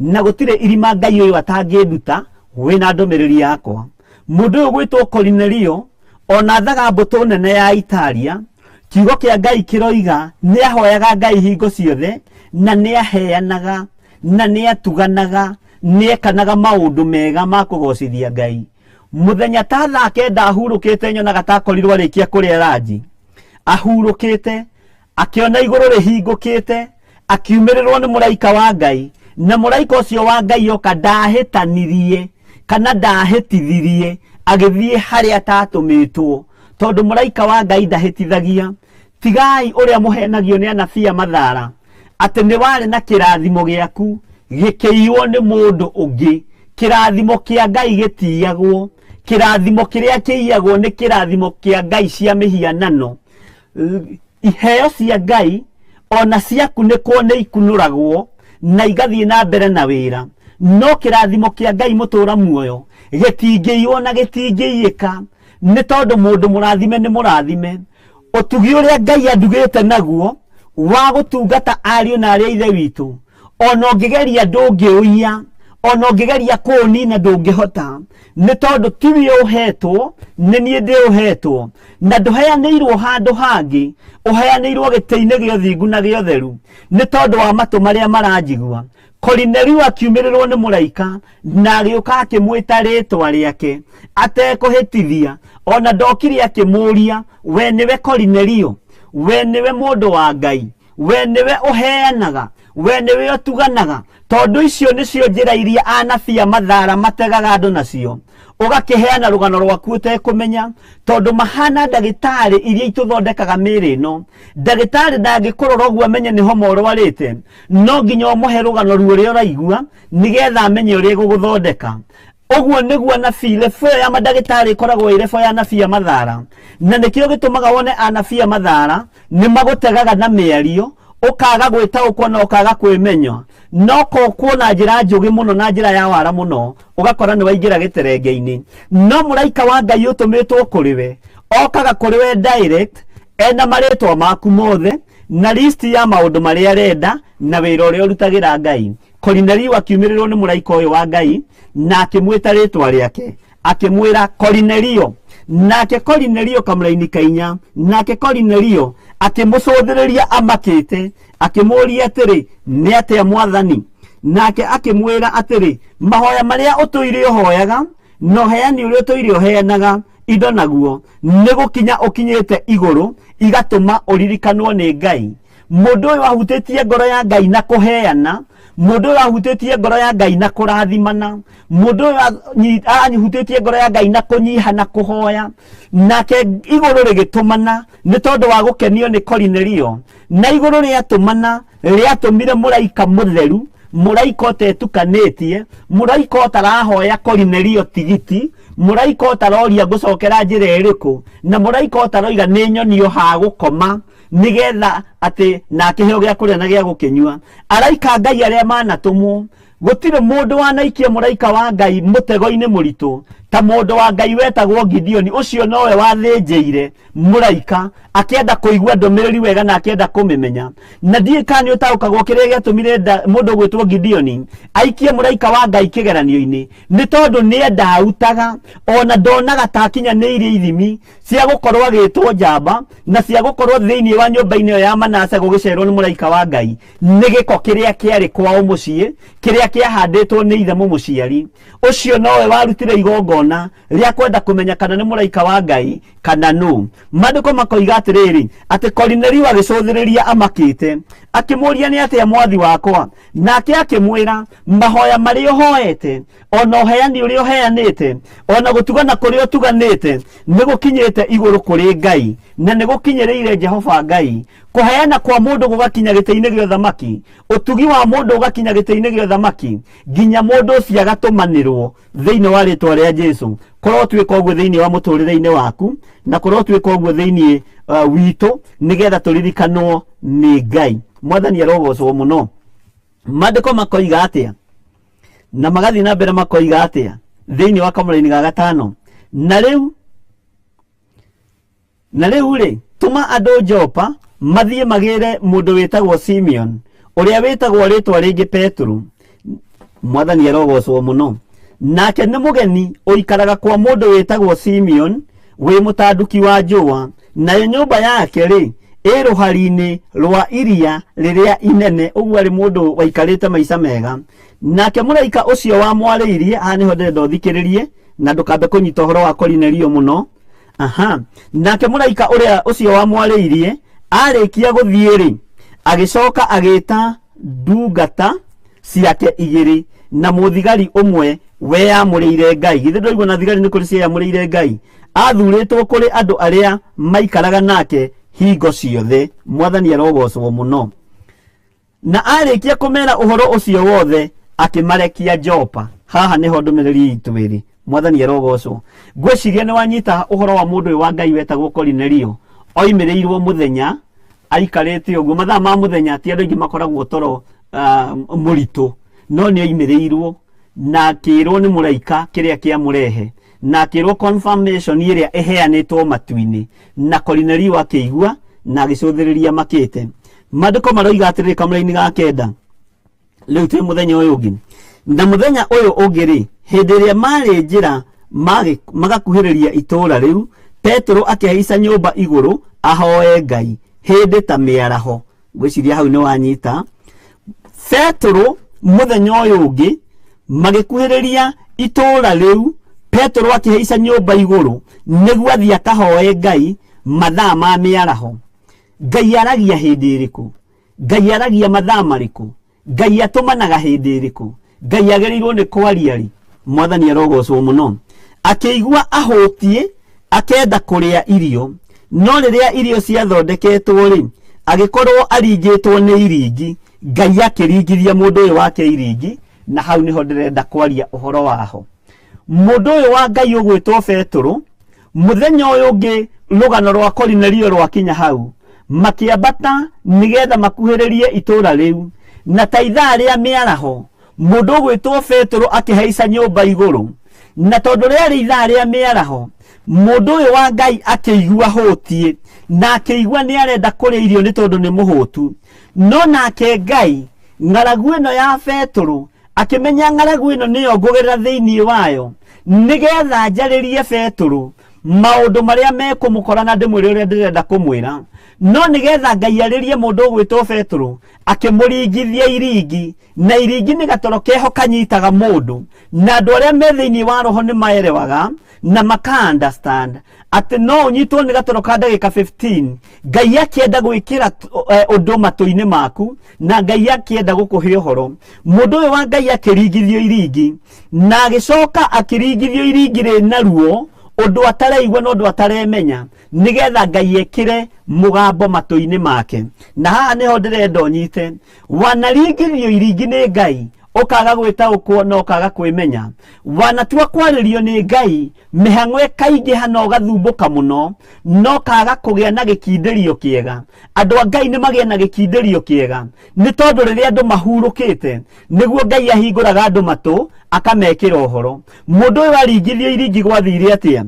na gũtirĩ irima Ngai ũyũ atangĩnduta wĩna ndũmĩrĩri yakwa. Mũndũ ũyũ gwĩtwo Korinelio ona athaga mbũtũ nene ya Italia, kiugo kĩa Ngai kĩroiga nĩ ahoyaga Ngai hingo ciothe, na nĩ aheanaga, na nĩ atuganaga, nĩ ekanaga maũndũ mega ma kũgocithia Ngai. Mũthenya ta thaa kenda ahurũkĩte, nyonaga ta akorirwo arĩkia kũrĩa ranji, ahurũkĩte akĩona igũrũ rĩhingũkĩte, akiumĩrĩrwo nĩ mũraika wa Ngai, na mũraika ũcio wa Ngai oka ndahĩtanirie kana ndahĩtithirie agĩthiĩ harĩa atatũmĩtwo, tondũ mũraika wa Ngai ndahĩtithagia. Tigai ũrĩa mũhenagio nĩ anabii a mathara atĩ nĩ warĩ na kĩrathimo gĩaku gĩkĩiywo nĩ mũndũ ũngĩ. Kĩrathimo kĩa Ngai gĩtiyagwo. Kĩrathimo kĩrĩa kĩiyagwo nĩ kĩrathimo kĩa Ngai cia mĩhianano. Iheo cia Ngai ona ciaku nĩkwo nĩ ikunũragwo na igathiĩ na mbere na wĩra, no kĩrathimo kĩa Ngai mũtũra muoyo gĩtingĩiywo na gĩtingĩiyĩka, nĩ tondũ mũndũ mũrathime nĩ mũrathime. Ũtugi ũrĩa Ngai andugĩte naguo wa gũtungata ariũ na arĩ a ithe witũ, ona ũngĩgeria ndũngĩũiya, ona ũngĩgeria kũũnina ndũngĩhota, nĩ tondũ tiwe ũhetwo, nĩ niĩ ndĩũhetwo, na ndũheanĩirwo handũ hangĩ, ũheanĩirwo gĩtĩ-inĩ gĩa ũthingu na gĩa ũtheru, nĩ tondũ wa matũ marĩa maranjigua. Korinelio akiumĩrĩrwo nĩ mũraika na agĩũka akĩmwĩta rĩtwa rĩake atekũhĩtithia, ona ndokire akĩmũria, we nĩwe Korinelio? We nĩwe mũndũ wa Ngai? We nĩwe ũheanaga? We nĩwe ũtuganaga? Tondũ icio nĩcio njĩra iria anabii a mathara mategaga andũ nacio. Ũgakĩheana rũgano rwaku ũtekũmenya, tondũ mahana ndagĩtarĩ iria itũthondekaga mĩĩrĩ ĩno. Ndagĩtarĩ ndangĩkũrora ũguo amenye nĩ homa ũrwarĩte, no nginya ũmũhe rũgano ruo ũrĩa ũraigua nĩgetha amenye ũrĩa ĩgũgũthondeka. Ũguo nĩguo anabii, lebo ĩyo ya mandagĩtarĩ ĩkoragwo ĩ lebo ya anabii a mathara, na nĩkĩo gĩtũmaga wone anabii a mathara nĩ magũtegaga na mĩario, ũkaga gwĩtaũkwo na ũkaga kwĩmenya, no kokwo na njĩra njũgĩ mũno na njĩra ya wara mũno, ũgakora nĩ waingĩra gĩterenge-inĩ. No mũraika wa Ngai ũtũmĩtwo kũrĩ we, okaga kũrĩ we direct, ena marĩtwa maku mothe, na list ya maũndũ marĩa arenda, na wĩra ũrĩa ũrutagĩra Ngai. Korinelio akiumĩrĩrwo nĩ mũraika ũyũ wa Ngai na akĩmwĩta rĩtwa rĩake, akĩmwĩra Korinelio. Nake Korinelio kamũraini kainya, nake Korinelio akĩmũcũthĩrĩria amakĩte, akĩmũũria atĩrĩ, nĩ atĩa mwathani? Nake akĩmwĩra atĩrĩ, mahoya marĩa ũtũire ũhoyaga na ũheani ũrĩa ũtũire ũheanaga indo naguo nĩ gũkinya ũkinyĩte igũrũ, igatũma ũririkanwo nĩ Ngai. Mũndũ ũyũ ahutĩtie ngoro ya Ngai na kũheana, mũndũ ũyũ ahutĩtie ngoro ya Ngai na kũrathimana, mũndũ ũyũ ahutĩtie ngoro ya Ngai na kũnyiha na kũhoya. Nake igũrũ rĩgĩtũmana nĩ tondũ wa gũkenio nĩ Korinelio, na igũrũ rĩatũmana rĩatũmire mũraika mũtheru, mũraika ũtetukanĩtie, mũraika ũtarahoya Korinelio tigiti, mũraika ũtaroria ngũcokera njĩra ĩrĩkũ, na mũraika ũtaroiga nĩ nyonio ha gũkoma nigetha atĩ na akĩheo gĩa kũrĩa na gĩa gũkĩnyua. Araika Ngai arĩa manatũmwo, gũtirĩ mũndũ wanaikia mũraika wa Ngai mũtego-inĩ mũritũ ta mũndũ wa Ngai wetagwo Gideoni. Ũcio nowe wathĩnjĩire mũraika akĩenda kũigua ndũmĩrĩri wega na akĩenda kũmĩmenya. Na ndiũĩ kana nĩ ũtaũkagwo kĩrĩa gĩatũmire mũndũ ũgwĩtwo Gideoni aikie mũraika wa Ngai kĩgeranio-inĩ, nĩ tondũ nĩ endautaga, ona ndonaga ta akinyanĩirie ithimi cia gũkorwo agĩtwo njamba na cia gũkorwo thĩinĩ wa nyũmba-inĩ ĩyo ya Manase gũgĩcerwo nĩ mũraika wa Ngai. Nĩ gĩko kĩrĩa kĩarĩ kwao mũciĩ, kĩrĩa kĩahandĩtwo nĩ ithe mũmũciari. Ũcio nowe warutire igongona rĩa kwenda kũmenya kana nĩ mũraika wa Ngai kana nũ. Maandĩko makoiga atĩrĩrĩ, atĩ Korinelio agĩcũthĩrĩria amakĩte, akĩmũũria, nĩ atĩa mwathi wakwa? Nake akĩmwĩra, mahoya marĩa ũhoete, ona ũheani ũrĩa ũheanĩte, ona gũtugana kũrĩa ũtuganĩte, nĩ gũkinyĩte igũrũ kũrĩ Ngai. Na nĩ gũkinyĩrĩire Jehova Ngai. Kũheana kwa mũndũ gũgakinya gĩtĩ-inĩ gĩa ũthamaki, ũtugi wa mũndũ ũgakinya gĩtĩ-inĩ gĩa ũthamaki, nginya mũndũ ũcio agatũmanĩrwo thĩinĩ wa rĩtwa rĩa Jesu. Kũrotuĩka ũguo thĩinĩ wa mũtũrĩre-inĩ waku, na kũrotuĩka ũguo thĩinĩ witũ, nĩgetha tũririkanwo nĩ Ngai. Mwathani arogocwo mũno. Maandĩko makoiga atĩa? Na magathiĩ na mbere makoiga atĩa? Thĩinĩ wa kamũraini ga gatano. Na rĩu Na rĩu-rĩ, tũma andũ Jopa mathiĩ magĩre mũndũ wĩtagwo Simeon, ũrĩa wĩtagwo rĩĩtwa rĩngĩ Petero. Mwathani arogocwo mũno. Nake nĩ mũgeni ũikaraga kwa mũndũ wĩtagwo Simeon, wĩ mũtanduki wa njũa, nayo nyũmba yake-rĩ, ĩ rũhari-inĩ rwa iria rĩrĩa inene. Ũguo arĩ mũndũ waikarĩte maica mega. Nake mũraika ũcio wamwarĩirie, haha nĩho ndĩrenda ũthikĩrĩrie, na ndũkambe kũnyita ũhoro wa Korinelio mũno. Aha. Nake mũraika ũrĩa ũcio wamwarĩirie arĩkia gũthiĩ-rĩ, agĩcoka agĩta ndungata ciake igĩrĩ na mũthigari ũmwe weyamũrĩire Ngai. Githĩ ndũraigua na thigari nĩ kũrĩ cieyamũrĩire Ngai? Athurĩtwo kũrĩ andũ arĩa maikaraga nake hingo ciothe. Mwathani arogocwo mũno. Na arĩkia kũmera ũhoro ũcio wothe, akĩmarekia Jopa. Haha nĩho ndũmĩrĩri itũ ĩrĩ. Mwathani arogocwo. Ngwĩciria nĩ wanyita ũhoro wa mũndũ ũyũ wa Ngai wetagwo Korinelio. Oimĩrĩirwo mũthenya aikarĩte ũguo, mathaa ma mũthenya ti andũ aingĩ makoragwo toro mũritũ, no nĩ oimĩrĩirwo na akĩrwo nĩ mũraika kĩrĩa kĩamũrehe, na akĩrwo confirmation ĩrĩa ĩheanĩtwo matu-inĩ, na Korinelio akĩigua na agĩcũthĩrĩria makĩte. Maandĩko maroiga atĩrĩrĩ kamũra-inĩ ga kenda, rĩu twĩ mũthenya ũyũ ũngĩ. Na mũthenya ũyũ ũngĩ rĩ, hĩndĩ ĩrĩa maarĩ njĩra magakuhĩrĩria itũũra rĩu, Petero akĩhaica nyũmba igũrũ ahoe Ngai hĩndĩ ta mĩaraho. Ngwĩciria hau nĩ wanyita. Petero mũthenya ũyũ ũngĩ magĩkuhĩrĩria itũũra rĩu, Petero akĩhaica nyũmba igũrũ nĩguo athiĩ akahoe Ngai mathaa ma mĩaraho. Ngai aragia hĩndĩ ĩrĩkũ? Ngai aragia mathaa marĩkũ? Ngai atũmanaga hĩndĩ ĩrĩkũ? Ngai agĩrĩirwo nĩ kwaria rĩ? Mwathani arogocwo mũno. Akĩigua ahũtiĩ, akenda kũrĩa irio. No rĩrĩa irio ciathondeketwo rĩ, agĩkorwo aringĩtwo nĩ iringi. Ngai akĩringithia mũndũ ũyũ wake iringi, na hau nĩho ndĩrenda kwaria ũhoro waho. Mũndũ ũyũ wa Ngai ũgwĩtwo Betũrũ, Mũthenya ũyũ ũngĩ rũgano rwa Korinelio rwakinya hau, makĩambata nĩgetha makuhĩrĩrie itũũra rĩu. Na ta ithaa rĩa mĩaraho, mũndũ ũgwĩtwo Petero akĩhaica nyũmba igũrũ. Na tondũ rĩarĩ ithaa rĩa mĩaraho, mũndũ ũyũ wa Ngai akĩigua hũtiĩ, na akĩigua nĩ arenda kũrĩa irio nĩ tondũ nĩ mũhũtu. No nake Ngai, ng'aragu ĩno ya Petero akĩmenya ng'aragu ĩno nĩyo ngũgerera thĩinĩ wayo nĩgetha njarĩrie Petũrũ maũndũ marĩa mekũmũkora na ndĩmwĩre ũrĩa ndĩrenda kũmwĩra. No nĩgetha Ngai arĩrie mũndũ ũgwĩtwo Petũrũ, akĩmũringithia iringi, na iringi nĩ gatoro keho kanyitaga mũndũ, na andũ arĩa me thĩinĩ wa roho nĩ maerewaga na maka understand atĩ no ũnyitwo nĩ gatoro ka ndagĩka 15 Ngai akĩenda gwĩkĩra ũndũ matũ-inĩ maku na Ngai akĩenda gũkũhe ũhoro. Mũndũ ũyũ wa Ngai akĩringithio iringi na agĩcoka akĩringithio iringi rĩna ruo ũndũ ataraigua na ũndũ ataremenya nĩgetha Ngai ekĩre mũgambo matũ-inĩ make. Na haha nĩho ndĩrenda ũnyite, wanaringithio iringi nĩ Ngai ũkaga gwĩtaũkwo na ũkaga kwĩmenya, wanatua kwarĩrio nĩ Ngai mĩhang'o ĩkaingĩha na ũgathumbũka mũno na ũkaga kũgĩa na gĩkindĩrio kĩega. Andũ a Ngai nĩ magĩe na gĩkindĩrio kĩega, nĩ tondũ rĩrĩa andũ mahurũkĩte nĩguo Ngai ahingũraga andũ matũ akamekĩra ũhoro. Mũndũ ũyũ aringithio iringi gwathire atĩa?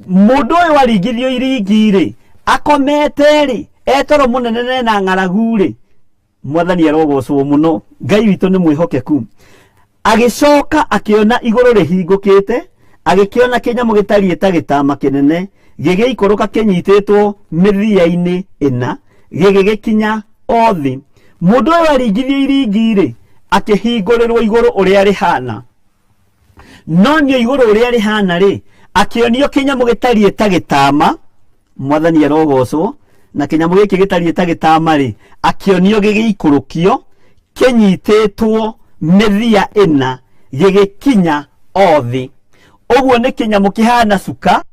Mũndũ ũyũ aringithio iringi rĩ, akomete rĩ, etoro mũnene na ena ng'aragu rĩ, Mwathani arogocwo mũno. Ngai witũ nĩ mwĩhokeku. Agĩcoka akĩona igũrũ rĩhingũkĩte, agĩkĩona kĩnyamũ gĩtariĩ ta gĩtama kĩnene gĩgĩikũrũka kĩnyitĩtwo mĩthia-inĩ ĩna, gĩgĩgĩkinya o thĩ. Mũndũ ũyũ aringithio iringi-rĩ, akĩhingũrĩrwo igũrũ ũrĩa rĩhana. No nĩ igũrũ ũrĩa rĩhana rĩ, akĩonio kĩnyamũ gĩtariĩ ta gĩtama, Mwathani arogocwo, na kĩnyamũ gĩkĩ gĩtariĩ ta gĩtama rĩ, akĩonio gĩgĩikũrũkio kĩnyitĩtwo mĩthia ĩna gĩgĩkinya o thĩ. Ũguo nĩ kĩnyamũ kĩhana cuka.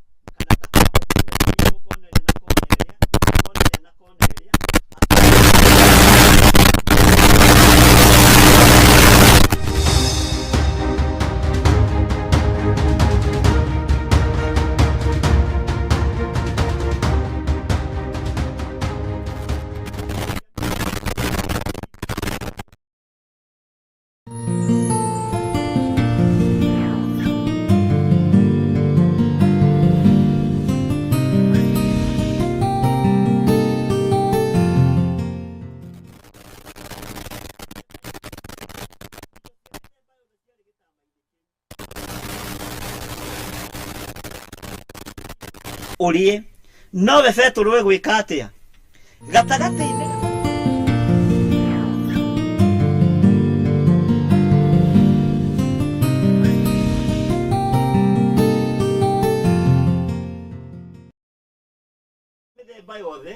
Ũrĩe. Nowe Betũrũ egwĩka atĩa? Gatagatĩ-inĩ mĩthemba yothe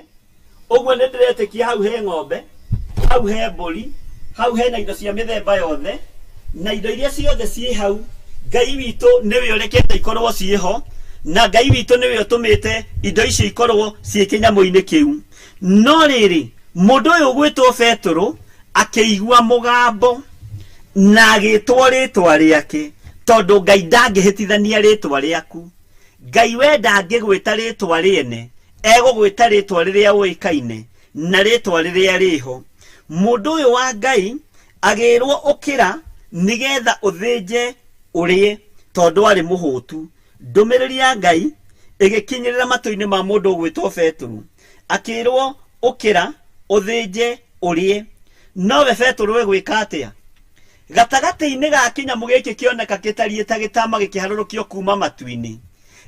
ũguo nĩ ndĩretĩkia hau he ng'ombe hau he mbũri hau hena indo cia mĩthemba yothe na indo iria ciothe ciĩ hau ngai witũ nĩwe ũrekete ikorwo ciĩ ho na ngai witũ nĩwe ũtũmĩte indo icio ikorwo ciĩ kĩnyamũ-inĩ kĩu no rĩrĩ mũndũ ũyũ ũgwĩtwo betũrũ akĩigua mũgambo na agĩtwo rĩtwa rĩake tondũ ngai ndangĩhĩtithania rĩtwa rĩaku Ngai we ndangĩgwĩta rĩtwa rĩene, egũgwĩta rĩtwa rĩrĩa ũĩkaine na rĩtwa rĩrĩa rĩho. Mũndũ ũyũ wa Ngai agĩrwo ũkĩra nĩgetha ũthĩnje ũrĩe tondũ arĩ mũhũtu. Ndũmĩrĩri ya Ngai ĩgĩkinyĩrĩra matũ-inĩ ma mũndũ ũgwĩtwo Betũrũ. Akĩrwo ũkĩra ũthĩnje ũrĩe. Nowe Betũrũ egwĩka atĩa? Gatagatĩ-inĩ ga kĩnyamũ gĩkĩ kĩoneka kĩtariĩ ta gĩtama gĩkĩharũrũkio kuuma matu-inĩ,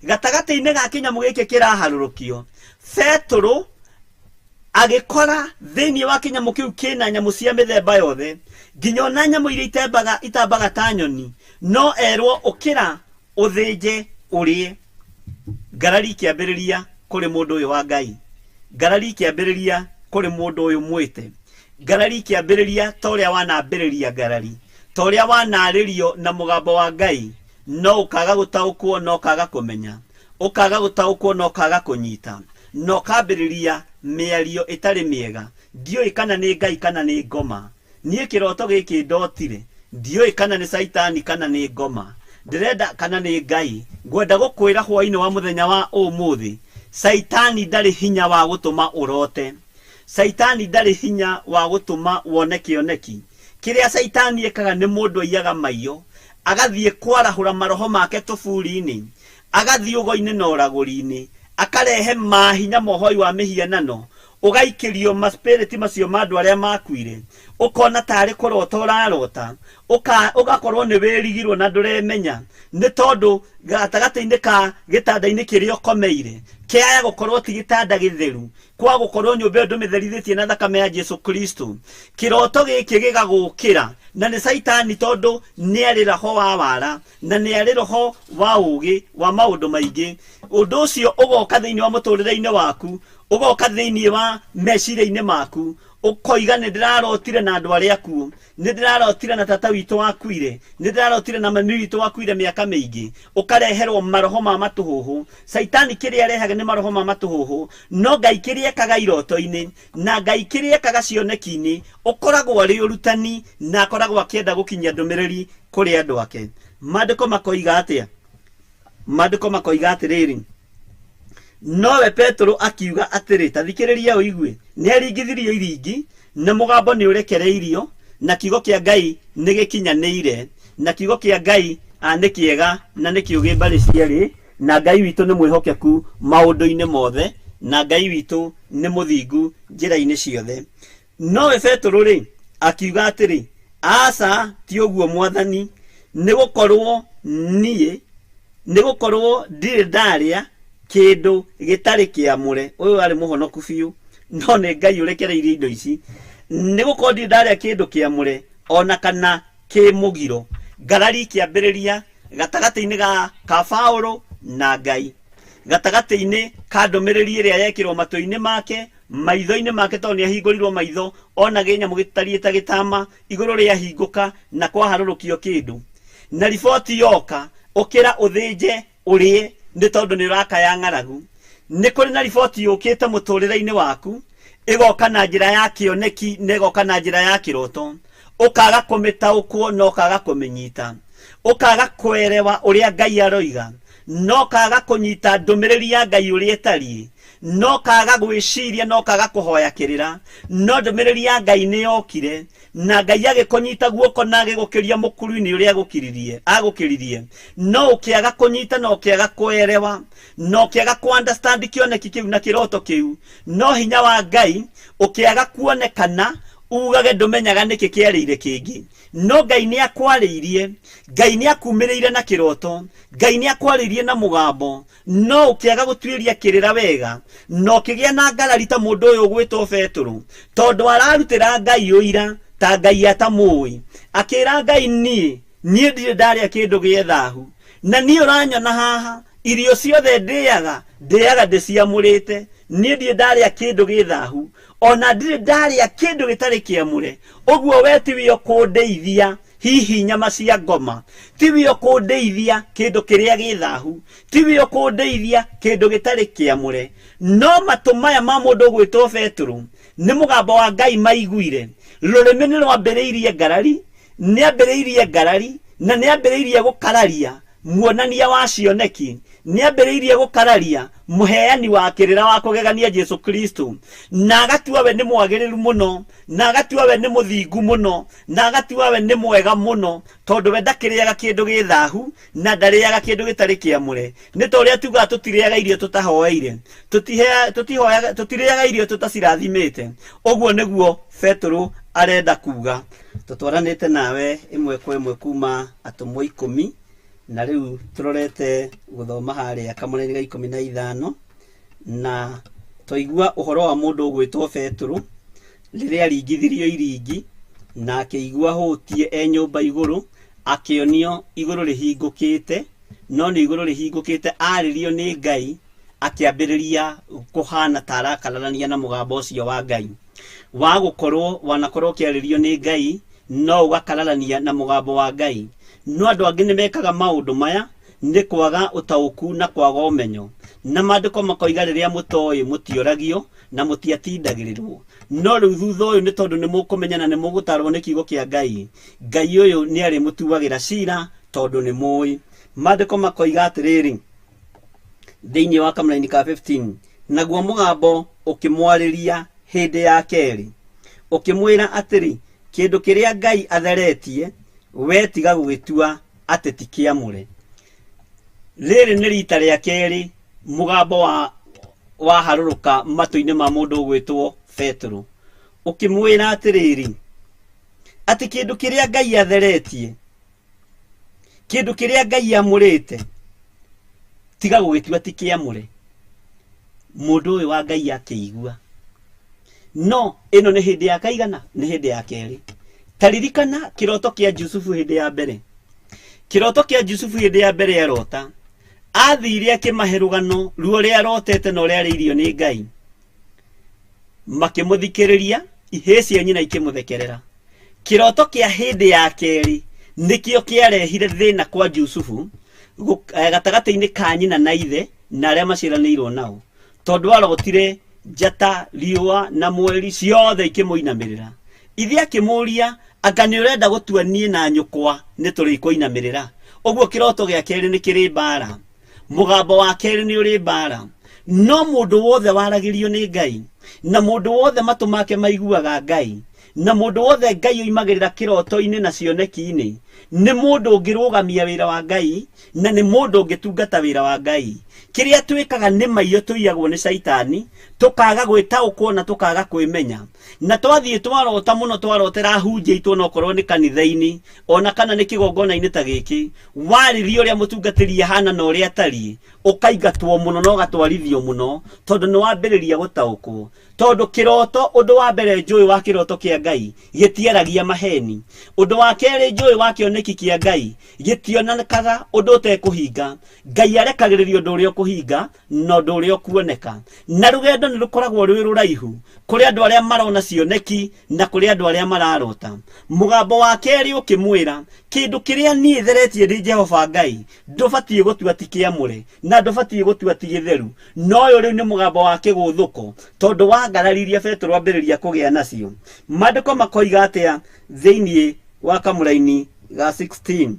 gatagatĩ-inĩ ga kĩnyamũ gĩkĩ kĩraharũrũkio, Petũrũ agĩkora thĩinĩ wa kĩnyamũ kĩu kĩna nyamũ cia mĩthemba yothe, nginya ona nyamũ iria itembaga itambaga ta nyoni, no erwo ũkĩra ũthĩnje ũrĩe. Ngarari ikĩambĩrĩria kũrĩ mũndũ ũyũ wa Ngai. Ngarari ikĩambĩrĩria kũrĩ mũndũ ũyũ mwĩte. Ngarari ikĩambĩrĩria ta ũrĩa wanambĩrĩria ngarari. Ta ũrĩa wanarĩrio na mũgambo wa Ngai, no ũkaga gũtaũkwo na ũkaga kũmenya. Ũkaga gũtaũkwo na ũkaga kũnyita. Na ũkambĩrĩria mĩario ĩtarĩ mĩega. Ndiũĩ kana nĩ Ngai kana nĩ ngoma. Niĩ kĩroto gĩkĩ ndotire, ndiũĩ kana nĩ caitani kana nĩ ngoma. Ndĩrenda kana nĩ Ngai. Ngwenda gũkwĩra hwainĩ wa mũthenya wa ũmũthĩ, caitani ndarĩ hinya wa gũtũma ũrote. Caitani ndarĩ hinya wa gũtũma wone kĩoneki. Kĩrĩa caitani ekaga nĩ mũndũ aiyaga maiyo, agathiĩ kwarahũra maroho make tũburi-inĩ, agathiĩ ũgo-inĩ na ũragũri-inĩ, akarehe mahinya ma ũhoi wa mĩhianano, ũgaikĩrio maspiriti macio ma andũ arĩa makuire, ũkona tarĩ kũrota ũrarota, ũka- ũgakorwo nĩ wĩrigirwo na ndũremenya nĩ tondũ gatagatĩ-inĩ ka gĩtanda-inĩ kĩrĩa ũkomeire kĩaya gũkorwo ti gĩtanda gĩtheru kwa gũkorwo nyũmba ĩyo ndũmĩtherithĩtie na thakame ya Jesu Kristo. Kĩroto gĩkĩ gĩgagũkĩra na nĩ caitani tondũ nĩ arĩ roho wa wara na nĩ arĩ roho wa ũũgĩ wa maũndũ maingĩ. Ũndũ ũcio ũgoka thĩinĩ wa mũtũrĩre-inĩ waku, ũgoka thĩinĩ wa meciria-inĩ maku, ũkoiga nĩ ndĩrarotire na andũ arĩa akuũ, nĩ ndĩrarotire na tata witũ wakuire, nĩ ndĩrarotire na mami witũ wakuire mĩaka mĩingĩ. Ũkareherwo maroho ma matũhũhũ. Caitani kĩrĩa arehaga nĩ maroho ma matũhũhũ, no Ngai kĩrĩa ekaga iroto-inĩ na Ngai kĩrĩa ekaga cioneki-inĩ ũkoragwo arĩ ũrutani na akoragwo akĩenda gũkinyia ndũmĩrĩri kũrĩ andũ ake. Maandĩko makoiga atĩa? Maandĩko makoiga atĩrĩrĩ, nowe Petũrũ akiuga atĩrĩ, ta thikĩrĩria ũigue, nĩ aringithirio iringi, na mũgambo nĩ ũrekereirio, na kiugo kĩa Ngai nĩ gĩkinyanĩire, na kiugo kĩa Ngai ah, nĩ kĩega na nĩ kĩũgĩ mbarĩ cierĩ, na Ngai witũ nĩ mwĩhokeku maũndũ-inĩ mothe, na Ngai witũ nĩ mũthingu njĩra-inĩ ciothe. Nowe Petũrũ-rĩ, akiuga atĩrĩ, Aca, ti ũguo Mwathani, nĩ gũkorwo niĩ nĩ gũkorwo ndirĩ ndarĩa kĩndũ gĩtarĩ kĩamũre. Ũyũ arĩ mũhonoku biũ, no nĩ Ngai ũrekereirie indo ici. Nĩ gũkorwo ndirĩ ndarĩa kĩndũ kĩamũre o na kana kĩ mũgiro. Ngarari ikĩambĩrĩria gatagatĩ-inĩ ga ka Paũlũ na Ngai, gatagatĩ-inĩ ka ndũmĩrĩri ĩrĩa yekĩrwo matũ-inĩ make, maitho-inĩ make tondũ nĩ ahingũrirwo maitho ona kĩnyamũ gĩtariĩ ta gĩtama igũrũ rĩahingũka na kwaharũrũkio kĩndũ na riboti yoka ũkĩra ũthĩnje ũrĩe nĩ tondũ nĩ ũrakaya ng'aragu nĩ kũrĩ na riboti yũkĩte mũtũrĩre-inĩ waku ĩgoka na njĩra ya kĩoneki na ĩgoka na njĩra ya kĩroto ũkaga kũmĩtaũkwo na ũkaga kũmĩnyita ũkaga kwerewa ũrĩa Ngai aroiga na ũkaga kũnyita ndũmĩrĩri ya Ngai ũrĩa ĩtariĩ na ũkaga gwĩciria na ũkaga kũhoya kĩrĩra no ndũmĩrĩri ya Ngai nĩ yokire na Ngai agĩkũnyita guoko na agĩgũkĩria mũkuru-inĩ ũrĩa agũkiririe agũkĩririe no ũkĩaga kũnyita na ũkĩaga kwerewa na ũkĩaga kũ understand kĩoneki kĩu na kĩroto kĩu no hinya wa Ngai ũkĩaga kuonekana Ugage ndũmenyaga nĩkĩ kĩarĩire kĩngĩ, no Ngai nĩ akwarĩirie, Ngai nĩ akumĩrĩire na kĩroto, Ngai nĩ akwarĩirie na mũgambo, no ũkĩaga gũtuĩria kĩrĩra wega na ũkĩgĩa na ngarari ta mũndũ ũyũ ũgwĩtwo Betũrũ, tondũ ararutĩra Ngai ũira ta Ngai atamũĩ, akĩra Ngai niĩ niĩ ndirĩ ndarĩa kĩndũ gĩa thahu, na niĩ ũranyona haha irio ciothe ndĩaga ndĩaga ndĩciamũrĩte, niĩ ndirĩ ndarĩa kĩndũ gĩ thahu, ona ndirĩ ndarĩa kĩndũ gĩtarĩ kĩamũre. Ũguo we tiwe ũkũndeithia hihi nyama cia ngoma, tiwe ũkũndeithia kĩndũ kĩrĩa gĩ thahu, tiwe ũkũndeithia kĩndũ gĩtarĩ kĩamũre. No matũ maya ma mũndũ ũgwĩtwo Betũrũ nĩ mũgambo wa Ngai maiguire. Rũrĩmĩ nĩ rwambĩrĩirie ngarari, nĩ ambĩrĩirie ngarari na nĩ ambĩrĩirie gũkararia muonania wa cioneki, nĩ ambĩrĩirie gũkararia mũheani wa kĩrĩra wa kũgegania Jesu Kristo, na agatua we nĩ mwagĩrĩru mũno, na agatua we nĩ mũthingu mũno, na agatua we nĩ mwega mũno, tondũ we ndakĩrĩaga kĩndũ gĩ thahu na ndarĩaga kĩndũ gĩtarĩ kĩamũre. Nĩ ta ũrĩa tugaga tũtirĩaga irio tũtahoeire, tũtirĩaga irio tũtacirathimĩte. Ũguo nĩguo Betũrũ arenda kuga. Tũtwaranĩte nawe ĩmwe kwa ĩmwe kuma atũmwo 10, na rĩu tũrorete gũthoma harĩa kamũraini ga 15, na twaigua ũhoro wa mũndũ ũgwĩtwo Betũrũ rĩrĩa aringithirio iringi na akĩigua hũtie e nyũmba igũrũ, akĩonio igũrũ rĩhingũkĩte, no nĩ igũrũ rĩhingũkĩte arĩrio nĩ Ngai, akĩambĩrĩria kũhana ta arakararania na mũgambo ũcio wa Ngai. Wa gũkorwo wanakorwo ũkĩarĩrio nĩ Ngai no ũgakararania na mũgambo wa Ngai. No andũ angĩ nĩ mekaga maũndũ maya nĩ kwaga ũtaũku na kwaga ũmenyo, na maandĩko makoiga rĩrĩa mũtoĩ mũtioragio na mũtiatindagĩrĩrwo. No rĩu thutha ũyũ nĩ tondũ nĩ mũkũmenya na nĩ mũgũtarwo nĩ kiugo kĩa Ngai, Ngai ũyũ nĩ arĩmũtuagĩra cira tondũ nĩ mũĩ. Maandĩko makoiga atĩrĩrĩ thĩinĩ wa kamũraini ka 15, naguo mũgambo ũkĩmwarĩria hĩndĩ ya kerĩ ũkĩmwĩra atĩrĩ, kĩndũ kĩrĩa Ngai atheretie we tiga gũgĩtua atĩ ti kĩamũre. Rĩrĩ nĩ rita rĩa kerĩ mũgambo waharũrũka matũ-inĩ ma mũndũ ũgwĩtwo Betũrũ, ũkĩmwĩra atĩrĩrĩ, atĩ kĩndũ kĩrĩa Ngai atheretie, kĩndũ kĩrĩa Ngai amũrĩte, tiga gũgĩtua ti kĩamũre. Mũndũ ũyũ wa Ngai akĩigua. No ĩno nĩ hĩndĩ ya kaigana, nĩ hĩndĩ ya kerĩ. Taririkana kĩroto kĩa Jusufu hĩndĩ ya mbere. Kĩroto kĩa Jusufu hĩndĩ ya mbere arota, athire akĩmahe rũgano ruo rĩa arotete na ũrĩa arĩirio nĩ Ngai. Makĩmũthikĩrĩria, ihĩĩ cia nyina ikĩmũthekerera. Kĩroto kĩa hĩndĩ ya kerĩ nĩkĩo kĩarehire thĩna kwa Jusufu gatagatĩ-inĩ ka nyina na ithe na arĩa maciaranĩirwo nao, tondũ arotire njata, riũa na mweri ciothe ikĩmũinamĩrĩra. Ithe akĩmũũria, anga nĩ ũrenda gũtua niĩ na nyũkwa nĩ tũrĩkũinamĩrĩra? Ũguo kĩroto gĩa kerĩ nĩ kĩrĩ mbara, mũgambo wa kerĩ nĩ ũrĩ mbara. No mũndũ wothe waragĩrio nĩ Ngai, na mũndũ wothe matũ make maiguaga Ngai, na mũndũ wothe Ngai oimagĩrĩra kĩroto-inĩ na cioneki-inĩ, nĩ mũndũ ũngĩrũgamia wĩra wa Ngai, na nĩ mũndũ ũngĩtungata wĩra wa Ngai. Kĩrĩa twĩkaga nĩ maiyo tũiyagwo nĩ Caitani, tũkaga gwĩtaũkwo na tũkaga kwĩmenya. Na twathiĩ twarota mũno, twarotera hunjia itũ onokorwo nĩ kanitha-inĩ, ona kana nĩ kĩgongona-inĩ ta gĩkĩ, warĩria ũrĩa mũtungatĩri ahana na ũrĩa atariĩ, ũkaingatwo mũno na ũgatwarithio mũno, tondũ nĩ wambĩrĩria gũtaũkwo. Tondũ kĩroto, ũndũ wa mbere njũĩ wa kĩroto kĩa Ngai gĩtiaragia maheni. Ũndũ wa kerĩ njũĩ wa kĩoneki kĩa Ngai gĩtionekaga ũndũ ũtekũhinga. Ngai arekagĩrĩria ũndũ ũrĩa ũkũhinga na ũndũ ũrĩa ũkuoneka. Na rũgendo nĩ rũkoragwo rwĩ rũraihu kũrĩ andũ arĩa marona cioneki na kũrĩ andũ arĩa mararota. Mũgambo wa kerĩ ũkĩmwĩra, kĩndũ kĩrĩa niĩ theretie ndĩ Jehova Ngai, ndũbatiĩ gũtua ti kĩamũre na ndũbatiĩ gũtua ti gĩtheru. No ũyũ rĩu nĩ mũgambo wa kĩgũthũko, tondũ wangararirie Petero ambĩrĩria kũgĩa nacio. Maandĩko makoiga atĩa thĩinĩ wa kamũraini ga 16?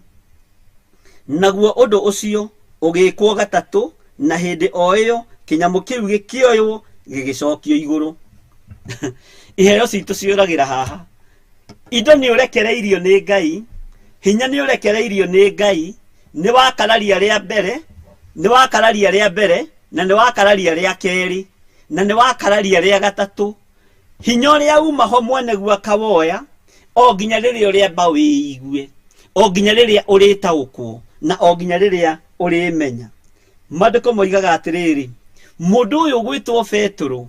Naguo ũndũ ũcio ũgĩkwo gatatũ, na hĩndĩ o ĩyo kĩnyamũ kĩu gĩkĩoywo gĩgĩcokio igũrũ. Iheo citũ ciũragĩra haha. Indo nĩ ũrekereirio nĩ Ngai, hinya nĩ ũrekereirio nĩ Ngai, nĩ wakararia rĩa mbere, nĩ wakararia rĩa mbere, na nĩ wakararia rĩa kerĩ, na nĩ wakararia rĩa gatatũ. Hinya ũrĩa uma ho mwene guo akawoya o nginya rĩrĩa ũrĩamba wĩigue, o nginya rĩrĩa ũrĩtaũkwo, na o nginya rĩrĩa ũrĩmenya. Maandĩko moigaga atĩrĩrĩ, mũndũ ũyũ ũgwĩtwo Petũrũ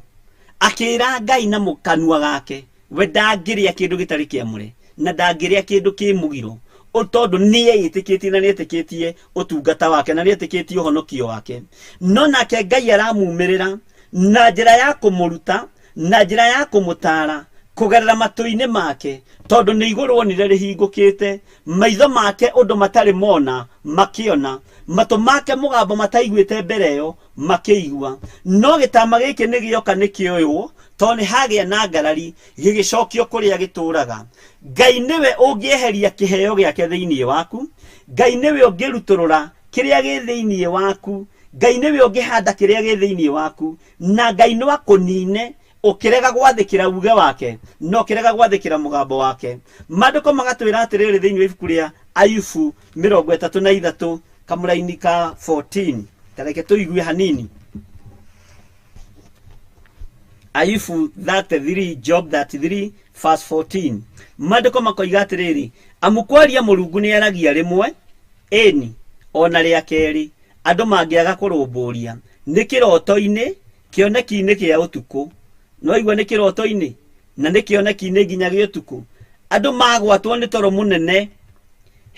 akĩĩra Ngai na kanua gake, we ndangĩrĩa kĩndũ gĩtarĩ kĩamũre na ndangĩrĩa kĩndũ kĩ mũgiro, tondũ nĩeĩtĩkĩtie na nĩetĩkĩtie ũtungata wake na nĩetĩkĩtie ũhonokio wake. No nake Ngai aramumĩrĩra na njĩra ya kũmũruta, na njĩra ya kũmũtaara kũgerera matũ-inĩ make, tondũ nĩ igũrũ onire rĩhingũkĩte, maitho make ũndũ matarĩ mona makĩona, matũ make mũgambo mataiguĩte mbere ĩyo makĩigua. No gĩtama gĩkĩ nĩ gĩoka nĩ kĩoywo, tondũ nĩ hagĩa na ngarari, gĩgĩcokio kũrĩa gĩtũraga. Ngai nĩwe ũngĩeheria kĩheo gĩake thĩinĩ waku, Ngai nĩwe ũngĩrutũrũra kĩrĩa gĩ thĩinĩ waku, Ngai nĩwe ũngĩhanda kĩrĩa gĩ thĩinĩ waku, na Ngai no akũnine ũkĩrega gwathĩkĩra uge wake na ũkĩrega gwathĩkĩra mũgambo wake. Maandĩko magatwĩra atĩrĩrĩ thĩinĩ wa ibuku rĩa Ayubu 33 kamũraini ka 14, tareke tũigue hanini. Ayubu 33, Job 33 verse 14, maandĩko makoiga atĩrĩrĩ, amu kwaria Mũrungu nĩaragia rĩmwe, ĩni ona rĩa kerĩ, andũ mangĩaga kũrũmbũria, nĩ kĩroto-inĩ, kĩoneki-inĩ kĩa ũtukũ. No igua nĩ kĩroto-inĩ na nĩ kĩoneki-inĩ nginya gĩa ũtukũ. Andũ magwatwo nĩ toro mũnene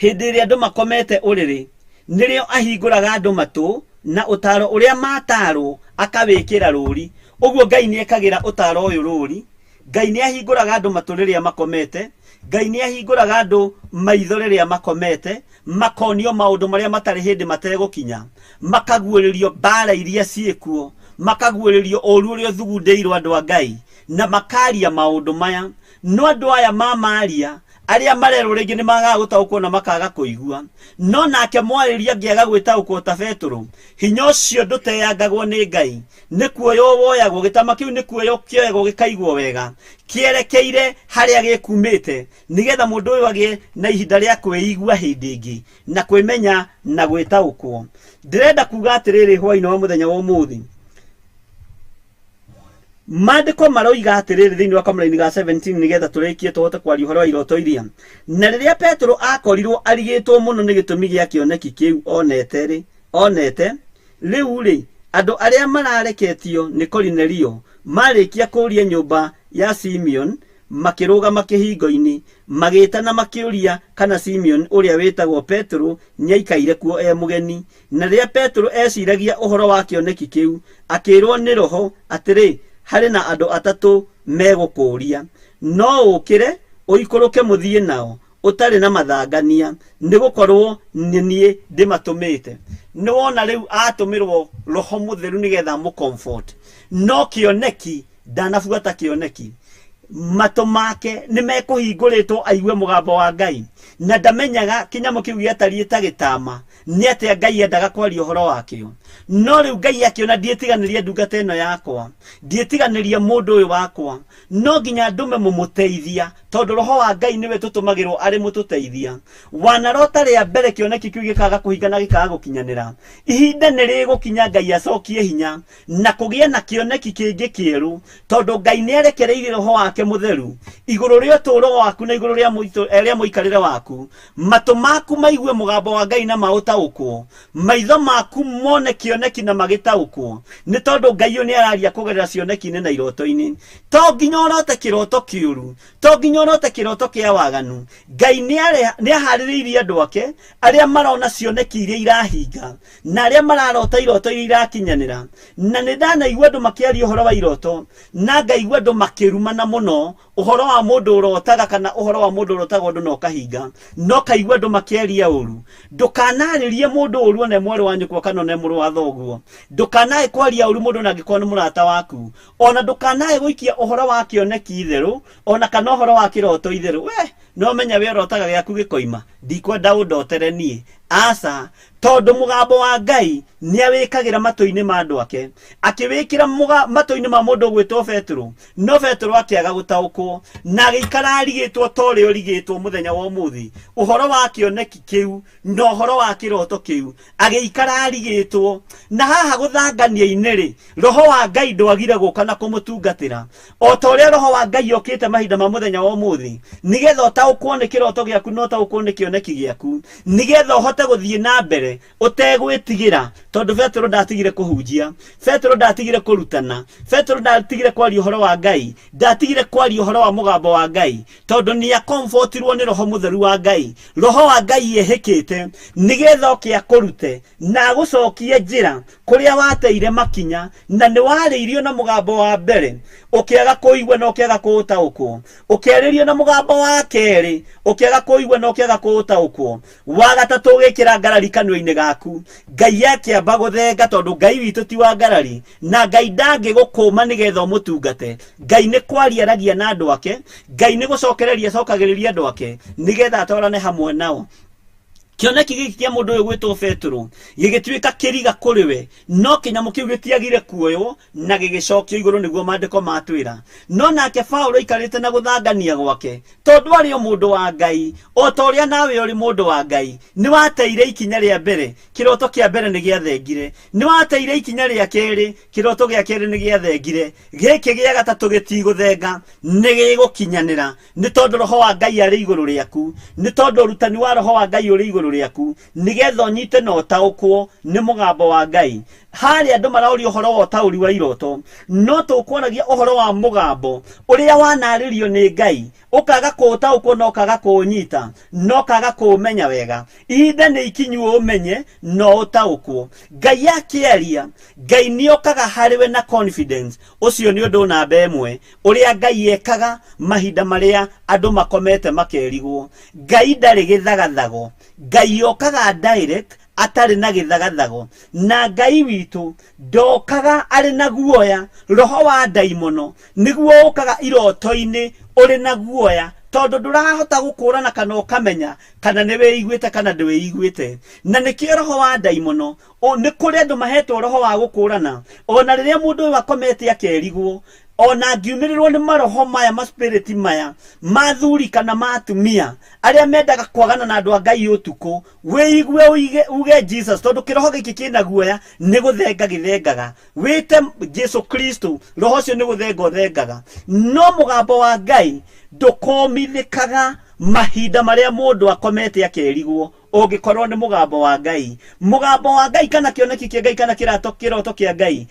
hĩndĩ ĩrĩa andũ makomete ũrĩrĩ, nĩrĩo ahingũraga andũ matũ na ũtaro ũrĩa matarwo akawĩkĩra rũri. Ũguo Ngai nĩekagĩra ũtaro ũyũ rũri. Ngai nĩahingũraga andũ matũ rĩrĩa makomete, Ngai nĩahingũraga andũ maitho rĩrĩa makomete, makonio maũndũ marĩa matarĩ hĩndĩ mategũkinya, makaguũrĩrio mbara iria ciĩkuo, makaguũrĩrio ũru ũrĩa ũthugundĩirwo andũ a Ngai, na makaria maũndũ maya. No andũ aya mamaria, arĩa marerwo rĩngĩ nĩ magaga gũtaũkwo na makaga kũigua. No nake mwarĩria angĩaga gwĩtaũkwo ta Petũrũ, hinya ũcio ndũteangagwo nĩ Ngai, nĩ kuoywo woyagwo, gĩtama kĩu nĩ kuoywo kĩoyagwo gĩkaigwo wega, kĩerekeire harĩa gĩkumĩte, nĩgetha mũndũ ũyũ agĩe na ihinda rĩa kwĩigua hĩndĩ ĩngĩ na kwĩmenya na gwĩtaũkwo. Ndĩrenda kuga atĩrĩrĩ hwaĩ-inĩ wa mũthenya wa ũmũthĩ, maandĩko maroiga atĩrĩrĩ thĩinĩ wa kamũraini ga 17, nĩgetha tũrĩkie tũhote kwaria ũhoro wa iroto iria. Na rĩrĩa Petũrũ akorirwo arigĩtwo mũno nĩ gĩtũmi gĩa kĩoneki kĩu onete, rĩu rĩ, andũ arĩa marareketio nĩ Korinelio marĩkia kũũria nyũmba ya Simeon, makĩrũgama kĩhingo-inĩ, magĩĩtana makĩũria kana Simeon ũrĩa wĩtagwo Petũrũ nĩaikaire kuo e mũgeni. Na rĩrĩa Petũrũ eciragia ũhoro wa kĩoneki kĩu, akĩĩrwo nĩ Roho atĩrĩ, harĩ na andũ atatũ megũkũũria. No ũkĩre, ũikũrũke mũthiĩ nao, ũtarĩ na mathangania, nĩgũkorwo nĩ niĩ ndĩmatũmĩte. Nĩwona rĩu atũmĩrwo Roho Mũtheru nĩgetha amũ-comfort. No kĩoneki ndanabuata kĩoneki. Matũ make nĩmekũhingũrĩtwo aigue mũgambo wa Ngai, na ndamenyaga kĩnyamũ kĩu gĩatariĩ ta gĩtama, nĩ atĩa Ngai endaga kwaria ũhoro wakĩo. No rĩu Ngai akĩona ndiĩtiganĩria ndungata ĩno yakwa, ndiĩtiganĩria mũndũ ũyũ wakwa, no nginya ndũme mũmũteithia, tondũ Roho wa Ngai nĩwe tũtũmagĩrwo arĩ mũtũteithia. Wanarota rĩa mbere kĩoneki kĩu gĩkaga kũhinga na gĩkaga gũkinyanĩra, ihinda nĩ rĩgũkinya Ngai acokie hinya na kũgĩe na kĩoneki kĩngĩ kĩerũ, tondũ Ngai nĩarekereirie Roho wake Mũtheru igũrũ rĩa ũtũũro waku na igũrũ rĩa mũikarĩre waku. Matũ maku maigue mũgambo wa Ngai na maũtaũkwo, maitho maku mone kĩoneki na magĩtaũkwo, nĩ tondũ Ngai ũyũ nĩararia kũgerera cioneki-inĩ na iroto-inĩ. To nginya ũrote kĩroto kĩũru, to nginya ũrote kĩroto kĩa waganu. Ngai nĩaharĩrĩirie andũ ake arĩa marona cioneki iria irahinga na arĩa mararota iroto iria irakinyanĩra. Na nĩ ndanaigua andũ makĩaria ũhoro wa iroto, na ngaigua andũ makĩrumana mũno ũhoro wa mũndũ ũrotaga kana ũhoro wa mũndũ ũrotaga ũndũ na ũkahinga, no kaigua andũ makĩaria ũru. Ndũkanarĩrie mũndũ ũru one mwarĩ wa nyũkwa kana one mũrũ wa thoguo. Ndũkanae kwaria ũru mũndũ na angĩkorwo nĩ mũrata waku. Ona ndũkanae gũikia ũhoro wa kĩoneki itherũ, ona kana ũhoro wa kĩroto itherũ. We, no menya we ũrotaga gĩaku gĩkoima, ndikwenda ũndotere niĩ. Aca, tondũ mũgambo wa Ngai nĩ awĩkagĩra matũ-inĩ ma andũ ake. Akĩwĩkĩra matũ-inĩ ma mũndũ ũgwĩtwo Betũrũ, no Betũrũ akĩaga gũtaũkwo, na agĩikara arigĩtwo ta ũrĩa ũrigĩtwo mũthenya wa ũmũthĩ ũhoro wa kĩoneki kĩu na ũhoro wa kĩroto kĩu, agĩikara arigĩtwo. Na haha gũthangania-inĩ-rĩ, roho wa Ngai ndwagire gũka na kũmũtungatĩra, o ta ũrĩa roho wa Ngai okĩte mahinda ma mũthenya wa ũmũthĩ, nĩgetha ũtaũkwo nĩ kĩroto gĩaku na ũtaũkwo nĩ kĩoneki gĩaku, nĩgetha ũhote gũthiĩ na mbere ũtegwĩtigĩra. Tondũ Petero ndatigire kũhunjia, Petero ndatigire kũrutana, Petero ndatigire kwaria ũhoro wa Ngai, ndatigire kwaria ũhoro wa mũgambo wa Ngai, tondũ nĩ akomfortirwo nĩ roho mũtheru wa Ngai. Roho wa Ngai ehĩkĩte nĩgetha oke akũrute na agũcokie njĩra kũrĩa wateire makinya, na nĩ warĩirio na mũgambo wa mbere ũkĩaga kũigua na ũkĩaga kũũtaũkwo, ũkĩarĩrio na mũgambo wa kerĩ ũkĩaga kũigua na ũkĩaga kũũtaũkwo, wa gatatũ ũgĩkĩra ngarari kanua-inĩ gaku, Ngai akĩamba gũthenga, tondũ Ngai witũ ti wa ngarari, na Ngai ndangĩgũkũma nĩgetha ũmũtungate. Ngai nĩ kwaria aragia na andũ ake, Ngai nĩ gũcokereria acokagĩrĩria andũ ake nĩgetha atwarane hamwe nao. Kĩoneki gĩkĩ kĩa mũndũ ũyũ gwĩtwo Petero gĩgĩtuĩka kĩriga kũrĩ we, no kĩnyamũ kĩu gĩtiagire kuoywo na gĩgĩcokio igũrũ, nĩguo maandĩko matwĩra. No nake Paũlũ aikarĩte na gũthangania gwake, tondũ arĩ o mũndũ wa Ngai, o ta ũrĩa nawe ũrĩ mũndũ wa Ngai. Nĩ wateire ikinya rĩa mbere, kĩroto kĩa mbere nĩ gĩathengire. Nĩ wateire ikinya rĩa kerĩ, kĩroto gĩa kerĩ nĩ gĩathengire. Gĩkĩ gĩa gatatũ gĩtigũthenga, nĩ gĩgũkinyanĩra, nĩ tondũ roho wa Ngai arĩ igũrũ rĩaku, nĩ tondũ ũrutani wa roho wa Ngai ũrĩ igũrũ rĩaku, nĩgetha ũnyite na ũtaũkwo nĩ mũgambo wa Ngai. Harĩa andũ maraũria ũhoro wa ũtaũri wa iroto, no tũkwaragia ũhoro wa mũgambo ũrĩa wanarĩrio nĩ Ngai, ũkaga kũũtaũkwo na ũkaga kũũnyita na ũkaga kũũmenya wega. Ihinda nĩ ikinyu ũmenye na ũtaũkwo. Ngai akĩaria, Ngai nĩ okaga harĩwe na confidence. Ũcio nĩ ũndũ namba ĩmwe ũrĩa Ngai ekaga mahinda marĩa andũ makomete makerigwo. Ngai ndarĩ gĩthagathago. Ngai okaga direct atarĩ na gĩthagathago. Na Ngai witũ ndokaga arĩ na guoya. Roho wa ndaimono nĩguo ũkaga iroto-inĩ ũrĩ na guoya, tondũ ndũrahota gũkũrana kana ũkamenya kana nĩ wĩiguĩte kana ndwĩiguĩte. Na nĩkĩo roho wa ndaimono, nĩ kũrĩ andũ mahetwo roho wa gũkũrana. Ona rĩrĩa mũndũ ũyũ akomete akerigwo, ona angiumĩrĩrwo nĩ maroho maya, ma spirit maya ma thuri kana ma atumia arĩa mendaga kwagana na andũ a Ngai ũtukũ, wĩigue uge Jesus, tondũ kĩroho gĩkĩ kĩna guoya nĩ gũthenga gĩthengaga. Wĩte Jesu Kristo, roho ũcio nĩ gũthenga ũthengaga. No mũgambo wa Ngai ndũkomithĩkaga mahinda marĩa mũndũ akomete akerigwo, ũngĩkorwo nĩ mũgambo wa Ngai. Mũgambo wa Ngai kana kĩoneki kĩa Ngai kana kĩroto kĩa Ngai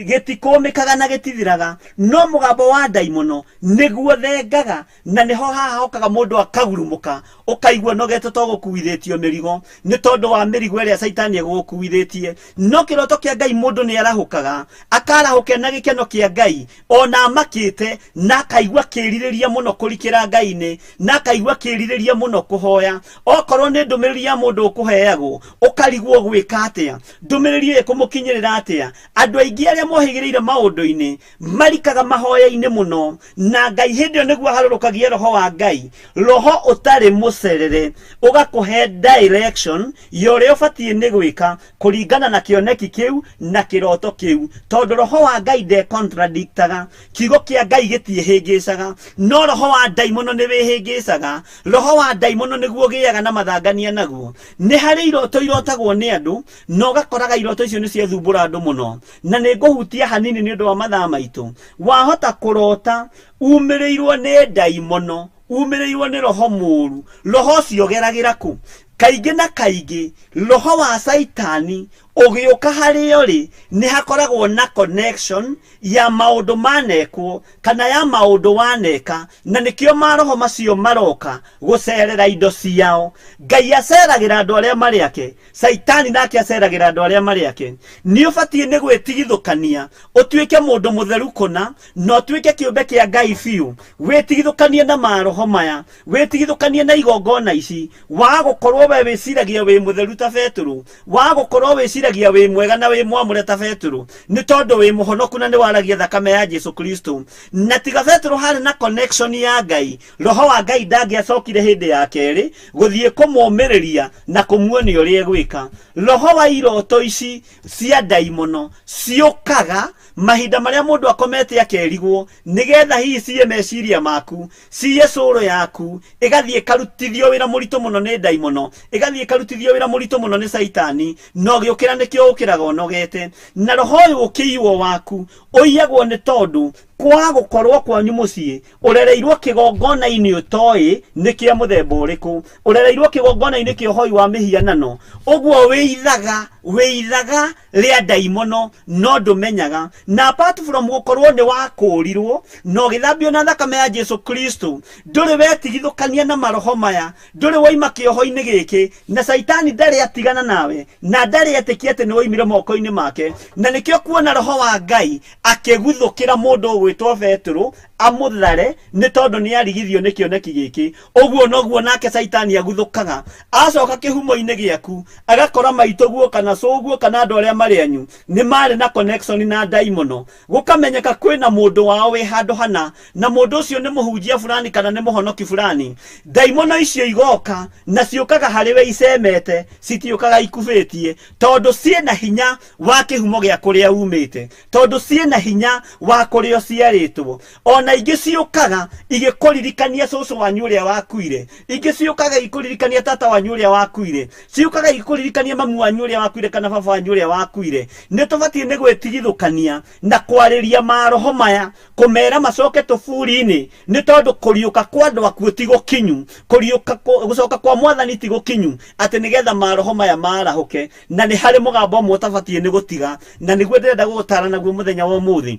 gĩtikũmĩkaga na gĩtithiraga. No mũgambo wa ndaimono nĩguo thengaga, na nĩho haha hokaga mũndũ akagurumũka, ũkaigua nogete to gũkuithĩtio mĩrigo nĩ tondũ wa mĩrigo ĩrĩa Caitani egũgũkuithĩtie. No kĩroto kĩa Ngai mũndũ nĩ arahũkaga, akarahũka na gĩkeno kĩa Ngai, ona amakĩte, na akaigua kĩrirĩria mũno kũrikĩra Ngai-inĩ, na akaigua kĩrirĩria mũno kũhoya. Okorwo nĩ ndũmĩrĩri ya mũndũ ũkũheagwo, ũkarigwo gwĩka atĩa, ndũmĩrĩri ĩyo ĩkũmũkinyĩrĩra atĩa. Andũ aingĩ arĩa mohĩgĩrĩire maũndũ-inĩ marikaga mahoya-inĩ mũno, na Ngai hĩndĩ ĩyo nĩguo aharũrũkagia roho wa Ngai, roho ũtarĩ mũcerere, ũgakũhe direction ya ũrĩa ũbatiĩ nĩ gwĩka kũringana na kĩoneki kĩu na kĩroto kĩu, tondũ roho wa Ngai ndekontradictaga. Kiugo kĩa Ngai gĩtiĩhĩngĩcaga, no roho wa ndaimono nĩ wĩhĩngĩcaga. Roho wa ndaimono nĩguo ũgĩaga na mathangania naguo. Nĩ harĩ iroto irotagwo nĩ andũ, na ũgakoraga iroto icio nĩ ciathumbũra andũ mũno. Na nĩ ngũhutia hanini nĩ ũndũ wa mathaa maitũ. Wahota kũrota umĩrĩirwo nĩ ndaimono, umĩrĩirwo nĩ roho mũũru. Roho ũcio ũgeragĩra kũ? Kaingĩ na kaingĩ roho wa Caitani ũgĩũka harĩo rĩ, nĩ hakoragwo na connection ya maũndũ manekwo kana ya maũndũ waneka, na nĩkĩo maroho macio maroka gũcerera indo ciao. Ngai aceragĩra andũ arĩa marĩ ake, Caitani nake aceragĩra andũ arĩa marĩ ake. Nĩ ũbatiĩ nĩ gwĩtigithũkania, ũtuĩke mũndũ mũtheru kũna, na ũtuĩke kĩũmbe kĩa Ngai biũ. Wĩtigithũkanie na maroho maya, wĩtigithũkanie na igongona ici. Wa gũkorwo we wĩciragia wĩ mũtheru ta Petero, wa gũkorwo wĩciragia Wĩciragia wĩ mwega na wĩ mwamũre ta Betũrũ nĩ tondũ wĩ mũhonoku na nĩ waragia thakame ya Jesu Kristo. Na tiga Betũrũ harĩ na connection ya Ngai, roho wa Ngai ndangĩacokire hĩndĩ ya kerĩ gũthiĩ kũmũmĩrĩria na kũmuonia ũrĩa egwĩka. Roho wa iroto ici cia ndaimono ciũkaga mahinda marĩa mũndũ akomete akerigwo, nĩgetha hihi ciye meciria maku, ciye cũrũ yaku, ĩgathiĩ ĩkarutithio wĩra mũritũ mũno nĩ ndaimono, ĩgathiĩ ĩkarutithio wĩra mũritũ mũno nĩ Caitani, na ũgĩũkĩra nĩkĩo ũkĩraga ũnogete. Na roho ũyũ ũkĩiywo waku ũiyagwo nĩ tondũ kwa gũkorwo kwanyu mũciĩ ũrereirwo kĩgongona-inĩ ũtoĩ nĩ kĩa mũthemba ũrĩkũ, ũrereirwo kĩgongona-inĩ kĩa ũhoi wa mĩhianano, ũguo wĩithaga wĩithaga rĩa ndaimono no ndũmenyaga. Na apart from gũkorwo nĩ wakũũrirwo na ũgĩthambio na thakame ya Jesu Kristo, ndũrĩ wetigithũkania na maroho maya, ndũrĩ waima kĩoho-inĩ gĩkĩ, na Caitani ndarĩ atigana nawe na ndarĩ etĩkia atĩ nĩ waimire moko-inĩ make. Na nĩkĩo kuona roho wa Ngai akĩguthũkĩra mũndũ ũgwĩtwo Betũrũ amũthare, nĩ tondũ nĩ arigithio nĩ kĩoneki gĩkĩ. Ũguo noguo nake Caitani aguthũkaga, acoka kĩhumo-inĩ gĩaku agakora maitũguo kana cũguo kana andũ arĩa marĩ anyu nĩ marĩ na connection na ndaimono, gũkamenyeka kwĩna mũndũ wao wĩ handũ hana, na mũndũ ũcio nĩ mũhunjia fulani kana nĩ mũhonoki fulani. Ndaimono icio igoka na ciũkaga harĩ we icemete, citiũkaga ikubĩtie, tondũ ciĩna hinya wa kĩhumo gĩa kũrĩa umĩte, tondũ ciĩna hinya wa kũrĩa ũciarĩtwo. Ona ingĩ ciũkaga igĩkũririkania cũcũ wanyu ũrĩa wakuire, ingĩ ciũkaga igĩkũririkania tata wanyu ũrĩa wakuire, ciũkaga igĩkũririkania mamu wanyu ũrĩa wakuire kana baba wanyu ũrĩa wakuire. Nĩ tũbatiĩ nĩ gwĩtigithũkania na kwarĩria maroho maya, kũmera macoke tũburi-inĩ, nĩ tondũ kũriũka kwa andũ akuũ ti gũkinyu, kũriũka gũcoka kwa mwathani ti gũkinyu, atĩ nĩgetha maroho maya marahũke. Na nĩ harĩ mũgambo ũmwe ũtabatiĩ nĩ gũtiga, na nĩguo ndĩrenda gũgũtara naguo mũthenya wa ũmũthĩ.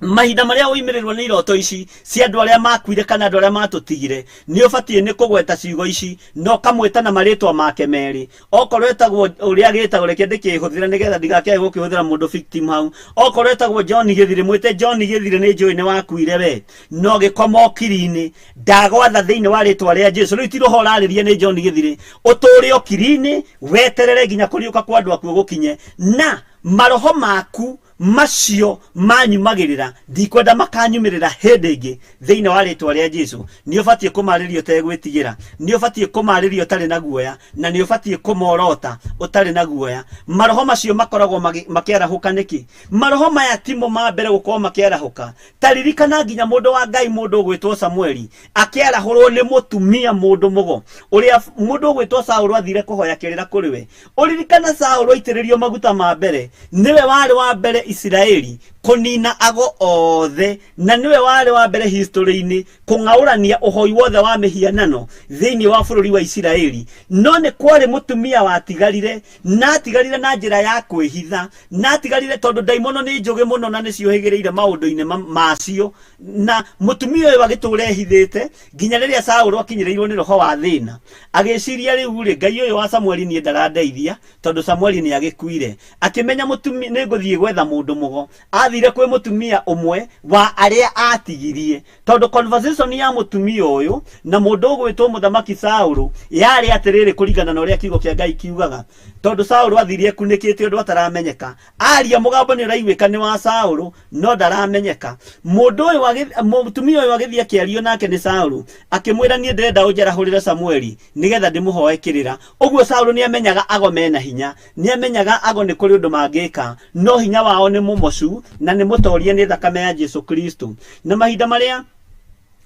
Mahinda marĩa ũimĩrĩrwo nĩ iroto ici cia andũ arĩa makuire kana andũ arĩa matũtigire, nĩ ũbatiĩ nĩ kũgweta ciugo ici na ũkamwĩta na marĩtwa make merĩ. Okorwo etagwo ũrĩa agĩtagwo, reke ndĩkĩhũthĩre nĩgetha ndigakĩage gũkĩhũthĩra mũndũ victim hau. Okorwo etagwo John Gĩthirĩ, mwĩte John Gĩthirĩ, nĩ njũĩ nĩ wakuire we, na ũgĩkoma ũkiri-inĩ, ndagwatha thĩinĩ wa rĩtwa rĩa Jesu. Rĩu ti roho ũrarĩria nĩ John Gĩthirĩ, ũtũre ũkiri-inĩ, weterere nginya kũriũka kwa andũ akuũ gũkinye, na maroho maku macio manyumagĩrĩra ndikwenda makanyumĩrĩra hĩndĩ ĩngĩ thĩinĩ wa rĩtwa rĩa Jesu. Nĩ ũbatiĩ kũmarĩria ũtegwĩtigĩra, nĩ ũbatiĩ kũmarĩria ũtarĩ na guoya, na nĩ ũbatiĩ kũmorota ũtarĩ na guoya. Maroho macio makoragwo makĩarahũka nĩkĩ? Maroho maya timo ma mbere gũkorwo makĩarahũka. Ta ririkana nginya mũndũ wa Ngai, mũndũ ũgwĩtwo Samueli, akĩarahũrwo nĩ mũtumia mũndũ mũgo ũrĩa mũndũ ũgwĩtwo Saũlũ athire kũhoya kĩrĩra kũrĩ we. Ũririkana Saũlũ aitĩrĩrio maguta ma mbere, nĩwe warĩ wa mbere Isiraeli kũnina ago othe, na nĩwe warĩ wa mbere history-inĩ kũng'aũrania ũhoi wothe wa mĩhianano thĩinĩ wa bũrũri wa Isiraeli. No nĩ kwarĩ mũtumia watigarire, na atigarire na njĩra ya kwĩhitha, na atigarire tondũ ndaimono nĩ njũgĩ mũno na nĩ ciũhĩgĩrĩire maũndũ-inĩ macio. Na mũtumia ũyũ agĩtũra ehithĩte nginya rĩrĩa Saũlũ akinyĩrĩirwo nĩ roho wa thĩna, agĩciria rĩu rĩ, Ngai ũyũ wa Samueli niĩ ndarandeithia, tondũ Samueli nĩ agĩkuire. Akĩmenya mũtumia, nĩ ngũthiĩ gwetha mũndũ mũgo. Athire kwĩ mũtumia ũmwe wa arĩa atigirie, tondũ conversation ya mũtumia ũyũ na mũndũ ũgwĩtwo mũthamaki Saũlũ yarĩ atĩrĩrĩ, kũringana na ũrĩa kiugo kĩa Ngai kiugaga, tondũ Saũlũ athire ekunĩkĩte ũndũ ataramenyeka. Aria mũgambo nĩ ũraiguĩka nĩ wa Saũlũ, no ndaramenyeka. Mũndũ ũyũ mũtumia ũyũ agĩthiĩ akĩario nake nĩ Saũlũ, akĩmwĩra niĩ ndĩrenda ũnjarahũrĩre Samueli nĩgetha ndĩmũhoe kĩrĩra. Ũguo Saũlũ nĩamenyaga ago mena hinya, nĩamenyaga ago nĩ kũrĩ ũndũ mangĩka, no hinya wao nĩ mũmocu na nĩ mũtorie nĩ thakame ya Jesu Kristo. Na mahinda marĩa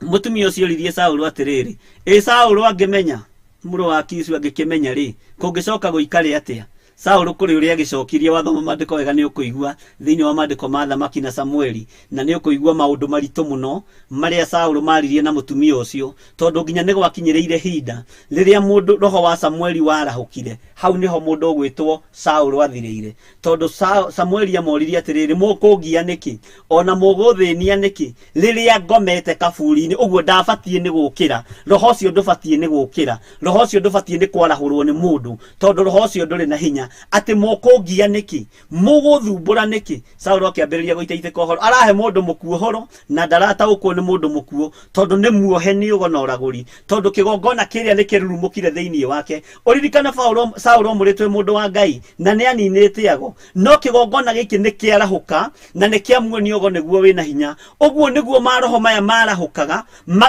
mũtumia ũcio oririe Saũlũ atĩrĩrĩ, ĩ Saũlũ angĩmenya, mũrũ wa Kishu angĩkĩmenya rĩ, kũngĩcoka gũikare atĩa? Saũlũ kũrĩ ũrĩa agĩcokirie, wathoma maandĩko wega nĩ ũkũigua thĩinĩ wa maandĩko ma Thamaki na Samueli, na nĩ ũkũigua maũndũ maritũ mũno marĩa Saũlũ maaririe na mũtumia ũcio, tondũ nginya nĩ gwakinyĩrĩire hinda rĩrĩa mũndũ roho wa Samueli warahũkire, hau nĩho mũndũ ũgwĩtwo Saũlũ athirĩire. Tondũ Samueli amoririe atĩrĩrĩ, mũkũngia nĩkĩ? Ona mũgũthĩnia nĩkĩ? Rĩrĩa ngomete kaburi-inĩ, ũguo ndabatiĩ nĩ gũkĩra. Roho ũcio ndũbatiĩ nĩ gũkĩra. Roho ũcio ndũbatiĩ nĩ kwarahũrwo nĩ mũndũ, tondũ roho ũcio ndũrĩ na hinya. Atĩ mũkũngia nĩkĩ? Mũgũthumbũra nĩkĩ? Saũlũ akĩambĩrĩria gũitaitĩka ũhoro. Arahe mũndũ mũkuũ ũhoro na ndarataũkwo nĩ mũndũ mũkuũ, tondũ nĩ muohe nĩ ũgo na ũragũri, tondũ kĩgongona kĩrĩa nĩ kĩrurumũkire thĩinĩ wake. Ũririkane Paũlũ, Saũlũ amũrĩtwo mũndũ wa Ngai na nĩ aninĩte ago, no kĩgongona gĩkĩ nĩ kĩarahũka na nĩ kĩamuonia ũgo nĩguo wĩna hinya. Ũguo nĩguo maroho maya marahũkaga,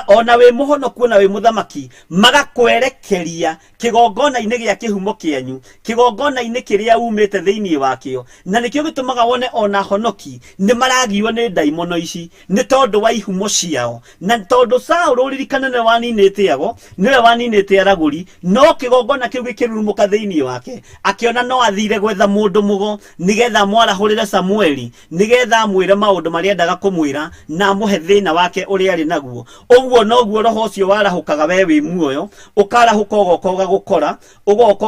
ona wĩ mũhonoku ona wĩ mũthamaki, magakwerekeria kĩgongona-inĩ gĩa kĩhumo kĩanyu, kĩgongona-inĩ kĩrĩa umĩte thĩinĩ wakĩo. Na nĩkĩo gĩtũmaga wone ona honoki nĩ maragio nĩ ndaimono ici, nĩ tondũ wa ihumo ciao. Na tondũ Saũlũ ũririkane nĩwe waninĩte ago, nĩwe waninĩte aragũri, no kĩgongona kĩu gĩkĩrurumũka thĩinĩ wake, akĩona no athire gwetha mũndũ mũgo nĩgetha amwarahũrĩre Samueli, nĩgetha amwĩre maũndũ marĩa endaga kũmwĩra na amũhe thĩna wake ũrĩa arĩ naguo. Ũguo noguo roho ũcio warahũkaga we wĩ muoyo, ũkarahũka ũgoka ũgagũkora, ũgoka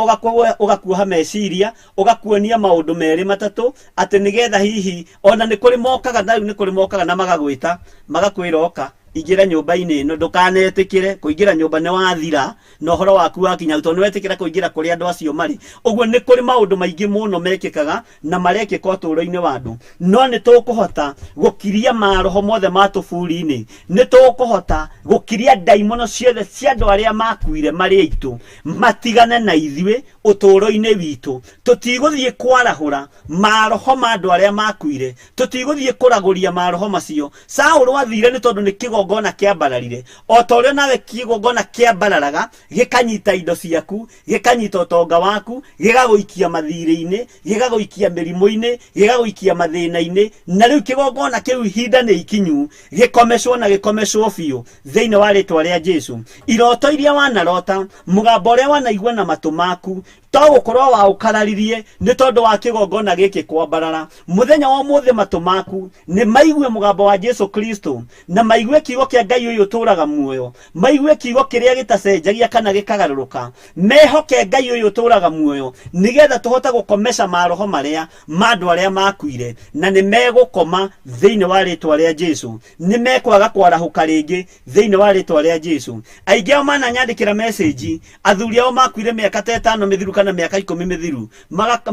ũgakuoha meciria, ũgakuonia maũndũ merĩ matatũ, atĩ nĩgetha hihi ona nĩ kũrĩ mokaga, na rĩu nĩ kũrĩ mokaga na magagwĩta, magakwĩra oka ingĩra nyũmba-inĩ ĩno, ndũkanetĩkĩre kũingĩra nyũmba, nĩ wathira na ũhoro waku wakinya, tondũ nĩ wetĩkĩra kũingĩra kũrĩa andũ acio marĩ. Ũguo nĩ kũrĩ maũndũ maingĩ mũno mekĩkaga na marekĩka ũtũũro-inĩ wa andũ, no nĩ tũkũhota gũkiria maroho mothe ma tũburi-inĩ, nĩ tũkũhota gũkiria ndaimono ciothe cia andũ arĩa makuire marĩ aitũ matigane na ithuĩ ũtũũro-inĩ witũ. Tũtigũthiĩ kwarahũra maroho ma andũ arĩa makuire, tũtigũthiĩ kũragũria maroho macio. Saũlũ athire nĩ tondũ nĩ kĩgongona kĩambararire, o ta ũrĩa nawe kĩgongona kĩambararaga gĩkanyita indo ciaku, gĩkanyita ũtonga waku, gĩgagũikia mathirĩ-inĩ, gĩgagũikia mĩrimũ-inĩ, gĩgagũikia mathĩna-inĩ. Na rĩu kĩgongona kĩu ihinda nĩ ikinyu gĩkomecwo na gĩkomecwo biũ thĩinĩ wa rĩtwa rĩa Jesu. Iroto iria wanarota, mũgambo ũrĩa wanaigua na matũ maku, to gũkorwo waũkararirie nĩ tondũ wa kĩgongona gĩkĩ kwambarara. Mũthenya wa ũmũthĩ matũ maku nĩ maigue mũgambo wa Jesu Kristo, na maigue kiugo kĩa Ngai ũyũ ũtũũraga muoyo, maigue kiugo kĩrĩa gĩtacenjagia kana gĩkagarũrũka, mehoke Ngai ũyũ ũtũũraga muoyo, nĩgetha tũhote gũkomesha maroho marĩa ma andũ arĩa makuire, na nĩ megũkoma thĩinĩ wa rĩtwa rĩa Jesu, nĩ mekwaga kwarahũka rĩngĩ thĩinĩ wa rĩtwa rĩa Jesu. Aingĩ ao mananyandĩkĩra message, athuri ao makuire mĩaka ta 5 mĩthiru kana mĩaka 10 mĩthiru,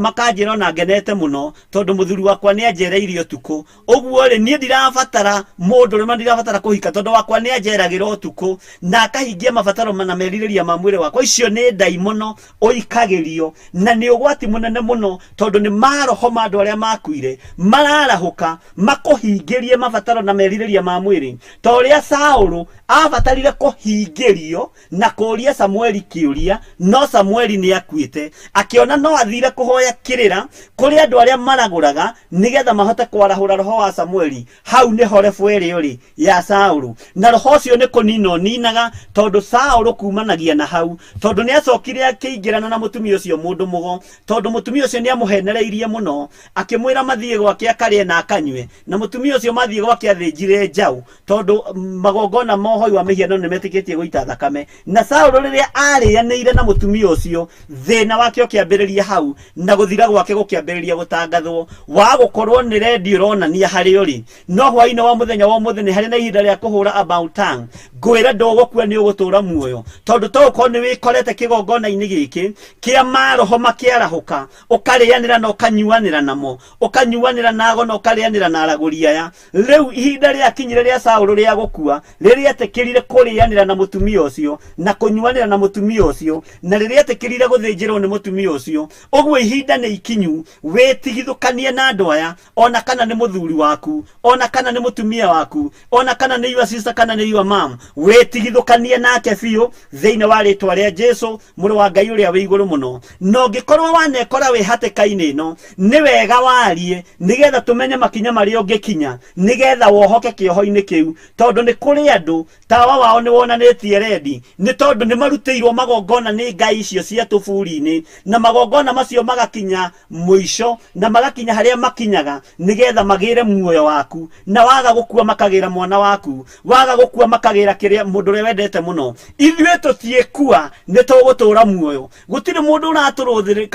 makanjĩra ona ngenete mũno tondũ mũthuri wakwa nĩ anjereirie ũtukũ. Ũguo rĩ, niĩ ndirabatara mũndũ rĩmwe, ndirabatara kũhika tondũ wakwa nĩ anjeragĩra ũtukũ na akahingia mabataro na merirĩria ma mwĩrĩ wakwa. Icio nĩ ndaimono ũikagĩrio, na nĩ ũgwati mũnene mũno tondũ nĩ maroho ma andũ arĩa makuire mararahũka makũhingĩrie mabataro na merirĩria ma mwĩrĩ, ta ũrĩa Saũlũ abatarire kũhingĩrio na kũũria Samueli kĩũria, no Samueli nĩ akuĩte. Akĩona no athire kũhoya kĩrĩra kũrĩ andũ arĩa maragũraga nĩgetha mahote kwarahũra roho wa Samueli. Hau nĩho rebu ĩrĩa ũrĩ ya Saũlũ, na roho ũcio nĩ kũnina ũninaga, tondũ Saũlũ kumanagia na hau, tondũ nĩ acokire akĩingĩrana na mũtumia ũcio mũndũ mũgo, tondũ mũtumia ũcio nĩ amũhenereirie mũno, akĩmwĩra mathiĩ gwake akarĩe na akanyue, na mũtumia ũcio mathiĩ gwake athĩnjire njaũ, tondũ magongona ma ũhoi wa mĩhianano nĩ metĩkĩtie gũita thakame. Na Saũlũ rĩrĩa arĩanĩire na mũtumia ũcio, thĩna wake ũkĩambĩrĩria hau, na gũthira gwake gũkĩambĩrĩria gũtangathwo. Wa gũkorwo nĩ redio ĩronania harĩa ũrĩ, no hwaĩ-inĩ wa mũthenya wa ũmũthĩ nĩ harĩ na ihinda rĩa kũhũra about tongue. Ngwĩre ndũgũkua, nĩ ũgũtũra muoyo, tondũ to ũkorwo nĩ wĩkorete kĩgongona-inĩ gĩkĩ kĩa maroho makĩarahũka, ũkarĩanĩra na ũkanyuanĩra namo, ũkanyuanĩra nago na ũkarĩanĩra na aragũri aya. Rĩu ihinda rĩakinyire rĩa Saũlũ rĩa gũkua, rĩrĩa etĩkĩrire kũrĩanĩra na mũtumia ũcio na kũnyuanĩra na mũtumia ũcio, na rĩrĩa etĩkĩrire gũthĩnjĩrwo nĩ mũtumia ũcio. Ũguo ihinda nĩ ikinyu wĩtigithũkanie na andũ aya, ona kana nĩ mũthuri waku, ona kana nĩ mũtumia waku, ona kana nĩ your sister kana nĩ your mom, wĩtigithũkanie nake biũ thĩinĩ wa rĩtwa rĩa Jesu, mũrũ wa Ngai ũrĩa wĩ igũrũ mũno. Na ũngĩkorwo wanekora wĩ hatĩka-inĩ ĩno, nĩ wega warie nĩgetha tũmenye makinya marĩa ũngĩkinya nĩgetha wohoke kĩoho-inĩ kĩu, tondũ nĩ kũrĩ andũ tawa wao nĩ wonanĩtie rendi, nĩ tondũ nĩ marutĩirwo magongona nĩ ngai icio cia tũburi-inĩ, na magongona macio magakinya mũico na magakinya harĩa makinyaga nĩgetha magĩre muoyo waku, na waga gũkua makagĩra mwana waku, waga gũkua makagĩra kĩrĩa mũndũ ũrĩa wendete mũno. Ithuĩ tũtiĩkua, nĩ tũgũtũra muoyo. Gũtirĩ mũndũ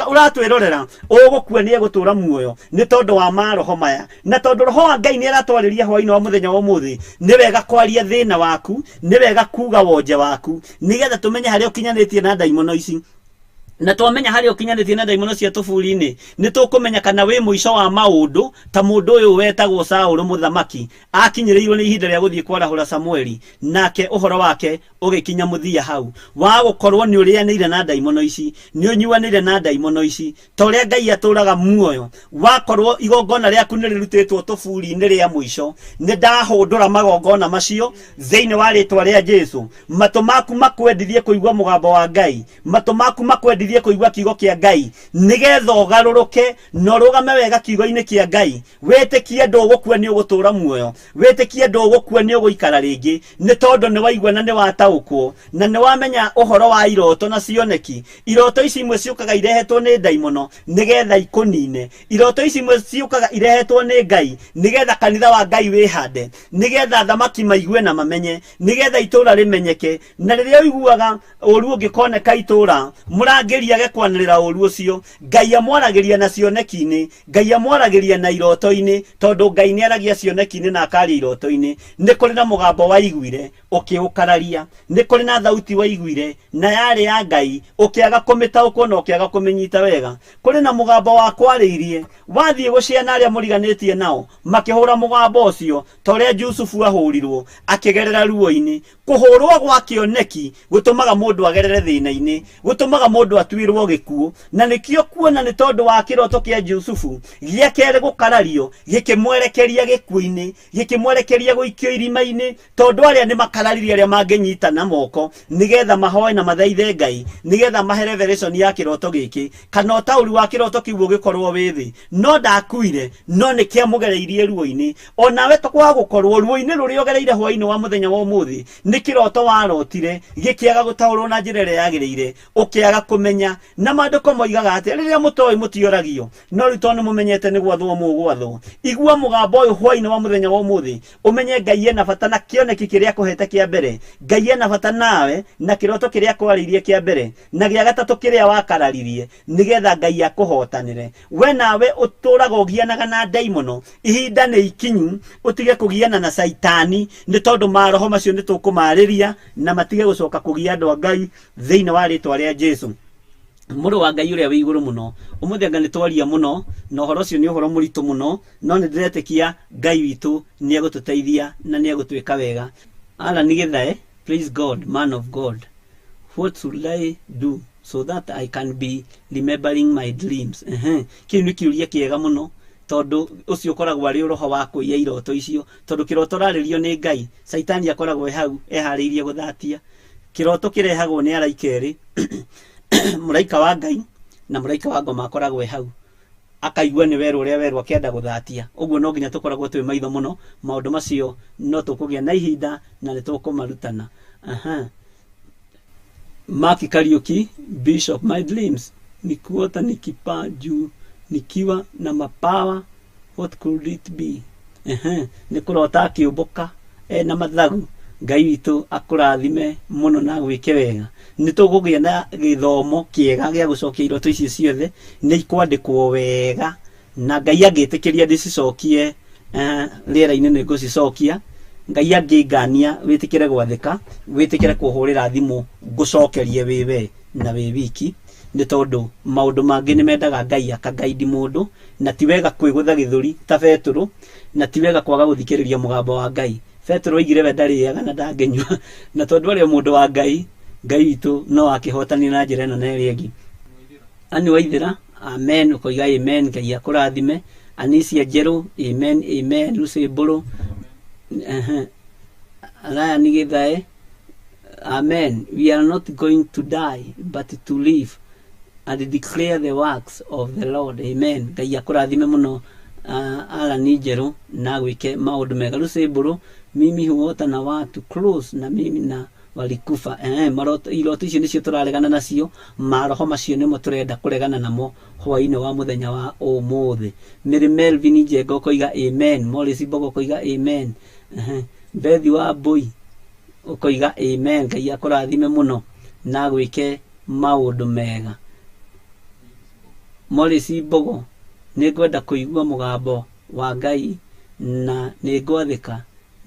ũratwĩrorera ũgũkua, nĩ egũtũra muoyo nĩ tondũ wa maroho maya. Na tondũ roho wa Ngai nĩ aratwarĩria hwaĩ-inĩ wa mũthenya wa ũmũthĩ, nĩ wega kwaria thĩna waku, nĩ wega kuga wonje waku, nĩgetha tũmenye harĩa ũkinyanĩtie na ndaimono ici. Na twamenya harĩa ũkinyanĩtie na ndaimono cia tũburi-inĩ, nĩ tũkũmenya kana wĩ mũico wa maũndũ ta mũndũ ũyũ wetagwo Saũlũ mũthamaki akinyĩrĩirwo nĩ ihinda rĩa gũthiĩ kwarahũra Samueli, nake ũhoro wake ũgĩkinya mũthia hau wa gũkorwo nĩ ũrĩanĩire na ndaimono ici, nĩ ũnyuanĩire na ndaimono ici. Ta ũrĩa Ngai atũraga muoyo, wakorwo igongona rĩaku nĩ rĩrutĩtwo tũburi-inĩ rĩa mũico, nĩ ndahũndũra magongona macio thĩinĩ wa rĩtwa rĩa Jesu. Matũ maku makwendithie kũigua mũgambo wa Ngai, matũ maku makwendithie kũigua kiugo kĩa Ngai, nĩgetha ũgarũrũke na ũrũgame wega kiugo-inĩ kĩa Ngai. Wĩtĩkie ndũgũkua nĩ ũgũtũra muoyo, wĩtĩkie ndũgũkua nĩ ũgũikara rĩngĩ, nĩ tondũ nĩ waigua na nĩ wataũkwo na nĩ wamenya ũhoro wa iroto na cioneki. Iroto ici imwe ciũkaga irehetwo nĩ ndaimono nĩgetha ikũnine. Iroto ici imwe ciũkaga irehetwo nĩ Ngai nĩgetha kanitha wa Ngai wĩhande, nĩgetha thamaki maigue na mamenye, nĩgetha itũra rĩmenyeke. Na rĩrĩa ũiguaga ũru ũngĩkoneka itũra, mũrangĩri age kwanĩrĩra ũru ũcio. Ngai amwaragĩria na cioneki-inĩ, Ngai amwaragĩria na iroto-inĩ, tondũ Ngai nĩ aragia cioneki-inĩ na akaria iroto-inĩ. Nĩ kũrĩ na mũgambo waiguire ũkĩũkararia, nĩ kũrĩ na thauti waiguire na yarĩ ya Ngai, ũkĩaga kũmĩtaũkwo na ũkĩaga kũmĩnyita wega. Kũrĩ na mũgambo wakwarĩirie wathiĩ gũciana arĩa mũriganĩtie nao, makĩhũra mũgambo ũcio ta ũrĩa Jusufu ahũrirwo akĩgerera ruo-inĩ. Kũhũrwo gwa kĩoneki gũtũmaga mũndũ agerere thĩna-inĩ, gũtũmaga mũndũ atuĩrwo gĩkuũ. Na nĩkĩo kuona nĩ tondũ wa kĩroto kĩa Jusufu gĩa kerĩ gũkarario, gĩkĩmwerekeria gĩkuũ-inĩ, gĩkĩmwerekeria gũikio irima-inĩ, tondũ arĩa nĩ makararirie arĩa mangĩnyitana moko nĩgetha mahoe na mathaithe Ngai, nĩgetha mahe revelation ya kĩroto gĩkĩ, kana ũtaũri wa kĩroto kĩu ũgĩkorwo wĩ thĩ. No ndakuire, no nĩ kĩamũgereirie ruo-inĩ. Onawe tokwaga gũkorwo ruo-inĩ rũrĩa ũgereire hwaĩ-inĩ wa mũthenya wa ũmũthĩ nĩ kĩroto warotire gĩkĩaga gũtaũrwo na njĩra ĩrĩa yagĩrĩire, ũkĩaga kũmenya. Na maandĩko moigaga atĩ rĩrĩa mũtoĩ mũtioragio, no rĩu tondũ nĩ mũmenyete nĩ gwathwo mũgwathwo. Igua mũgambo ũyũ hwaĩ-inĩ wa mũthenya wa ũmũthĩ, ũmenye Ngai ena bata na kĩoneki kĩrĩa akũhete kĩa mbere, Ngai ena bata nawe na kĩroto kĩrĩa akwarĩirie kĩa mbere, na gĩa gatatũ kĩrĩa wakararirie, nĩgetha Ngai akũhotanĩre. We nawe ũtũraga ũgianaga na ndaimono, ihinda nĩ ikinyu ũtige kũgiana na caitani, nĩ tondũ maroho macio nĩ tũkũmarĩria na matige gũcoka kũgia andũ a Ngai thĩinĩ wa rĩtwa rĩa Jesu. Mũrũ wa Ngai ũrĩa wĩ igũrũ mũno, ũmũthĩ anga nĩ twaria mũno, na ũhoro ũcio nĩ ũhoro mũritũ mũno, no nĩ ndĩretĩkia Ngai witũ nĩ egũtũteithia na nĩ egũtwĩka wega. Alan Githae, praise God, man of God. What should I do so that I can be remembering my dreams? Kĩu nĩ kĩũria kĩega mũno, tondũ ũcio ũkoragwo arĩ roho wa kũiya iroto icio, tondũ kĩroto ũrarĩrio nĩ Ngai, Caitani akoragwo e hau eharĩirie gũthatia. Kĩroto kĩrehagwo nĩ araika erĩ, mũraika wa Ngai na mũraika wa ngoma akoragwo e hau, akaigua nĩ werũ ũrĩa werũ akĩenda gũthatia. Ũguo no nginya tũkoragwo twĩ maitho mũno maũndũ macio, no tũkũgĩa na ihinda na nĩ tũkũmarutana. Mark Kariuki, Bishop, my dreams ni kuota nikipaa juu nikiwa na mapawa, what could it be? Nĩ kũrota akĩũmbũka ena mathagu. Ngai witũ akũrathime mũno na agwĩke wega. Nĩ tũkũgĩa na gĩthomo kĩega gĩa gũcokia iroto icio ciothe, nĩ ikwandĩkwo wega, na Ngai angĩtĩkĩria ndĩcicokie rĩera-inĩ nĩ ngũcicokia. Ngai angĩngania wĩtĩkĩre gwathĩka, wĩtĩkĩre kũhũrĩra thimũ ngũcokerie wĩ we na wĩ wiki, nĩ tondũ maũndũ mangĩ nĩ mendaga Ngai akagaidi mũndũ, na ti wega kwĩgũtha gĩthũri ta Betũrũ, na ti wega kwaga gũthikĩrĩria mũgambo wa Ngai. Betũrũ oigire we ndarĩaga na ndangĩnyua, na tondũ arĩ o mũndũ wa Ngai, Ngai witũ no akĩhotanire na njĩra ĩno na ĩrĩa ĩngĩ. Ani Waithĩra, amen, ũkoiga amen, Ngai akũrathime. Anisia Njerũ, amen, amen. Lucy Mbũrũ, Ryan Githae, amen. We are not going to die but to live and declare the works of the Lord. Amen. Ngai akũrathime mũno, Alan Njerũ, na agwĩke maũndũ mega. Lucy Mbũrũ, mimi huota na watu close na mimi na walikufa. Maroto, iroto icio nĩcio tũraregana nacio, maroho macio nĩmo tũrenda kũregana namo hwaĩ-inĩ wa mũthenya wa ũmũthĩ. Mary Melvin Njenga ũkoiga amen. Morris Mbogo ũkoiga amen. Bethi wa Mbũi ũkoiga amen. Ngai akũrathime mũno na agwĩke maũndũ mega. Morris Mbogo, nĩngwenda kũigua mũgambo wa Ngai na nĩngwathĩka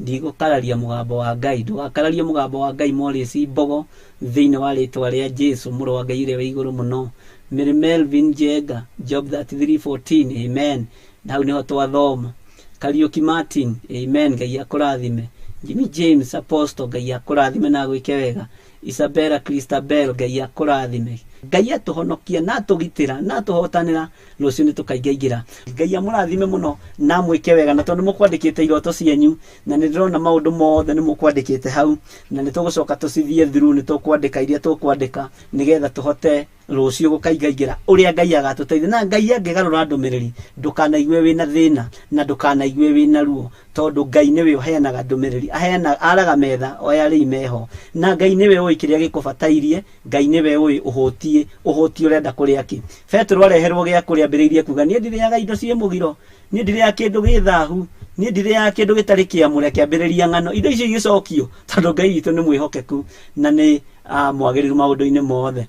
Ndigũkararia mũgambo wa Ngai. Ndũgakararie mũgambo wa Ngai Morris Mbogo thĩinĩ wa rĩtwa rĩa Jesu mũrũ wa Ngai ũrĩa wĩ igũrũ mũno. Mary Melvin Njenga, Job 33:14, amen. Na hau nĩho twathoma. Kariũki Martin, amen, Ngai akũrathime. Jimmy James Apostle, Ngai akũrathime na agwĩke wega. Isabella Christabel, Ngai akũrathime. Ngai atũhonokia na atũgitĩra na atũhotanĩra, rũciũ nĩ tũkaingaingĩra. Ngai amũrathime mũno na amwĩke wega, na tondũ nĩ mũkwandĩkĩte iroto cianyu na nĩ ndĩrona maũndũ mothe nĩ mũkwandĩkĩte hau, na nĩ tũgũcoka tũcithiĩ through, nĩ tũkwandĩka iria tũkwandĩka nĩgetha tũhote rũciũ gũkaingaingĩra ũrĩa Ngai agatũteithia. Na Ngai angĩgarũra ndũmĩrĩri, ndũkanaigue wĩna thĩna na ndũkanaigue wĩna ruo, tondũ Ngai nĩwe ũheanaga ndũmĩrĩri. Aheana, araga metha oya arĩi meho, na Ngai nĩwe ũĩ kĩrĩa gĩkũbatairie. Ngai nĩwe ũĩ ũhũtiĩ, ũhũtiĩ ũrenda kũrĩa kĩ. Petero areherwo gĩa kũrĩa ambĩrĩirie kuga niĩ ndirĩaga indo ciĩ mũgiro, niĩ ndirĩaga kĩndũ gĩ thahu, niĩ ndirĩaga kĩndũ gĩtarĩ kĩamũre, akĩambĩrĩria ng'ano. Indo icio igĩcokio tondũ Ngai witũ nĩ mwĩhokeku na nĩ mwagĩrĩru maũndũ-inĩ mothe.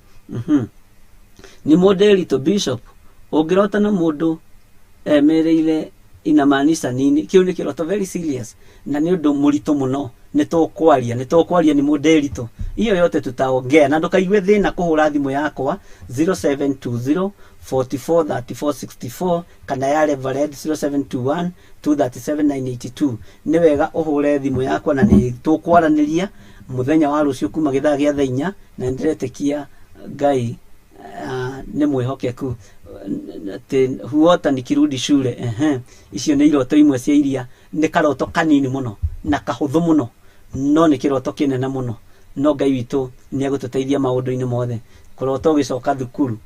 Nĩ mũndĩritũ Bishop, ũngĩrota na mũndũ emerĩire inamaanisha nini? Kĩu nĩ kĩroto very serious na nĩ ũndũ mũritũ mũno. Nĩ tũkwaria, nĩ tũkwaria, nĩ mũndĩritũ, hiyo yote tutaongea. Na ndũkaigue thĩna kũhũra thimũ yakwa 0720 44 34 64 kana ya Reverend 0721 237 982. Nĩ wega ũhũre thimũ yakwa na nĩ tũkwaranĩria mũthenya wa rũciũ kuma gĩthaa gĩa thaa inya, na nĩndĩretĩkia Ngai nĩ mwĩhokeku. Atĩ huota nikirudi shule. Ehe, icio nĩ iroto imwe cia iria nĩ karoto kanini mũno na kahũthũ mũno, no nĩ kĩroto kĩnene mũno, no Ngai witũ nĩ egũtũteithia maũndũ-inĩ mothe. Kũrota ũgĩcoka thukuru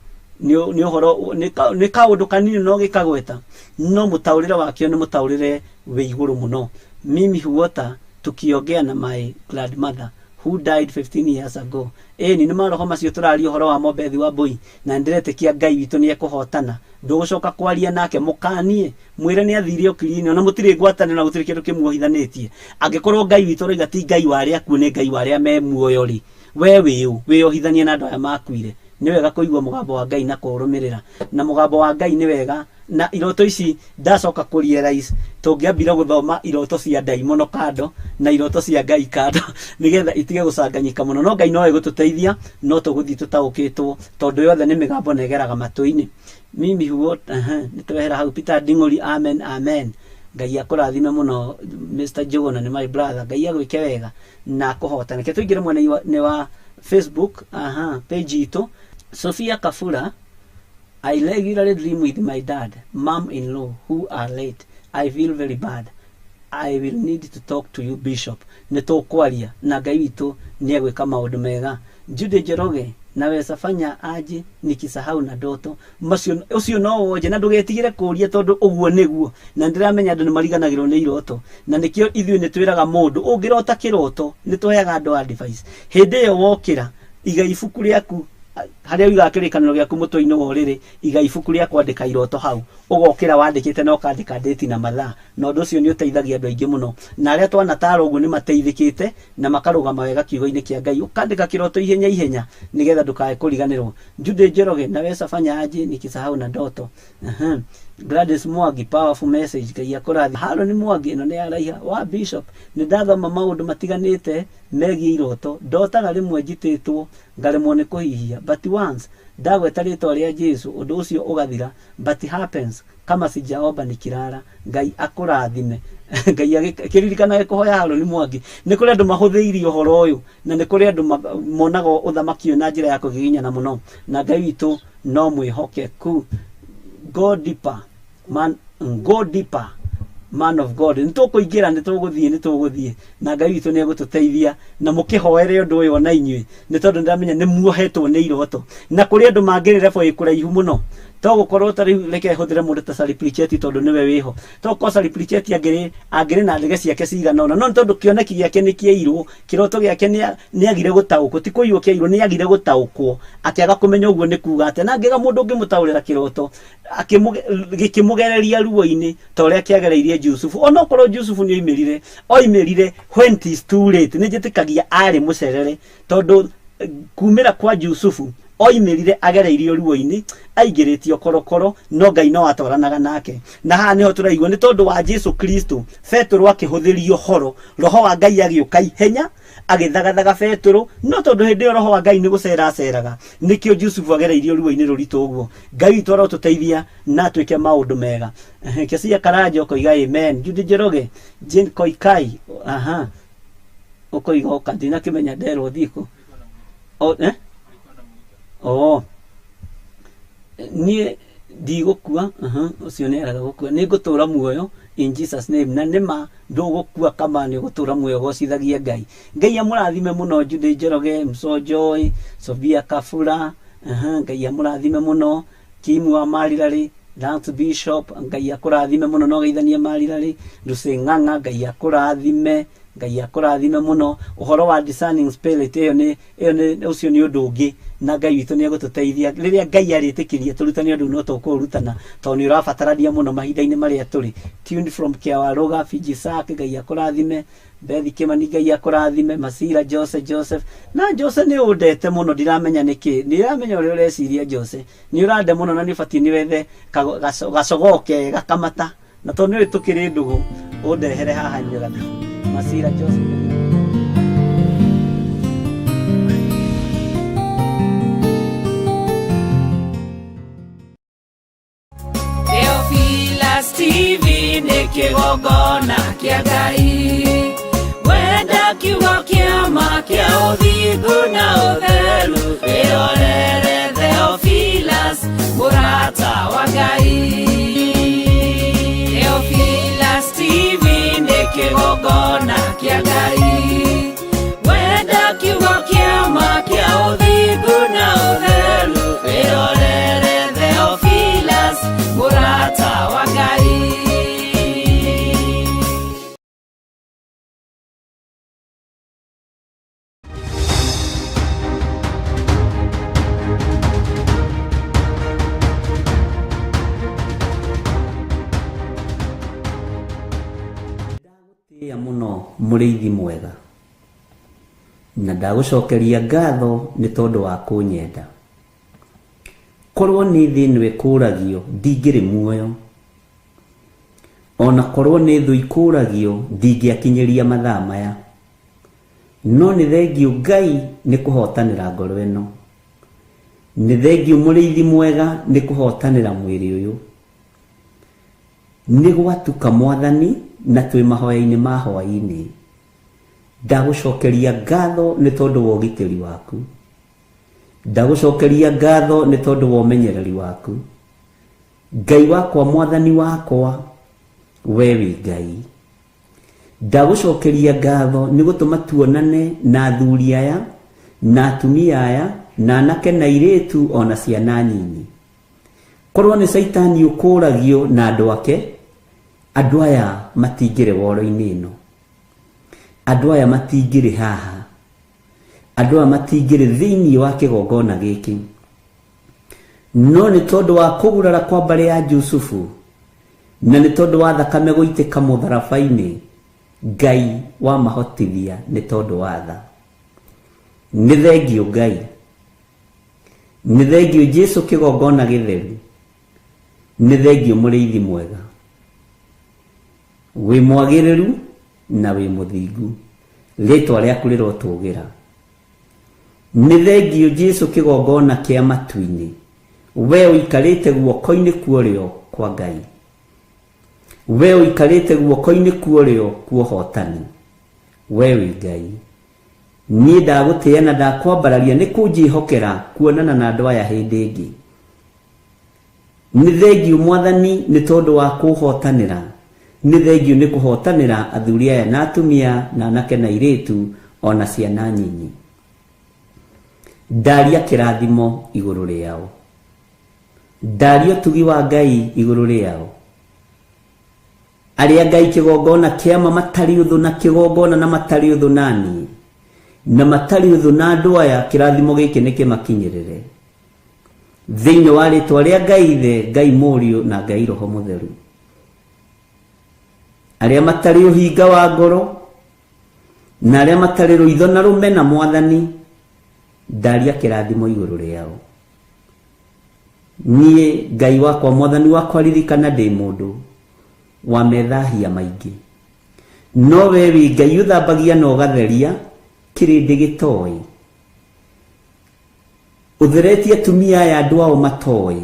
nĩ ũhoro nĩ kaũndũ kanini no gĩkagweta, no mũtaũrĩre wakĩo nĩ mũtaũrĩre wĩ igũrũ mũno. Mimi huota tukiongea na my grandmother who died 15 years ago. Ĩni nĩ maroho macio tũraria ũhoro wa Mobethi wa Mbui, na nĩndĩretĩkia Ngai witũ nĩ ekũhotana. Ndũgũcoka kwaria nake, mũkanie, mwĩre nĩ athire ũkiri-inĩ, ona mũtirĩ ngwatanĩro na gũtirĩ kĩndũ kĩmuohithanĩtie. Angĩkorwo Ngai witũ ũroiga ti Ngai wa arĩa akuũ, nĩ Ngai wa arĩa me muoyo rĩ, we wĩũ wĩyohithanie na andũ aya makuire? Nĩ wega kũigua mũgambo wa Ngai na kũũrũmĩrĩra. Na mũgambo wa Ngai nĩ wega. Na iroto ici ndacoka kũ realize tũngĩambire gũthoma iroto cia ndaimono kando na iroto cia Ngai kando nĩgetha itige gũcanganyĩka mũno. No Ngai no egũtũteithia, no tũgũthiĩ tũtaũkĩtwo tondũ yothe nĩ mĩgambo na ĩgeraga matũ-inĩ. Mimi huo, nĩ twehera hau. Peter Nding'ũri, amen, amen. Ngai akũrathime mũno Mr. Njũgũna, nĩ my brother. Ngai agwĩke wega na akũhotane. Reke tũingĩre mwena-inĩ wa Facebook, page itũ. Sophia Kafura, I regularly dream with my dad, mom-in-law, who are late. I feel very bad. I will need to talk to you, Bishop. Nĩ tũkwaria na Ngai witũ nĩ egwĩka maũndũ mega. Jude Njoroge, naweza fanya aje nikisahau na ndoto? Macio ũcio no wonje na ndũgetigĩre kũũria tondũ ũguo nĩguo. Na nĩndĩramenya andũ nĩ mariganagĩrwo nĩ iroto, na nĩkĩo ithuĩ nĩ twĩraga mũndũ ũngĩrota kĩroto nĩ tũheaga andũ advice. Hĩndĩ ĩyo wokĩra, iga ibuku rĩaku harĩa ũigaga kĩrĩkanĩro gĩaku mũtwe-inĩ wa ũrĩrĩ, iga ibuku rĩa kwandĩka iroto hau, ũgokĩra wandĩkĩte na ũkandĩka date na mathaa, na ũndũ ũcio nĩ ũteithagia andũ aingĩ mũno, na arĩa twanatara ũguo nĩ mateithĩkĩte na makarũgama wega kiugo-inĩ kĩa Ngai. Ũkandĩka kĩroto ihenya ihenya nĩgetha ndũkae kũriganĩrwo. Jude Njoroge, naweza fanya aje nikisahau na ndoto? Gladys Mwangi, powerful message, Ngai akũrathime. Haron Mwangi, ĩno nĩ yaraiha wa Bishop, nĩ ndathoma maũndũ matiganĩte megiĩ iroto. Ndotaga rĩmwe njitĩtwo ngaremwo nĩ kũhihia, but once ndagweta rĩtwa rĩa Jesu ũndũ ũcio ũgathira, but happens kama sijaomba nikilala. Ngai akũrathime. Ngai kĩririkanage kũhoya. Haron Mwangi, nĩ kũrĩ andũ mahũthĩirie ũhoro ũyũ na nĩ kũrĩ andũ monaga ũthamaki ũyũ na njĩra ya kũgiginyana mũno, na Ngai witũ no mwĩhokeku. Go deeper man, go deeper man of God. Nĩ tũkũingĩra, nĩ tũgũthiĩ, nĩ tũgũthiĩ na Ngai witũ nĩ egũtũteithia. Na mũkĩhoere ũndũ ũyũ ona inyuĩ, nĩ tondũ nĩndamenya nĩ muohetwo nĩ iroto, na kũrĩ andũ mangĩrĩ level ĩ kũraihu mũno. To gũkorwo ta rĩu, reke hũthĩre mũndũ ta Sally Plicheti tondũ nĩwe wĩho. To gũkorwo Sally Plicheti angĩrĩ na ndege ciake cigana ũna, no nĩ tondũ kĩoneki gĩake nĩ kĩairwo, kĩroto gĩake nĩ agire gũtaũkwo, ti kũiywo kĩairwo, nĩ agire gũtaũkwo, akĩaga kũmenya ũguo nĩ kuga atĩa, na angĩaga mũndũ ũngĩmũtaũrĩra kĩroto gĩkĩmũgereria ruo-inĩ ta ũrĩa kĩagereirie Jusufu. Onokorwo Jusufu nĩ oimĩrire, oimĩrire when it is too late. Nĩ njĩtĩkagia arĩ mũcerere, tondũ kumĩra kwa Jusufu Oimĩrire agereirio ruo-inĩ, aingĩrĩtio korokoro, no Ngai no atwaranaga nake. Na haha nĩho tũraigua nĩ tondũ wa Jesu Kristo, Petero akĩhũthĩrio horo, roho wa Ngai agĩũka ihenya agĩthagathaga Petero, no tondũ hĩndĩ ĩyo roho wa Ngai nĩ gũcera aceraga, nĩkĩo Jusufu agereirio ruo-inĩ rũritũ ũguo. Ngai witũ arotũteithia na atwĩke maũndũ mega. Kesia Karanja ũkoiga amen. Judy Njoroge, Jane Koikai, aha, ũkoiga ũka, ndinakĩmenya nderwo thiĩ kũ. O, eh? Oh. Niĩ ndigũkua, aha, ũcio nĩ araga gũkua, nĩ ngũtũra muoyo in Jesus name. Na nĩma ndũgũkua kama nĩ ũgũtũra muoyo gocithagie Ngai. Ngai amũrathime mũno Judy Njoroge, Mso Joy, Sofia Kafura, aha, Ngai amũrathime mũno Kimu wa Marirari, Lance Bishop, Ngai akũrathime mũno no geithanie Marirari, Lucy Ng'ang'a, Ngai akũrathime, Ngai akũrathime mũno. Ũhoro wa discerning spirit ĩyo nĩ ĩyo nĩ ũcio nĩ ũndũ ũngĩ, na Ngai witũ nĩ egũtũteithia rĩrĩa Ngai arĩtĩkĩria tũrutane ũndũ no tũkũũrutana tondũ nĩ ũrabatarania mũno mahinda-inĩ marĩa tũrĩ. Tuned from Kiawaruga, Fiji Sack, Ngai akũrathime. Bethi Kimani, Ngai akũrathime. Masira Jose Joseph, na Jose nĩ ũndete mũno, ndiramenya nĩkĩ, ndiramenya ũrĩa ũreciria Jose, nĩ ũrande mũno na nĩ ũbatiĩ nĩ wethe gacogoo kega kamata, na tondũ nĩ ũĩ tũkĩrĩ ndũgũ, ũndehere haha nyue gathubu. Masira Joseph. Theophilus TV nĩ kĩgongona kĩa Ngai, wenda kiugo kĩa ma kĩa ũthingu na ũtheru, wĩrorere Theophilus mũrata wa Ngai. Theophilus TV nĩ kĩgongona kĩa Ngai, wenda kiugo kĩa ma kĩa ũthingu na ũtheru, wĩrorere Theophilus mũrata wa Ngai. Tĩa mũno mũrĩithi mwega, na ndagũcokeria ngatho nĩ tondũ wa kũnyenda. Korwo nĩ thĩ ĩno ĩkũragio ndingĩrĩ muoyo, ona korwo nĩ thũ ikũragio ndingĩakinyĩria mathaa maya. No nĩ thengiũ Ngai nĩ kũhotanĩra ngoro ĩno, nĩ thengiũ mũrĩithi mwega nĩ kũhotanĩra mwĩrĩ ũyũ. Nĩ gwatuka Mwathani na twĩ mahoya-inĩ ma hwaĩ-inĩ, ndagũcokeria ngatho nĩ tondũ wa ũgitĩri waku, ndagũcokeria ngatho nĩ tondũ wa ũmenyereri waku. Ngai wakwa, Mwathani wakwa, we wĩ Ngai. Ndagũcokeria ngatho nĩ gũtũma tuonane na athuri aya na atumia aya na anake na airĩtu ona ciana nyinyi. Korwo nĩ Caitani ũkũragio na andũ ake, andũ aya matingĩrĩ woro-inĩ ĩno, andũ aya matingĩrĩ haha, andũ aya matingĩrĩ thĩinĩ wa kĩgongona gĩkĩ. No nĩ tondũ wa kũgurara kwa mbarĩ ya Jusufu, na nĩ tondũ wa thakame gũitĩka mũtharaba-inĩ, Ngai wamahotithia nĩ tondũ wa tha. Nĩ thengiũ Ngai, nĩ thengiũ Jesu kĩgongona gĩtheru, nĩ thengiũ mũrĩithi mwega, wĩ mwagĩrĩru na wĩ mũthingu, rĩtwa rĩaku rĩrotũgĩra. Nĩ thengiũ Jesu kĩgongona kĩa matu-inĩ, we ũikarĩte guoko-inĩ kuorĩo kwa Ngai, we ũikarĩte guoko-inĩ kuorĩo kwa ũhotani, we wĩ Ngai. Niĩ ndagũtĩĩa na ndakwambararia nĩ kũnjĩhokera kuonana na andũ aya hĩndĩ ĩngĩ. Nĩ thengiũ Mwathani nĩ tondũ wa kũhotanĩra, nĩ thengiũ nĩ kũhotanĩra athuri aya na atumia na anake na airĩtu ona ciana nyinyi. Ndaria kĩrathimo igũrũ rĩao, ndaria ũtugi wa Ngai igũrũ rĩao. Arĩa Ngai kĩgongona kĩama matarĩ ũthũ na kĩgongona na matarĩ ũthũ na niĩ, na matarĩ ũthũ na andũ aya, kĩrathimo gĩkĩ nĩ kĩmakinyĩrĩre thĩinĩ wa rĩtwa rĩa Ngai Ithe, Ngai Mũriũ na Ngai Roho Mũtheru. Arĩa matarĩ ũhinga wa ngoro na arĩa matarĩ rũitho na rũmena Mwathani, Ndaria kĩrathimo igũrũ rĩao. Niĩ Ngai wakwa, mwathani wakwa, ririkana ndĩ mũndũ wa methahia maingĩ, no we wĩ Ngai ũthambagia na ũgatheria kĩrĩndĩ gĩtoĩ. Ũtheretie atumia aya andũ ao matoĩ,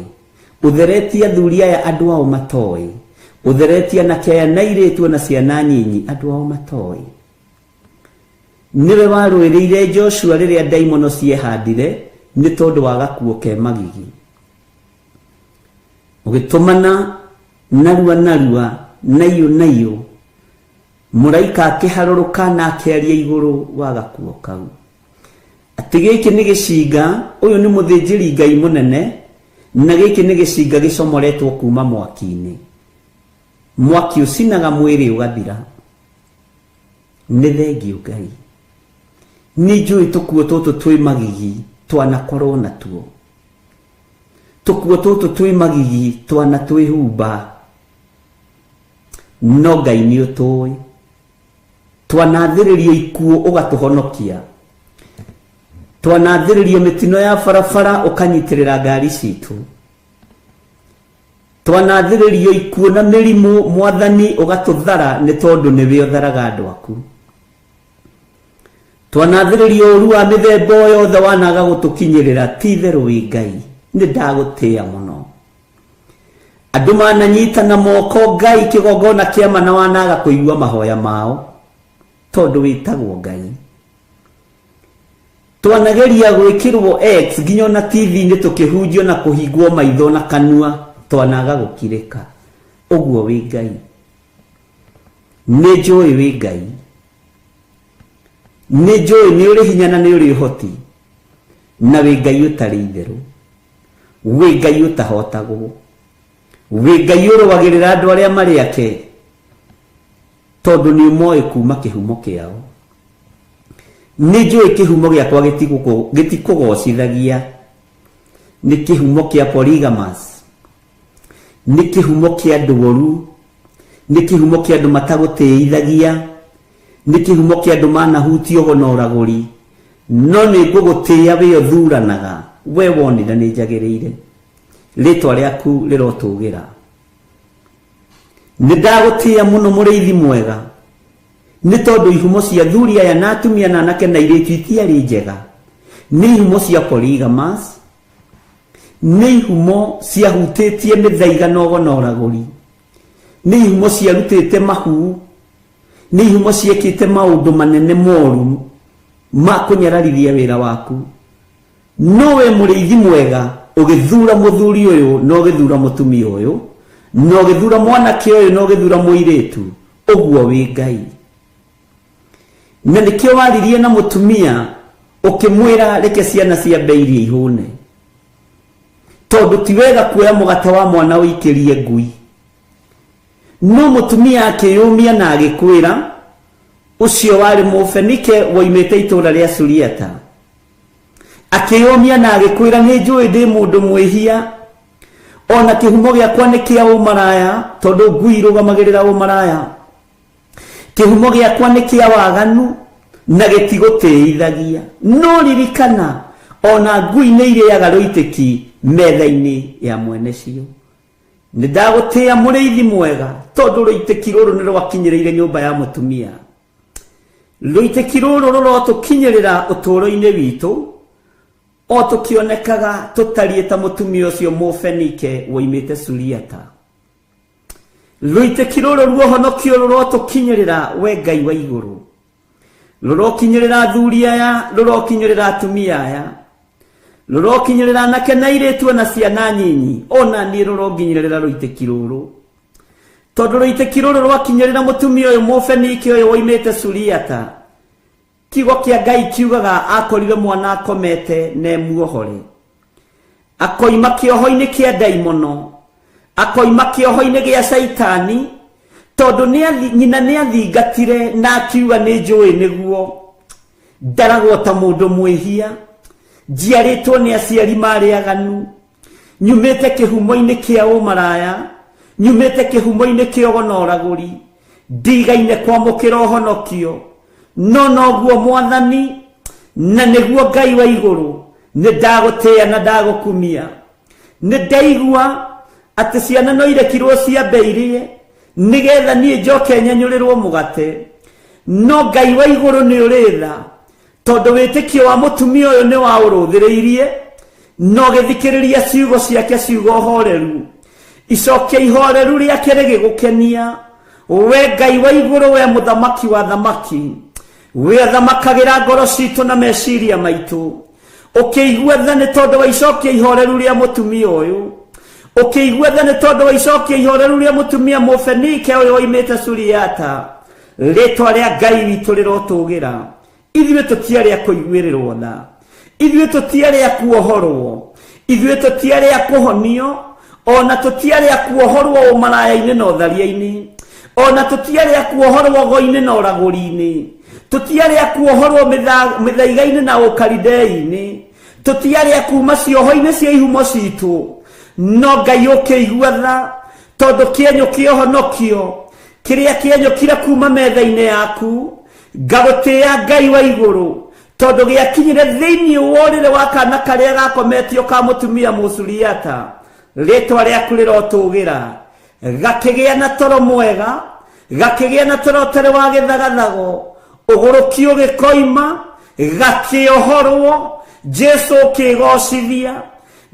ũtheretie athuri aya andũ ao matoĩ, ũtheretie anake aya na airĩtu na ciana nyinyi andũ ao matoĩ. Nĩwe warũĩrĩire Joshua rĩrĩa ndaimono ciehandire nĩ tondũ wa gakuo ke magigi. Ũgĩtũmana narua narua naiyũ naiyũ, mũraika akĩharũrũka na akĩaria igũrũ wa gakuo kau atĩ gĩkĩ nĩ gĩcinga, ũyũ nĩ mũthĩnjĩri Ngai mũnene, na gĩkĩ nĩ gĩcinga gĩcomoretwo kuma mwaki-inĩ. Mwaki ũcinaga mwĩrĩ ũgathira. Nĩ thengiũ Ngai. Nĩ njũĩ tũkuo tũtũ twĩ magigi twanakorwo natuo, tũkuo tũtũ twĩ magigi twanatwĩhumba, no Ngai nĩ ũtũĩ. Twanathĩrĩrio ikuũ ũgatũhonokia, twanathĩrĩrio mĩtino ya barabara ũkanyitĩrĩra ngari citũ, twanathĩrĩrio ikuũ na mĩrimũ mwathani ũgatũthara nĩ tondũ nĩwe ũtharaga andũ aku. Twanathĩrĩrio ũru wa mĩthemba o yothe wanaga gũtũkinyĩrĩra, ti itherũ wĩ Ngai, nĩ ndagũtĩĩa mũno. Andũ mananyitana moko Ngai kĩgongona kĩama na wanaga kũigua mahoya mao tondũ wĩtagwo Ngai. Twanageria gwĩkĩrwo X nginya ona TV-inĩ tũkĩhunjio na kũhingwo maitho na kanua, twanaga gũkirĩka. Ũguo wĩ Ngai. Nĩ njũĩ wĩ Ngai. Nĩ njũĩ nĩ ũrĩ hinya na nĩ ũrĩ ũhoti, na wĩ Ngai ũtarĩ itherũ, wĩ Ngai ũtahotagwo, wĩ Ngai ũrũagĩrĩra andũ arĩa marĩ ake tondũ nĩ ũmoĩ kuma kĩhumo kĩao. Nĩ njũĩ kĩhumo gĩakwa gĩtikũgocithagia, nĩ kĩhumo kĩa polygamous, nĩ kĩhumo kĩa andũ oru, nĩ kĩhumo kĩa andũ matagũtĩithagia, nĩ kĩhumo kĩa andũ manahutio na ũragũri, no nĩ ngũgũtĩĩa wĩ ũthuranaga, we wonire nĩ njagĩrĩire, rĩtwa rĩaku rĩrotũgĩra. Nĩ ndagũtĩĩa mũno mũrĩithi mwega, nĩ tondũ ihumo cia athuri aya na atumia na anake na airĩtu itiarĩ njega. Nĩ ihumo cia polygamous, nĩ ihumo ciahutĩtie mĩthaiga na ũgo na ũragũri, nĩ ihumo ciarutĩte mahu, nĩ ihumo ciekĩte maũndũ manene moru ma kũnyararithia wĩra waku. No we mũrĩithi mwega ũgĩthura mũthuri ũyũ na ũgĩthura mũtumia ũyũ na ũgĩthura mwanake ũyũ na ũgĩthura mũirĩtu, ũguo wĩ Ngai. Na nĩkĩo waririe na mũtumia ũkĩmwĩra reke ciana ciambe irie ihũne, tondũ ti wega kuoya mũgate wa mwana ũikĩrie ngui. No mũtumia akĩyũmia na agĩkwĩra, ũcio warĩ mũfenike woimĩte itũũra rĩa Suriata, akĩyũmia na agĩkwĩra nĩ njũĩ ndĩ mũndũ mwĩhia, ona kĩhumo gĩakwa nĩ kĩa ũmaraya, tondũ ngui irũgamagĩrĩra ũmaraya, kĩhumo gĩakwa nĩ kĩa waganu na gĩtigũtĩithagia. No ririkana ona ngui nĩ irĩaga rũitĩki metha-inĩ ya mwene cio. Nĩ ndagũtĩĩa mũrĩithi mwega, tondũ rũitĩki rũrũ nĩ rwakinyĩrĩire nyũmba ya mũtumia. Rũitĩki rũrũ rũrotũkinyĩrĩra ũtũũro-inĩ witũ o tũkĩonekaga tũtariĩ ta mũtumia ũcio mũfenike woimĩte Suriata. Rũitĩki rũrũ ruohonokio rũrotũkinyĩrĩra we Ngai wa igũrũ, rũrokinyĩrĩra athuri aya, rũrokinyĩrĩra atumia aya, rũrokinyĩrĩra anake na airĩtu na ciana nyinyi, ona niĩ rũronginyĩrĩra rũitĩki rũrũ, tondũ rũitĩki rũrũ rwakinyĩrĩra mũtumia ũyũ mũfenike ũyũ woimĩte Suriata. Kiugo kĩa Ngai kiugaga akorire mwana akomete na emuohore, akoima kĩoho-inĩ kĩa ndaimono, akoima kĩoho-inĩ gĩa caitani, tondũ nyina nĩ athingatire na akiuga nĩ njũĩ nĩguo ndaragwo ta mũndũ mwĩhia, njiarĩtwo nĩ aciari marĩ aganu, nyumĩte kĩhumo-inĩ kĩa ũmaraya, nyumĩte kĩhumo-inĩ kĩa ũgo na ũragũri, ndigaine kwamũkĩra ũhonokio. No noguo mwathani Na nĩguo Ngai wa igũrũ, nĩ ndagũtĩĩa na ndagũkumia. Nĩ ndaigua atĩ ciana no irekirwo ciambe irĩe nĩgetha niĩ njoke nyenyũrĩrwo mũgate. No Ngai wa igũrũ nĩ ũrĩ tha, tondũ wĩtĩkio wa mũtumia ũyũ nĩ waũrũthĩrĩirie, na ũgĩthikĩrĩria ciugo ciake, ciugo horeru. Icokia ihoreru rĩake rĩgĩgũkenia. We Ngai wa igũrũ, we mũthamaki wa thamaki, we athamakagĩra ngoro citũ na meciria maitũ, ũkĩigua tha nĩ tondũ wa icokia ihoreru rĩa mũtumia ũyũ, ũkĩigua tha nĩ tondũ wa icokia ihoreru rĩa mũtumia mũfenike ũyũ oimĩte Suriata. Rĩtwa rĩa Ngai witũ rĩrotũgĩra. Ithuĩ tũtiarĩ a kũiguĩrĩrwo tha, ithuĩ tũtiarĩ a kuohorwo, ithuĩ tũtiarĩ a kũhonio, ona tũtiarĩ a kuohorwo ũmaraya-inĩ na ũtharia-inĩ, ona tũtiarĩ a kuohorwo go-inĩ na ũragũri-inĩ, tũtiarĩ a kuohorwo mĩthaiga-inĩ na ũkaridei-inĩ, tũtiarĩ a kuma cioho-inĩ cia ihumo citũ. No Ngai ũkĩigua tha, tondũ kĩenyũ kĩohonokio kĩrĩa kĩenyũkire kuma metha-inĩ yaku. Ngagũtĩĩa Ngai wa igũrũ, tondũ gĩakinyire thĩinĩ wa ũrĩrĩ wa kana karĩa gakometio ka mũtumia Mũsuriata. Rĩtwa rĩaku rĩrotũgĩra. Gakĩgĩa na toro mwega, gakĩgĩa na toro ũtarĩ wa gĩthagathago, ũgũrũki ũgĩkoima, gakĩohorwo. Jesu ũkĩgocithia.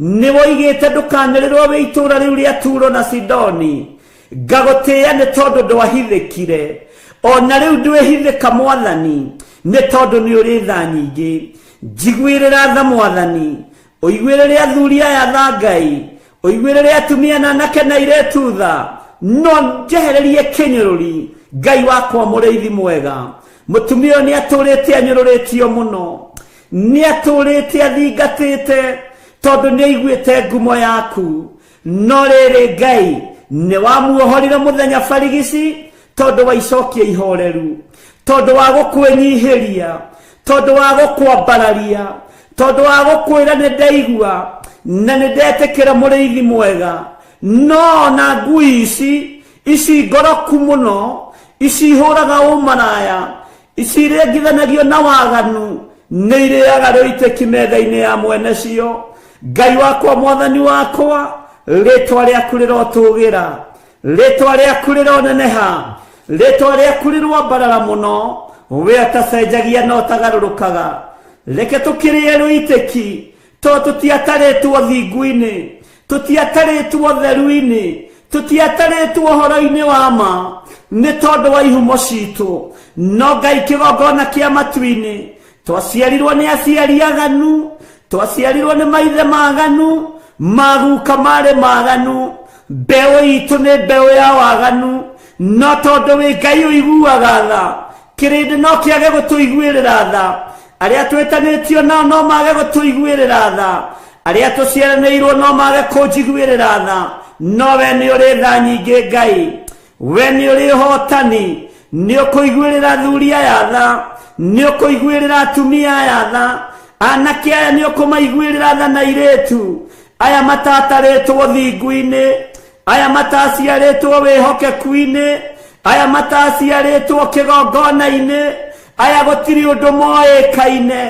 Nĩ woigĩte ndũkanĩrĩrwo wĩ itũũra rĩu rĩa Turo na Sidoni. Ngagũtĩĩa nĩ tondũ ndwahithĩkire, ona rĩu ndwĩhithĩka Mwathani, nĩ tondũ nĩ ũrĩ tha nyingĩ. Njiguĩrĩra tha Mwathani, ũiguĩrĩre athuri aya tha Ngai, ũiguĩrĩre atumia na anake na airĩtu tha, no njehererie kĩnyũrũri. Ngai wakwa mũrĩithi mwega, mũtumia ũyũ nĩ atũrĩte anyũrũrĩtio mũno, nĩ atũrĩte athingatĩte, tondũ nĩ aiguĩte ngumo yaku. No rĩrĩ Ngai nĩ wamuohorire mũthenya barigici, tondũ wa icokia ihoreru, tondũ wa gũkwĩnyihĩria, tondũ wa gũkwambararia, tondũ wa gũkwĩra nĩ ndaigua na nĩ ndetĩkĩra mũrĩithi mwega. No ona ngui ici, ici ngoroku mũno, ici ihũraga ũmaraya, ici irengithanagio na waganu, nĩ irĩaga rũitĩki metha-inĩ ya mwene cio. Ngai wakwa, Mwathani wakwa, rĩtwa rĩaku rĩrotũgĩra, rĩtwa rĩaku rĩroneneha, rĩtwa rĩaku rĩroambarara mũno. We ũtacenjagia na ũtagarũrũkaga, reke tũkĩrĩe rũitĩki, tondũ tũtiatarĩtwo thingu-inĩ, tũtiatarĩtwo theru-inĩ, tũtiatarĩtwo ũhoro-inĩ wa ma, nĩ tondũ wa ihumo citũ. No Ngai kĩgongona kĩa matu-inĩ, twaciarirwo nĩ aciari aganu, twaciarirwo nĩ maithe maganu, maguka marĩ maganu, mbeũ itũ nĩ mbeũ ya waganu. No tondũ wĩ Ngai ũiguaga tha, kĩrĩndĩ no kĩage gũtũiguĩrĩra tha, arĩa twĩtanĩtio nao no mage gũtũiguĩrĩra tha, arĩa tũciaranĩirwo no mage kũnjiguĩrĩra tha, no we nĩ ũrĩ tha nyingĩ Ngai, we nĩ ũrĩ ũhotani, nĩ ũkũiguĩrĩra athuri aya tha, nĩ ũkũiguĩrĩra atumia aya tha, anake aya nĩ ũkũmaiguĩrĩra tha na airĩtu aya matatarĩtwo thingu-inĩ, aya mataciarĩtwo wĩhokeku-inĩ, aya mataciarĩtwo kĩgongona-inĩ, aya gũtirĩ ũndũ moĩkaine.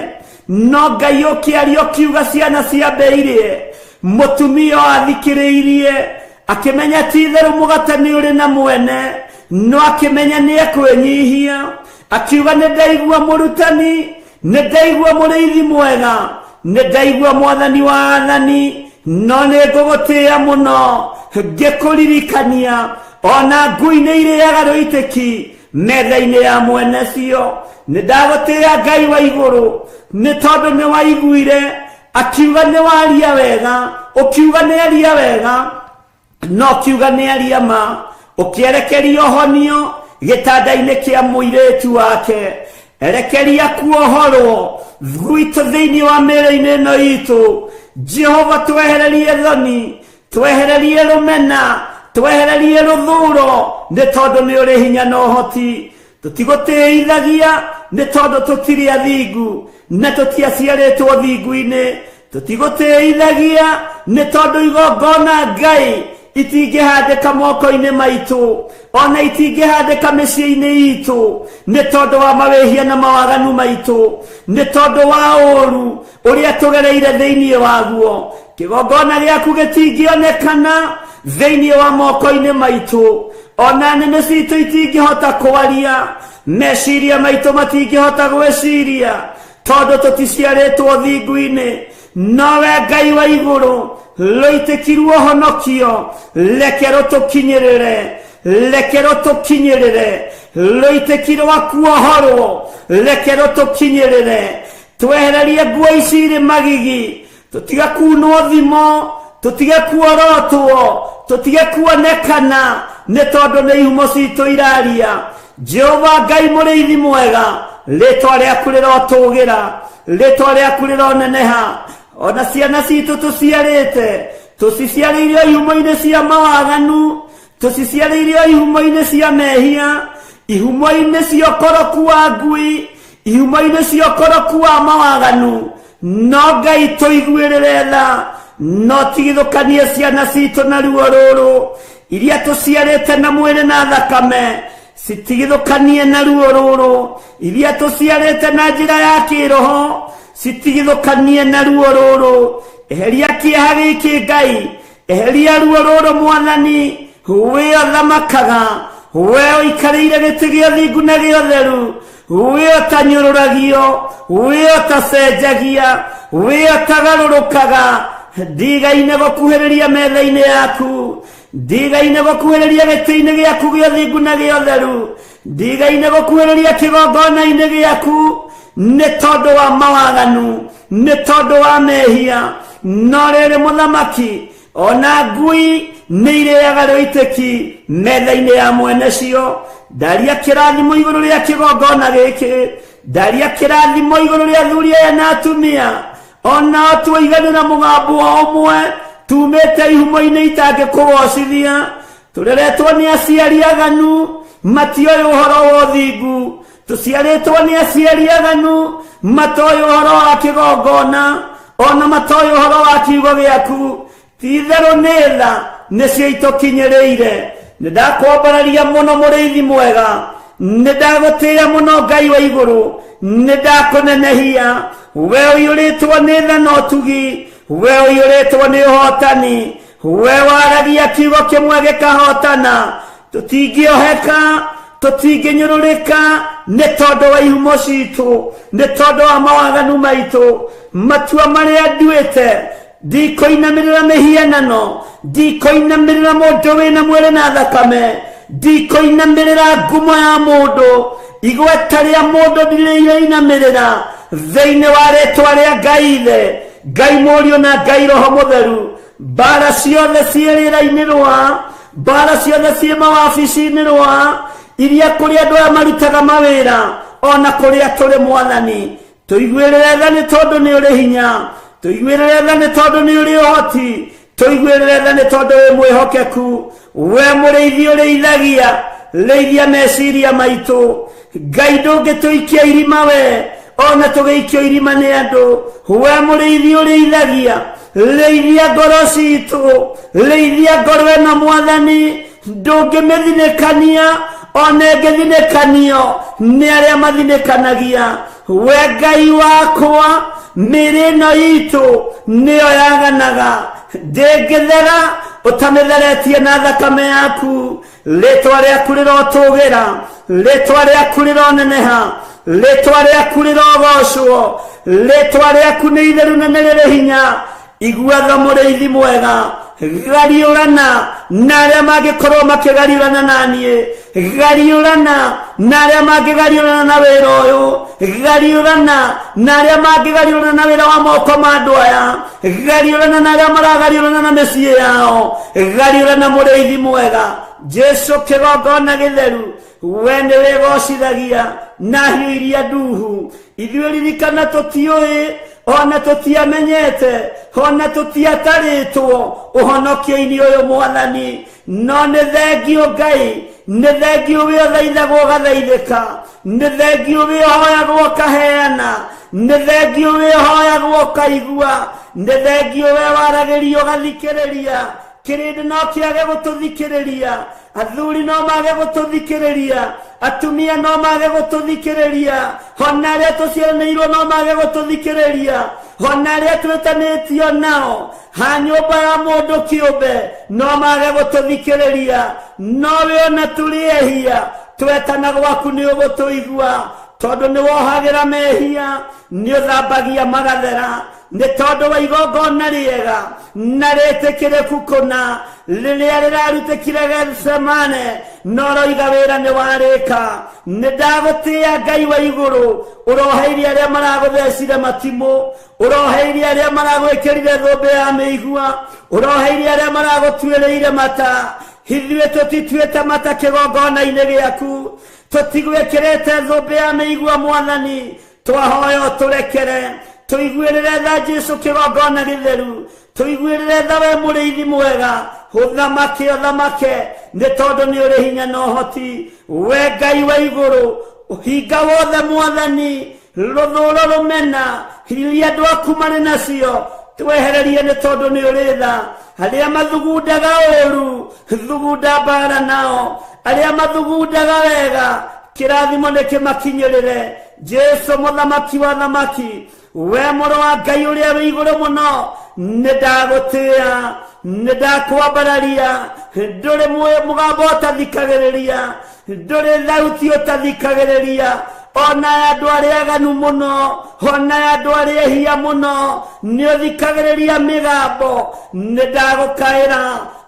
No Ngai ũkĩaria ũkiuga ciana ciambe irĩe, mũtumia athikĩrĩirie akĩmenya ti itherũ mũgate nĩ ũrĩ na mwene, no akĩmenya nĩ ekwĩnyihia, akiuga nĩ ndaigua mũrutani, nĩ ndaigua mũrĩithi mwega, nĩ ndaigua Mwathani wa athani, no nĩ ngũgũtĩĩa mũno ngĩkũririkania ona ngui nĩ irĩaga rũitĩki metha-inĩ ya mwene cio. Nĩ ndagũtĩĩa Ngai wa igũrũ, nĩ tondũ nĩ waiguire akiuga nĩ waria wega, ũkiuga nĩ aria wega, no kiuga nĩ aria ma, ũkĩerekeria ũhonio gĩtanda-inĩ kĩa mũirĩtu wake. Erekeria kuohorwo gwitũ thĩinĩ wa mĩĩrĩ-inĩ ĩno itũ. Jehova, twehererie thoni, twehererie rũmena, twehererie rũthũro, nĩ tondũ nĩ ũrĩ hinya na ũhoti. Tũtigũtĩithagia nĩ tondũ tũtirĩ athingu na tũtiaciarĩtwo thingu-inĩ. Tũtigũtĩithagia nĩ tondũ igongona Ngai Itingĩhandĩka moko-inĩ maitũ, ona itingĩhandĩka mĩciĩ-inĩ itũ, nĩ tondũ wa mawĩhia na mawaganu maitũ, nĩ tondũ wa ũũru ũrĩa tũgereire thĩinĩ waguo. Kĩgongona gĩaku gĩtingĩonekana thĩinĩ wa moko-inĩ maitũ, ona nĩmĩ citũ itingĩhota kwaria, meciria maitũ matingĩhota gwĩciria, tondũ tũticiarĩtwo thingu-inĩ. Nowe Ngai wa igũrũ, rũitĩkirwo honokio, reke rũtũkinyĩrĩre, reke rũtũkinyĩrĩre, rũitĩki rwa kuohorwo, reke rũtũkinyĩrĩre. Twehererie nguo ici irĩ magigi, tũtige kunwo thimo, tũtige kuorotwo, tũtige kuonekana, nĩ tondũ nĩ ihumo citũ iraria. Jehova Ngai mũrĩithi mwega, rĩtwa rĩaku rĩrotũgĩra, rĩtwa rĩaku rĩroneneha. Ona ciana citũ tũciarĩte, tũciciarĩire ihumo-inĩ cia mawaganu, tũciciarĩire ihumo-inĩ cia mehia, ihumo-inĩ cia ũkoroku wa ngui, ihumo-inĩ cia ũkoroku wa mawaganu. No Ngai tũiguĩrĩre tha, no tigithũkanie ciana citũ na ruo rũrũ, iria tũciarĩte na mwĩrĩ na thakame, citigithũkanie na ruo rũrũ, iria tũciarĩte na njĩra ya kĩroho, citigithũkanie na ruo rũrũ. Eheria kĩeha gĩkĩ Ngai, eheria ruo rũrũ Mwathani, we ũthamakaga, we ũikarĩire gĩtĩ gĩa thingu na gĩa ũtheru, we ũtanyũrũragio, we ũtacenjagia, we ũtagarũrũkaga. Ndigaine gũkuhĩrĩria metha-inĩ yaku, ndigaine gũkuhĩrĩria gĩtĩ-inĩ gĩaku gĩa thingu na gĩa ũtheru, ndigaine gũkuhĩrĩria kĩgongona-inĩ gĩaku, nĩ tondũ wa mawaganu, nĩ tondũ wa mehia. No rĩrĩ mũthamaki, ona ngui nĩ irĩaga rũitĩki metha-inĩ ya mwene cio. Ndaria kĩrathimo igũrũ rĩa kĩgongona gĩkĩ, ndaria kĩrathimo igũrũ rĩa athuri aya na atumia, ona tuiganĩra mũgambo o ũmwe, tumĩte ihumo-inĩ itangĩkũgocithia. Tũreretwo nĩ aciari aganu, matioĩ ũhoro wa ũthingu, tũciarĩtwo nĩ aciari aganu, matoĩ ũhoro wa kĩgongona, ona matoĩ ũhoro wa kiugo gĩaku. Ti-itherũ nĩ tha nĩcio itũkinyĩrĩire. Nĩ ndakwambararia mũno mũrĩithi mwega, nĩ ndagũtĩĩa mũno Ngai wa igũrũ, nĩ ndakũnenehia. We ũiyũrĩtwo nĩ tha na ũtugi, we ũiyũrĩtwo nĩ ũhotani, we waragia kiugo kĩmwe gĩkahotana. Tũtingĩoheka, tũtingĩnyũrũrĩka, nĩ tondũ wa ihumo citũ, nĩ tondũ wa mawaganu maitũ. Matua marĩa nduĩte, ndikũinamĩrĩra mĩhianano, ndikũinamĩrĩra mũndũ wĩna mwĩrĩ na thakame, ndikũinamĩrĩra ngumo ya mũndũ, igweta rĩa mũndũ ndirĩinamĩrĩra. Thĩinĩ wa rĩtwa rĩa Ngai Ithe, Ngai Mũriũ na Ngai Roho Mũtheru, mbara ciothe ciĩ rĩera-inĩ rwa, mbara ciothe ciĩ mawabici-inĩ rwa, iria kũrĩ andũ aya marutaga mawĩra, ona kũrĩa tũrĩ Mwathani, tũiguĩrĩre tha nĩ tondũ nĩ ũrĩ hinya, tũiguĩrĩre tha nĩ tondũ nĩ ũrĩ ũhoti, tũiguĩrĩre tha nĩ tondũ wĩ mwĩhokeku. We mũrĩithi ũrĩithagia, rĩithia meciria maitũ. Ngai ndũngĩtũikia irima we, ona tũgĩikio irima nĩ andũ. We mũrĩithi ũrĩithagia, rĩithia ngoro citũ, rĩithia ngoro ĩno Mwathani, ndũngĩmĩthinĩkania, ona ĩngĩthinĩkanio nĩ arĩa mathinĩkanagia. We Ngai wakwa, mĩĩrĩ ĩno itũ nĩyo yaganaga, ndĩngĩthera ũtamĩtheretie na thakame yaku. Rĩtwa rĩaku rĩrotũgĩra, rĩtwa rĩaku rĩroneneha, rĩtwa rĩaku rĩrogocwo, rĩtwa rĩaku nĩ itheru na nĩ rĩrĩ hinya. Igua tha mũrĩithi mwega, gariũrana na arĩa mangĩkorwo makĩgariũrana na niĩ, gariũrana na arĩa mangĩgariũrana na wĩra ũyũ, gariũrana na arĩa mangĩgariũrana na wĩra wa moko ma andũ aya, gariũrana na arĩa maragariũrana na mĩciĩ yao, gariũrana mũrĩithi mwega. Jesu kĩgongona gĩtheru, we nĩ wĩgocithagia na hiũ iria nduhu. Ithuĩ ririkana tũtiũĩ, ona tũtiamenyete, ona tũtiatarĩtwo ũhonokio-inĩ ũyũ Mwathani, no nĩ thengio Ngai, nĩ thengio wĩ ũthaithagwo ũgathaithĩka, nĩ thengio wĩ ũhoyagwo ũkaheana, nĩ thengio wĩ ũhoyagwo ũkaigua, nĩ thengio we waragĩrio ũgathikĩrĩria. Kĩrĩndĩ no kĩage gũtũthikĩrĩria, athuri no mage gũtũthikĩrĩria, atumia no mage gũtũthikĩrĩria, ona arĩa tũciaranĩirwo no mage gũtũthikĩrĩria, ona arĩa twĩtanĩtio nao ha nyũmba ya mũndũ kĩũmbe no mage gũtũthikĩrĩria, nowe ona tũrĩ ehia twetana gwaku nĩ ũgũtũigua, tondũ nĩ wohagĩra mehia, nĩ ũthambagia magathera, nĩ tondũ wa igongona rĩega na rĩtĩkĩrĩku kũna rĩrĩa rĩrarutĩkire Gethsemane, no ũroiga wĩra nĩ warĩka. Nĩ ndagũtĩĩa Ngai wa igũrũ, ũroheirie arĩa maragũthecire matimũ, ũroheirie arĩa maragwĩkĩrire thũmbĩ ya mĩigua, ũroheirie arĩa maragũtuĩrĩire mata. Ithuĩ tũtituĩte mata kĩgongona-inĩ gĩaku, tũtigwĩkĩrĩte thũmbĩ ya mĩigua Mwathani, twahoya ũtũrekere, tũiguĩrĩre tha Jesũ kĩgongona gĩtheru, tũiguĩrĩre tha we mũrĩithi mwega, ũthamake ũthamake, nĩ tondũ nĩ ũrĩ hinya na ũhoti. We Ngai wa igũrũ, ũhinga wothe Mwathani, rũthũũro rũmena iria andũ aku marĩ nacio twehererie, nĩ tondũ nĩ ũrĩ tha. Arĩa mathugundaga ũũru, thugunda mbara nao, arĩa mathugundaga wega, kĩrathimo nĩ kĩmakinyĩrĩre. Jesũ mũthamaki wa thamaki, we mũrũ wa Ngai ũrĩa wĩ igũrũ mũno, nĩ ndagũtĩĩa, nĩ ndakwambararia, ndũrĩ mũgambo ũtathikagĩrĩria, ndũrĩ thauti ũtathikagĩrĩria, ona ya andũ arĩa aganu mũno, ona ya andũ arĩa ehia mũno, nĩ ũthikagĩrĩria mĩgambo. Nĩ ndagũkaĩra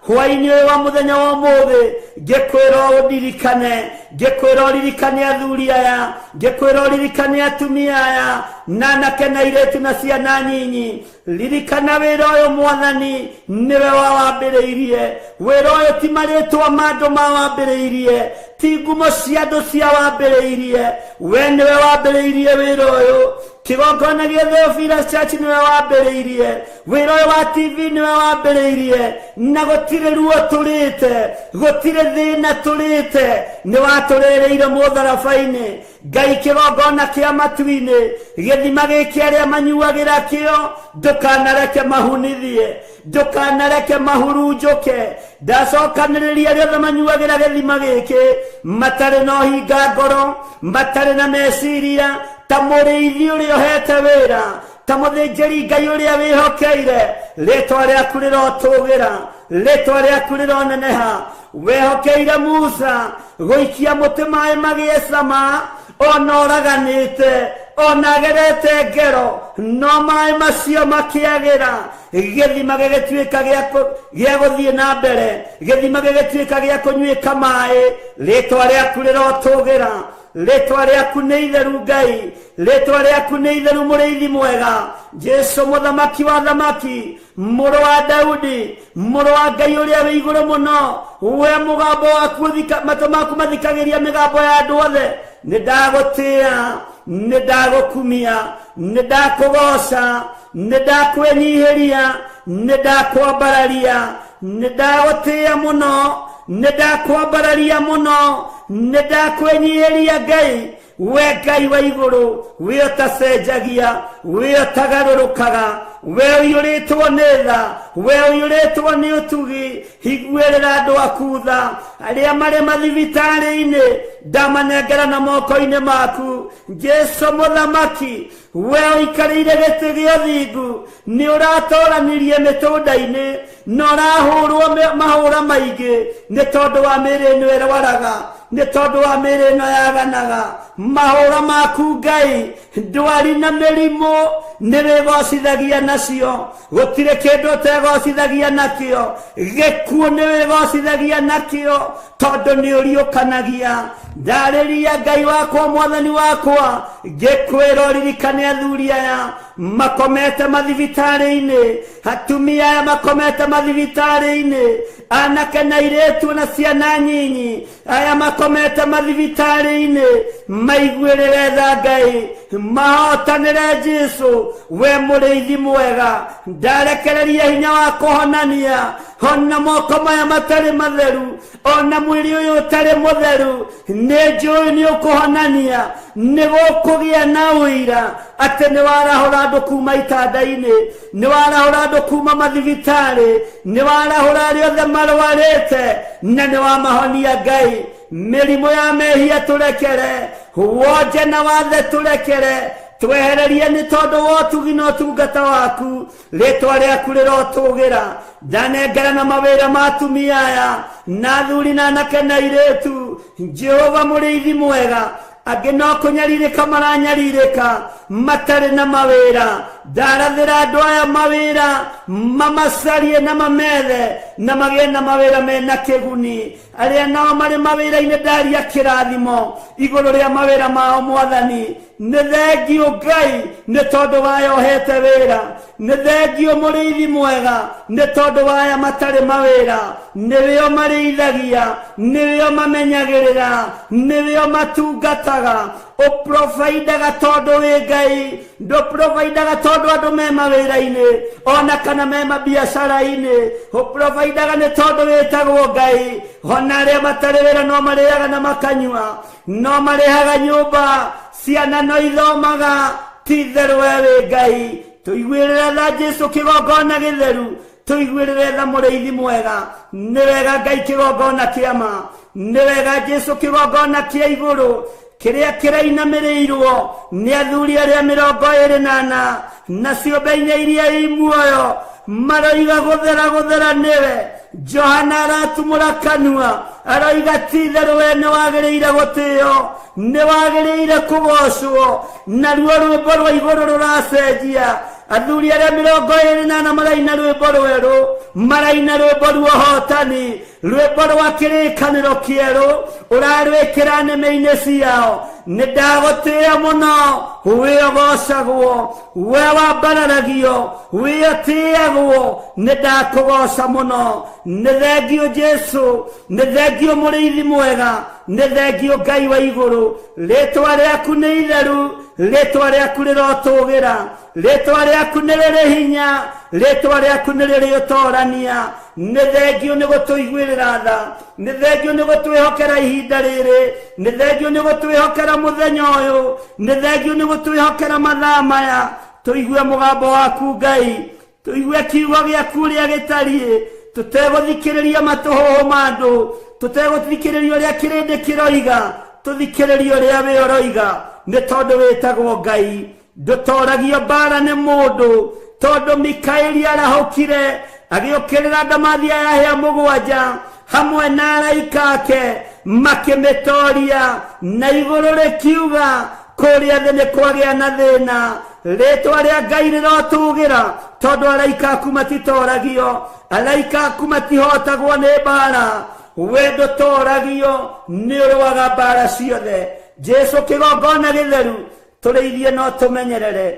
hwaĩ-inĩ ũyũ wa mũthenya wa ũmũthĩ, ngĩkwĩra ũndirikane, ngĩkwĩra ũririkane athuri aya, ngĩkwĩra ũririkane atumia aya, na anake na airĩtu na ciana nyinyi. Ririkana wĩra ũyũ Mwathani, nĩwe wawambĩrĩirie. Wĩra ũyũ ti marĩtwa ma andũ mawambĩrĩirie, ti ngumo cia andũ ciawambĩrĩirie, we nĩwe wambĩrĩirie wĩra ũyũ. Kĩgongona gĩa Theophilus Church nĩwe wambĩrĩirie, wĩra ũyũ wa TV nĩwe wambĩrĩirie, na gũtirĩ ruo tũrĩte, gũtirĩ thĩna tũrĩte, nĩ watũrĩrĩire mũtharaba-inĩ. Ngai kĩgongona kĩa matu-inĩ, gĩthima gĩkĩ arĩa manyuagĩra kĩo, ndũkanareke mahunithie, ndũkanareke mahurunjũke. Ndacokanĩrĩria arĩa othe manyuagĩra gĩthima gĩkĩ, matarĩ na ũhinga ngoro, matarĩ na meciria, ta mũrĩithi ũrĩa ũhete wĩra, ta mũthĩnjĩri Ngai ũrĩa wĩhokeire, rĩtwa rĩaku rĩrotũgĩra, rĩtwa rĩaku rĩroneneha. Wehokeire Musa gũikia mũtĩ maĩ magĩe cama, ona ũraganĩte, ona agerete ngero, no maĩ macio makĩagĩra, gĩthima gĩgĩtuĩka gĩa gũthiĩ na mbere, gĩthima gĩgĩtuĩka gĩa kũnyuĩka maĩ. Rĩtwa rĩaku rĩrotũgĩra, rĩtwa rĩaku nĩ itheru Ngai, rĩtwa rĩaku nĩ itheru mũrĩithi mwega, Jesũ mũthamaki wa thamaki, mũrũ wa Daudi, mũrũ wa Ngai ũrĩa wĩ igũrũ mũno, we mũgambo waku matũ maku mathikagĩria mĩgambo ya andũ othe. Nĩ ndagũtĩĩa, nĩ ndagũkumia, nĩ ndakũgoca, nĩ ndakwĩnyihĩria, nĩ ndakwambararia, nĩ ndagũtĩĩa mũno, nĩ ndakwambararia mũno, nĩ ndakwĩnyihĩria Ngai. We Ngai wa igũrũ, we ũtacenjagia, we ũtagarũrũkaga, we ũiyũrĩtwo nĩ tha, we ũiyũrĩtwo nĩ ũtugi, iguĩrĩra andũ aku tha, arĩa marĩ mathibitarĩ-inĩ, ndamanengera na moko-inĩ maku. Jesũ mũthamaki, we ũikarĩire gĩtĩ gĩa ũthingu, nĩ ũratoranirie mĩtũnda-inĩ, na ũrahũrwo mahũra maingĩ, nĩ tondũ wa mĩĩrĩ ĩno ĩrwaraga, nĩ tondũ wa mĩĩrĩ ĩno yaganaga. Mahũra maku Ngai, ndwari na mĩrimũ nĩ wĩgocithagia nacio, gũtirĩ kĩndũ ũtegocithagia nakĩo, gĩkuũ nĩ wĩgocithagia nakĩo, tondũ nĩ ũriũkanagia. Ndarĩria Ngai wakwa, Mwathani wakwa, ngĩkwĩra ũririkane athuri aya makomete mathibitarĩ-inĩ, atumia aya makomete mathibitarĩ-inĩ, anake na airĩtu na ciana nyinyi aya makomete mathibitarĩ-inĩ, maiguĩrĩre tha Ngai, mahotanĩre Jesũ, we mũrĩithi mwega. Ndarekereria hinya wa kũhonania, Ona moko maya matarĩ matheru, ona mwĩrĩ ũyũ ũtarĩ mũtheru, nĩ njũĩ nĩ ũkũhonania, nĩ gũkũgĩa na ũira atĩ nĩ warahũra andũ kuma itanda-inĩ, nĩ warahũra andũ kuma mathibitarĩ, nĩ warahũra arĩa othe marwarĩte, na nĩ wamahonia Ngai. Mĩrimũ ya mehia tũrekere, wonje na wathe tũrekere, twehererie nĩ tondũ wa ũtugi na ũtungata waku. Rĩtwa rĩaku rĩrotũgĩra. Ndanengera na mawĩra ma atumia aya na athuri na anake na airĩtu. Jehova mũrĩithi mwega, angĩ no kũnyarirĩka maranyarirĩka matarĩ na mawĩra. Ndarathĩra andũ aya mawĩra, mamacarie na mamethe na magĩe na mawĩra mena kĩguni. Arĩa nao marĩ mawĩra-inĩ ndaria kĩrathimo igũrũ rĩa mawĩra mao Mwathani. Nĩ thengio Ngai nĩ tondũ waya ũhete wĩra, nĩ thengio mũrĩithi mwega nĩ tondũ waya matarĩ mawĩra. Nĩwe ũmarĩithagia, nĩwe ũmamenyagĩrĩra, nĩwe ũmatungataga. Ũprovaidaga tondũ wĩ Ngai, ndũprovaidaga tondũ andũ me mawĩra-inĩ ona kana me mabiacara-inĩ. Ũprovaidaga nĩ tondũ wĩtagwo Ngai. Ona arĩa matarĩ wĩra no marĩaga na makanyua, no marĩhaga nyũmba, ciana no ithomaga. Ti itherũ we wĩ Ngai. Tũiguĩrĩre tha Jesũ kĩgongona gĩtheru, tũiguĩrĩre tha mũrĩithi mwega. Nĩ wega Ngai kĩgongona kĩa ma, nĩ wega Jesũ kĩgongona kĩa igũrũ kĩrĩa kĩrainamĩrĩirwo nĩ athuri arĩa 24 na ciũmbe inya iria i muoyo maroiga gũthera gũthera nĩwe. Johana aratumũra kanua aroiga ti itherũ we nĩ wagĩrĩire gũtĩo, nĩ wagĩrĩire kũgocwo. Naruo rwĩmbo rwa igũrũ rũracenjia. Athuri arĩa 24 maraina rwĩmbo rwerũ, maraina rwĩmbo rwa ũhotani, rwĩmbo rwa kĩrĩkanĩro kĩerũ ũrarwĩkĩra nĩmĩ-inĩ ciao. Nĩ ndagũtĩĩa mũno, wĩ ũgocagwo, we wambararagio, wĩ ũtĩagwo. Nĩ ndakũgoca mũno. Nĩ thengio Jesũ, nĩ thengio mũrĩithi mwega, nĩ thengio Ngai wa igũrũ. Rĩtwa rĩaku nĩ itheru, rĩtwa rĩaku rĩrotũgĩra, rĩtwa rĩaku nĩ rĩrĩ hinya, rĩtwa rĩaku nĩ rĩrĩ ũtorania. Nĩ thengio nĩ gũtũiguĩrĩra tha, nĩ thengio nĩ gũtwĩhokera ihinda rĩrĩ, nĩ thengio nĩ gũtwĩhokera mũthenya ũyũ, nĩ thengio nĩ gũtwĩhokera mathaa maya. Tũigue mũgambo waku Ngai, tũigue kiugo gĩaku ũrĩa gĩtariĩ, tũtegũthikĩrĩria matũhũhũ ma andũ, tũtegũthikĩrĩria ũrĩa kĩrĩndĩ kĩroiga, tũthikĩrĩrie ũrĩa we ũroiga, nĩ tondũ wĩtagwo Ngai. Ndũtoragio mbara nĩ mũndũ, tondũ Mikaeli arahũkire agĩũkĩrĩra ndamathia ya hĩa 7 hamwe na araika ake makĩmĩtoria, na igũrũ rĩkiuga kũrĩa thĩ nĩ kwagĩa na thĩna. Rĩtwa rĩa Ngai rĩrotũgĩra, tondũ araika aku matitoragio, araika aku matihotagwo nĩ mbara. We ndũtoragio, nĩ ũrũaga mbara ciothe. Jesũ kĩgongona gĩtheru, tũrĩithie no tũmenyerere,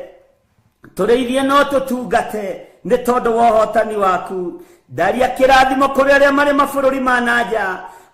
tũrĩithie no tũtungate nĩ tondũ wa ũhotani waku. Ndaria kĩrathimo kũrĩ arĩa marĩ mabũrũri ma na nja,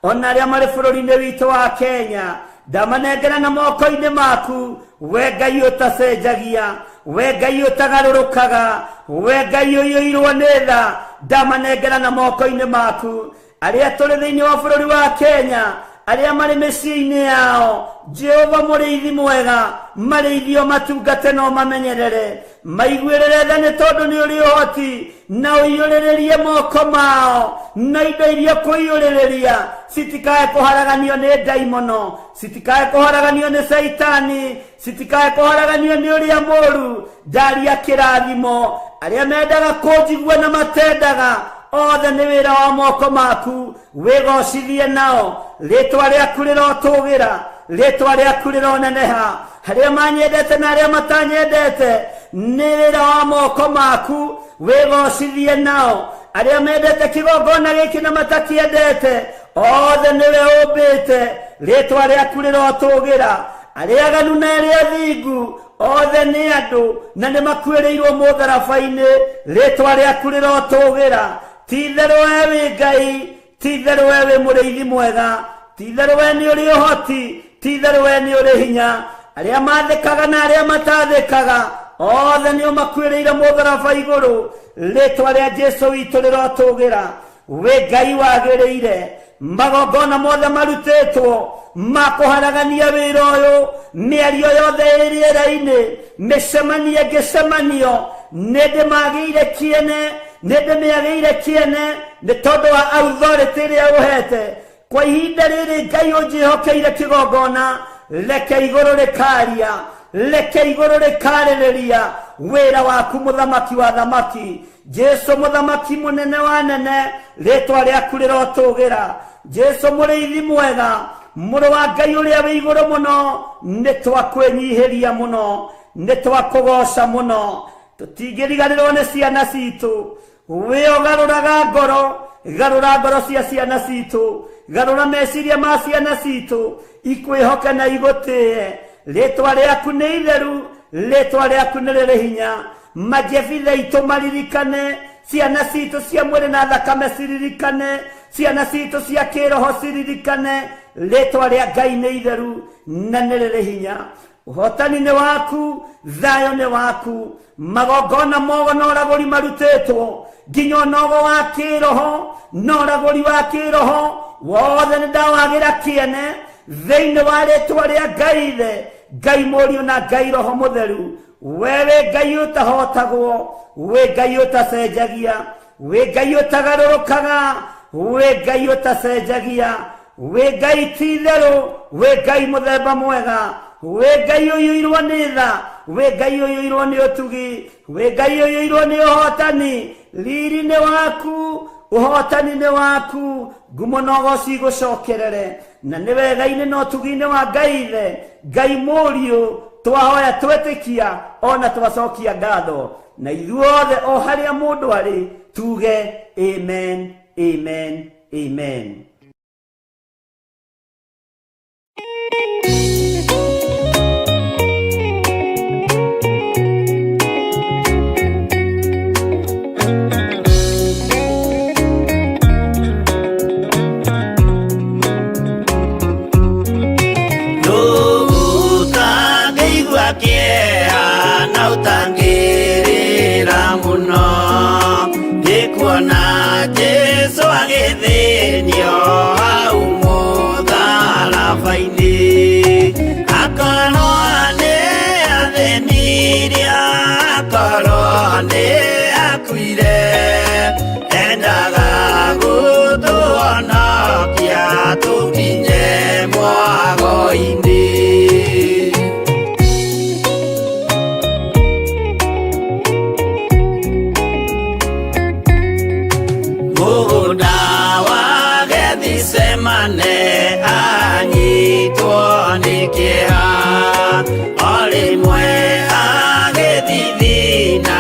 ona arĩa marĩ bũrũri-inĩ witũ wa Kenya. Ndamanengera na moko-inĩ maku, we Ngai ũtacenjagia, we Ngai ũtagarũrũkaga, we Ngai ũiyũirwo nĩ tha. Ndamanengera na moko-inĩ maku. Arĩa tũrĩ thĩinĩ wa bũrũri wa Kenya, arĩa marĩ mĩciĩ-inĩ yao, Jehova mũrĩithi mwega, marĩithio matungate no mamenyerere, maiguĩrĩre tha nĩ tondũ nĩ ũrĩ ũhoti, na ũiyũrĩrĩrie moko mao na indo iria kũiyũrĩrĩria citikae kũharaganio nĩ ndaimono, citikae kũharaganio nĩ caitani, citikae kũharaganio nĩ ũrĩa mũũru. Ndaria kĩrathimo arĩa mendaga kũnjigua na matendaga othe nĩ wĩra wa moko maku, wĩgocithie nao. Rĩtwa rĩaku rĩrotũgĩra, rĩtwa rĩaku rĩroneneha. Arĩa manyendete na arĩa matanyendete nĩ wĩra wa moko maku, wĩgocithie nao. Arĩa mendete kĩgongona gĩkĩ na matakĩendete othe nĩwe ũmbĩte, rĩtwa rĩaku rĩrotũgĩra. Arĩa aganu na arĩa athingu othe nĩ andũ na nĩ makuĩrĩirwo mũtharaba-inĩ, rĩtwa rĩaku rĩrotũgĩra. Ti itherũ we wĩ Ngai, ti itherũ we wĩ mũrĩithi mwega, ti itherũ we nĩ ũrĩ ũhoti, ti itherũ we nĩ ũrĩ hinya. Arĩa mathĩkaga na arĩa matathĩkaga othe nĩ ũmakuĩrĩire mũtharaba igũrũ, rĩtwa rĩa Jesũ witũ rĩrotũgĩra. Wĩ Ngai wagĩrĩire. Magongona mothe marutĩtwo ma kũharagania wĩra ũyũ, mĩario yothe ĩ rĩera-inĩ, mĩcemanio ĩngĩcemanio, nĩ ndĩmagĩire kĩene, nĩ ndĩmĩagĩire kĩene nĩ tondũ wa authority ĩrĩa ũhete. Kwa ihinda rĩrĩ Ngai ũnjĩhokeire kĩgongona, reke igũrũ rĩkaria, reke igũrũ rĩkarĩrĩria wĩra waku, mũthamaki wa thamaki, Jesu mũthamaki mũnene wa nene, rĩtwa rĩaku rĩrotũgĩra. Jesu mũrĩithi mwega, mũrũ wa Ngai ũrĩa wĩ igũrũ mũno, nĩ twakwĩnyihĩria mũno, nĩ twakũgoca mũno, tũtingĩriganĩrwo nĩ ciana citũ. Wĩ ũgarũraga ngoro, garũra ngoro cia ciana citũ, garũra meciria ma ciana citũ, ikwĩhoke na igũtĩe. Rĩtwa rĩaku nĩ itheru, rĩtwa rĩaku nĩ rĩrĩ hinya. Majebitha itũ maririkane, ciana citũ cia mwĩrĩ na thakame ciririkane, ciana citũ cia kĩroho ciririkane, rĩtwa rĩa Ngai nĩ itheru na nĩ rĩrĩ hinya. Ũhotani nĩ waku, thayũ nĩ waku. Magongona mogo na ũragũri marutĩtwo nginya ũnogo wa kĩroho na ũragũri wa kĩroho wothe nĩ ndawagĩra kĩene thĩinĩ wa rĩtwa rĩa Ngai Ithe, Ngai Mũriũ na Ngai Roho Mũtheru. We wĩ Ngai ũtahotagwo, wĩ Ngai ũtacenjagia, wĩ Ngai ũtagarũrũkaga, wĩ Ngai ũtacenjagia, wĩ Ngai ti itherũ, wĩ Ngai mũthemba mwega, wĩ Ngai ũiyũirwo nĩ tha, wĩ Ngai ũiyũirwo nĩ ũtugi, wĩ Ngai ũiyũirwo nĩ ũhotani. Riri nĩ waku, ũhotani nĩ waku, ngumo na ũgoci igũcokerere. Na nĩ wega-inĩ na ũtugi-inĩ wa Ngai Ithe, Ngai Mũriũ, twahoya twetĩkia ona twacokia ngatho, na ithuothe o harĩa mũndũ arĩ tuge amen, amen, amen. Ũtangĩigua kĩeha na ũtangĩrĩra mũno, nĩ kuona Jesũ agĩthĩnio hau mũtharaba-inĩ. Akorwo nĩ athĩnirie, akorwo nĩ akuire, endaga gũtũhonokia tũkinye mwago-inĩ. Mũgũnda wa Gethisemane anyitwo nĩ kĩeha, o rĩmwe agĩthithina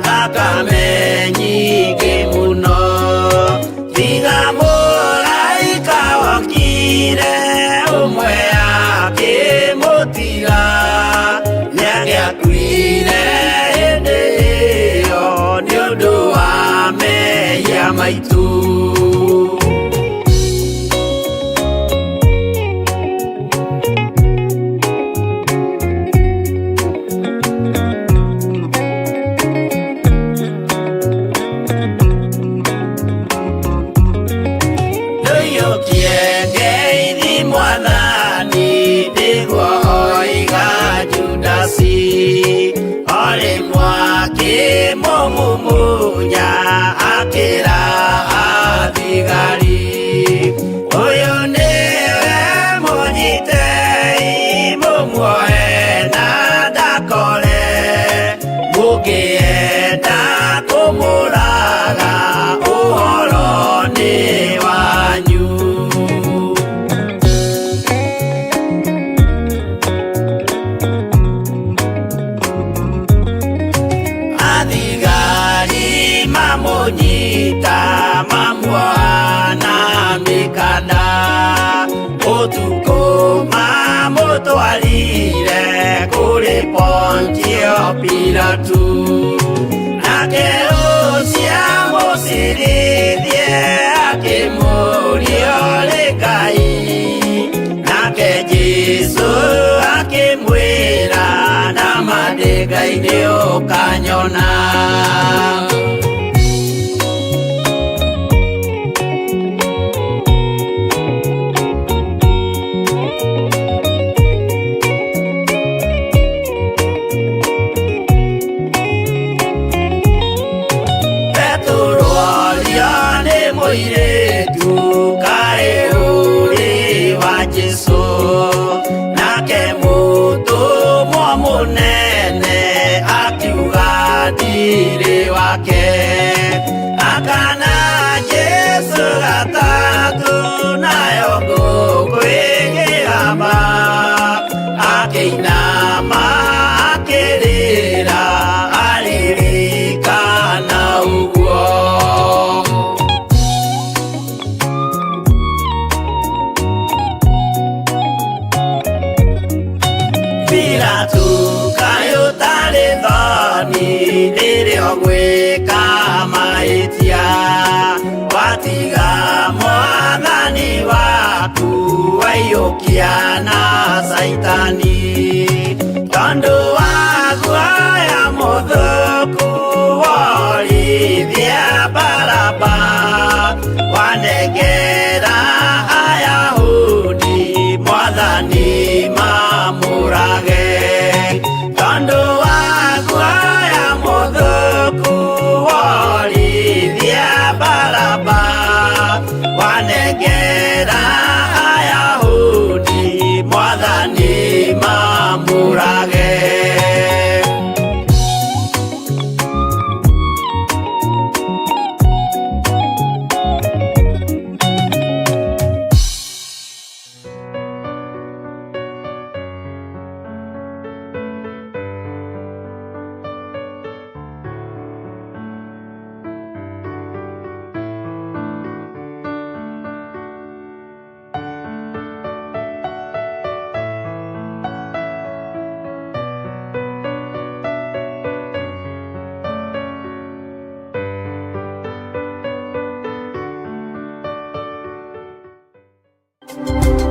thakame nyingĩ mũno. Tiga mũraika wokire ũmwe akĩmũtiga, nĩangĩakuire hĩndĩ ĩyo nĩ ũndũ wa mehia maitũ. Ndũiyũkie ngeithi Mwathani, nĩguo oiga Judasi, o rĩmwe akĩmũmumunya akĩra athigari, ũyũ nĩwe mũnyitei, mũmuoe na ndakore, mũngĩenda kũmũraga ũhoro nĩ wanyu. Athigari mamũnyita mamuoha na mĩkanda, ũtukũ mamũtwarire kũrĩ Pontio Pilatu, nake ũcio amũcirithie akĩmũũria ũrĩ Ngai, nake Jesũ akĩmwĩra nama ndĩ Ngai nĩ ũkanyona. Nake mũtũmwo mũnene akiuga ndirĩ wake. Akana Jesu gatatũ nayo ngũkũ ĩkĩgamba. Akĩinama akĩrĩra aririkana ũguo. Pilato kaĩ ũtarĩ thoni rĩrĩa ũgwĩka mahĩtia, watiga mwathani waku waiyũkia na Caitani.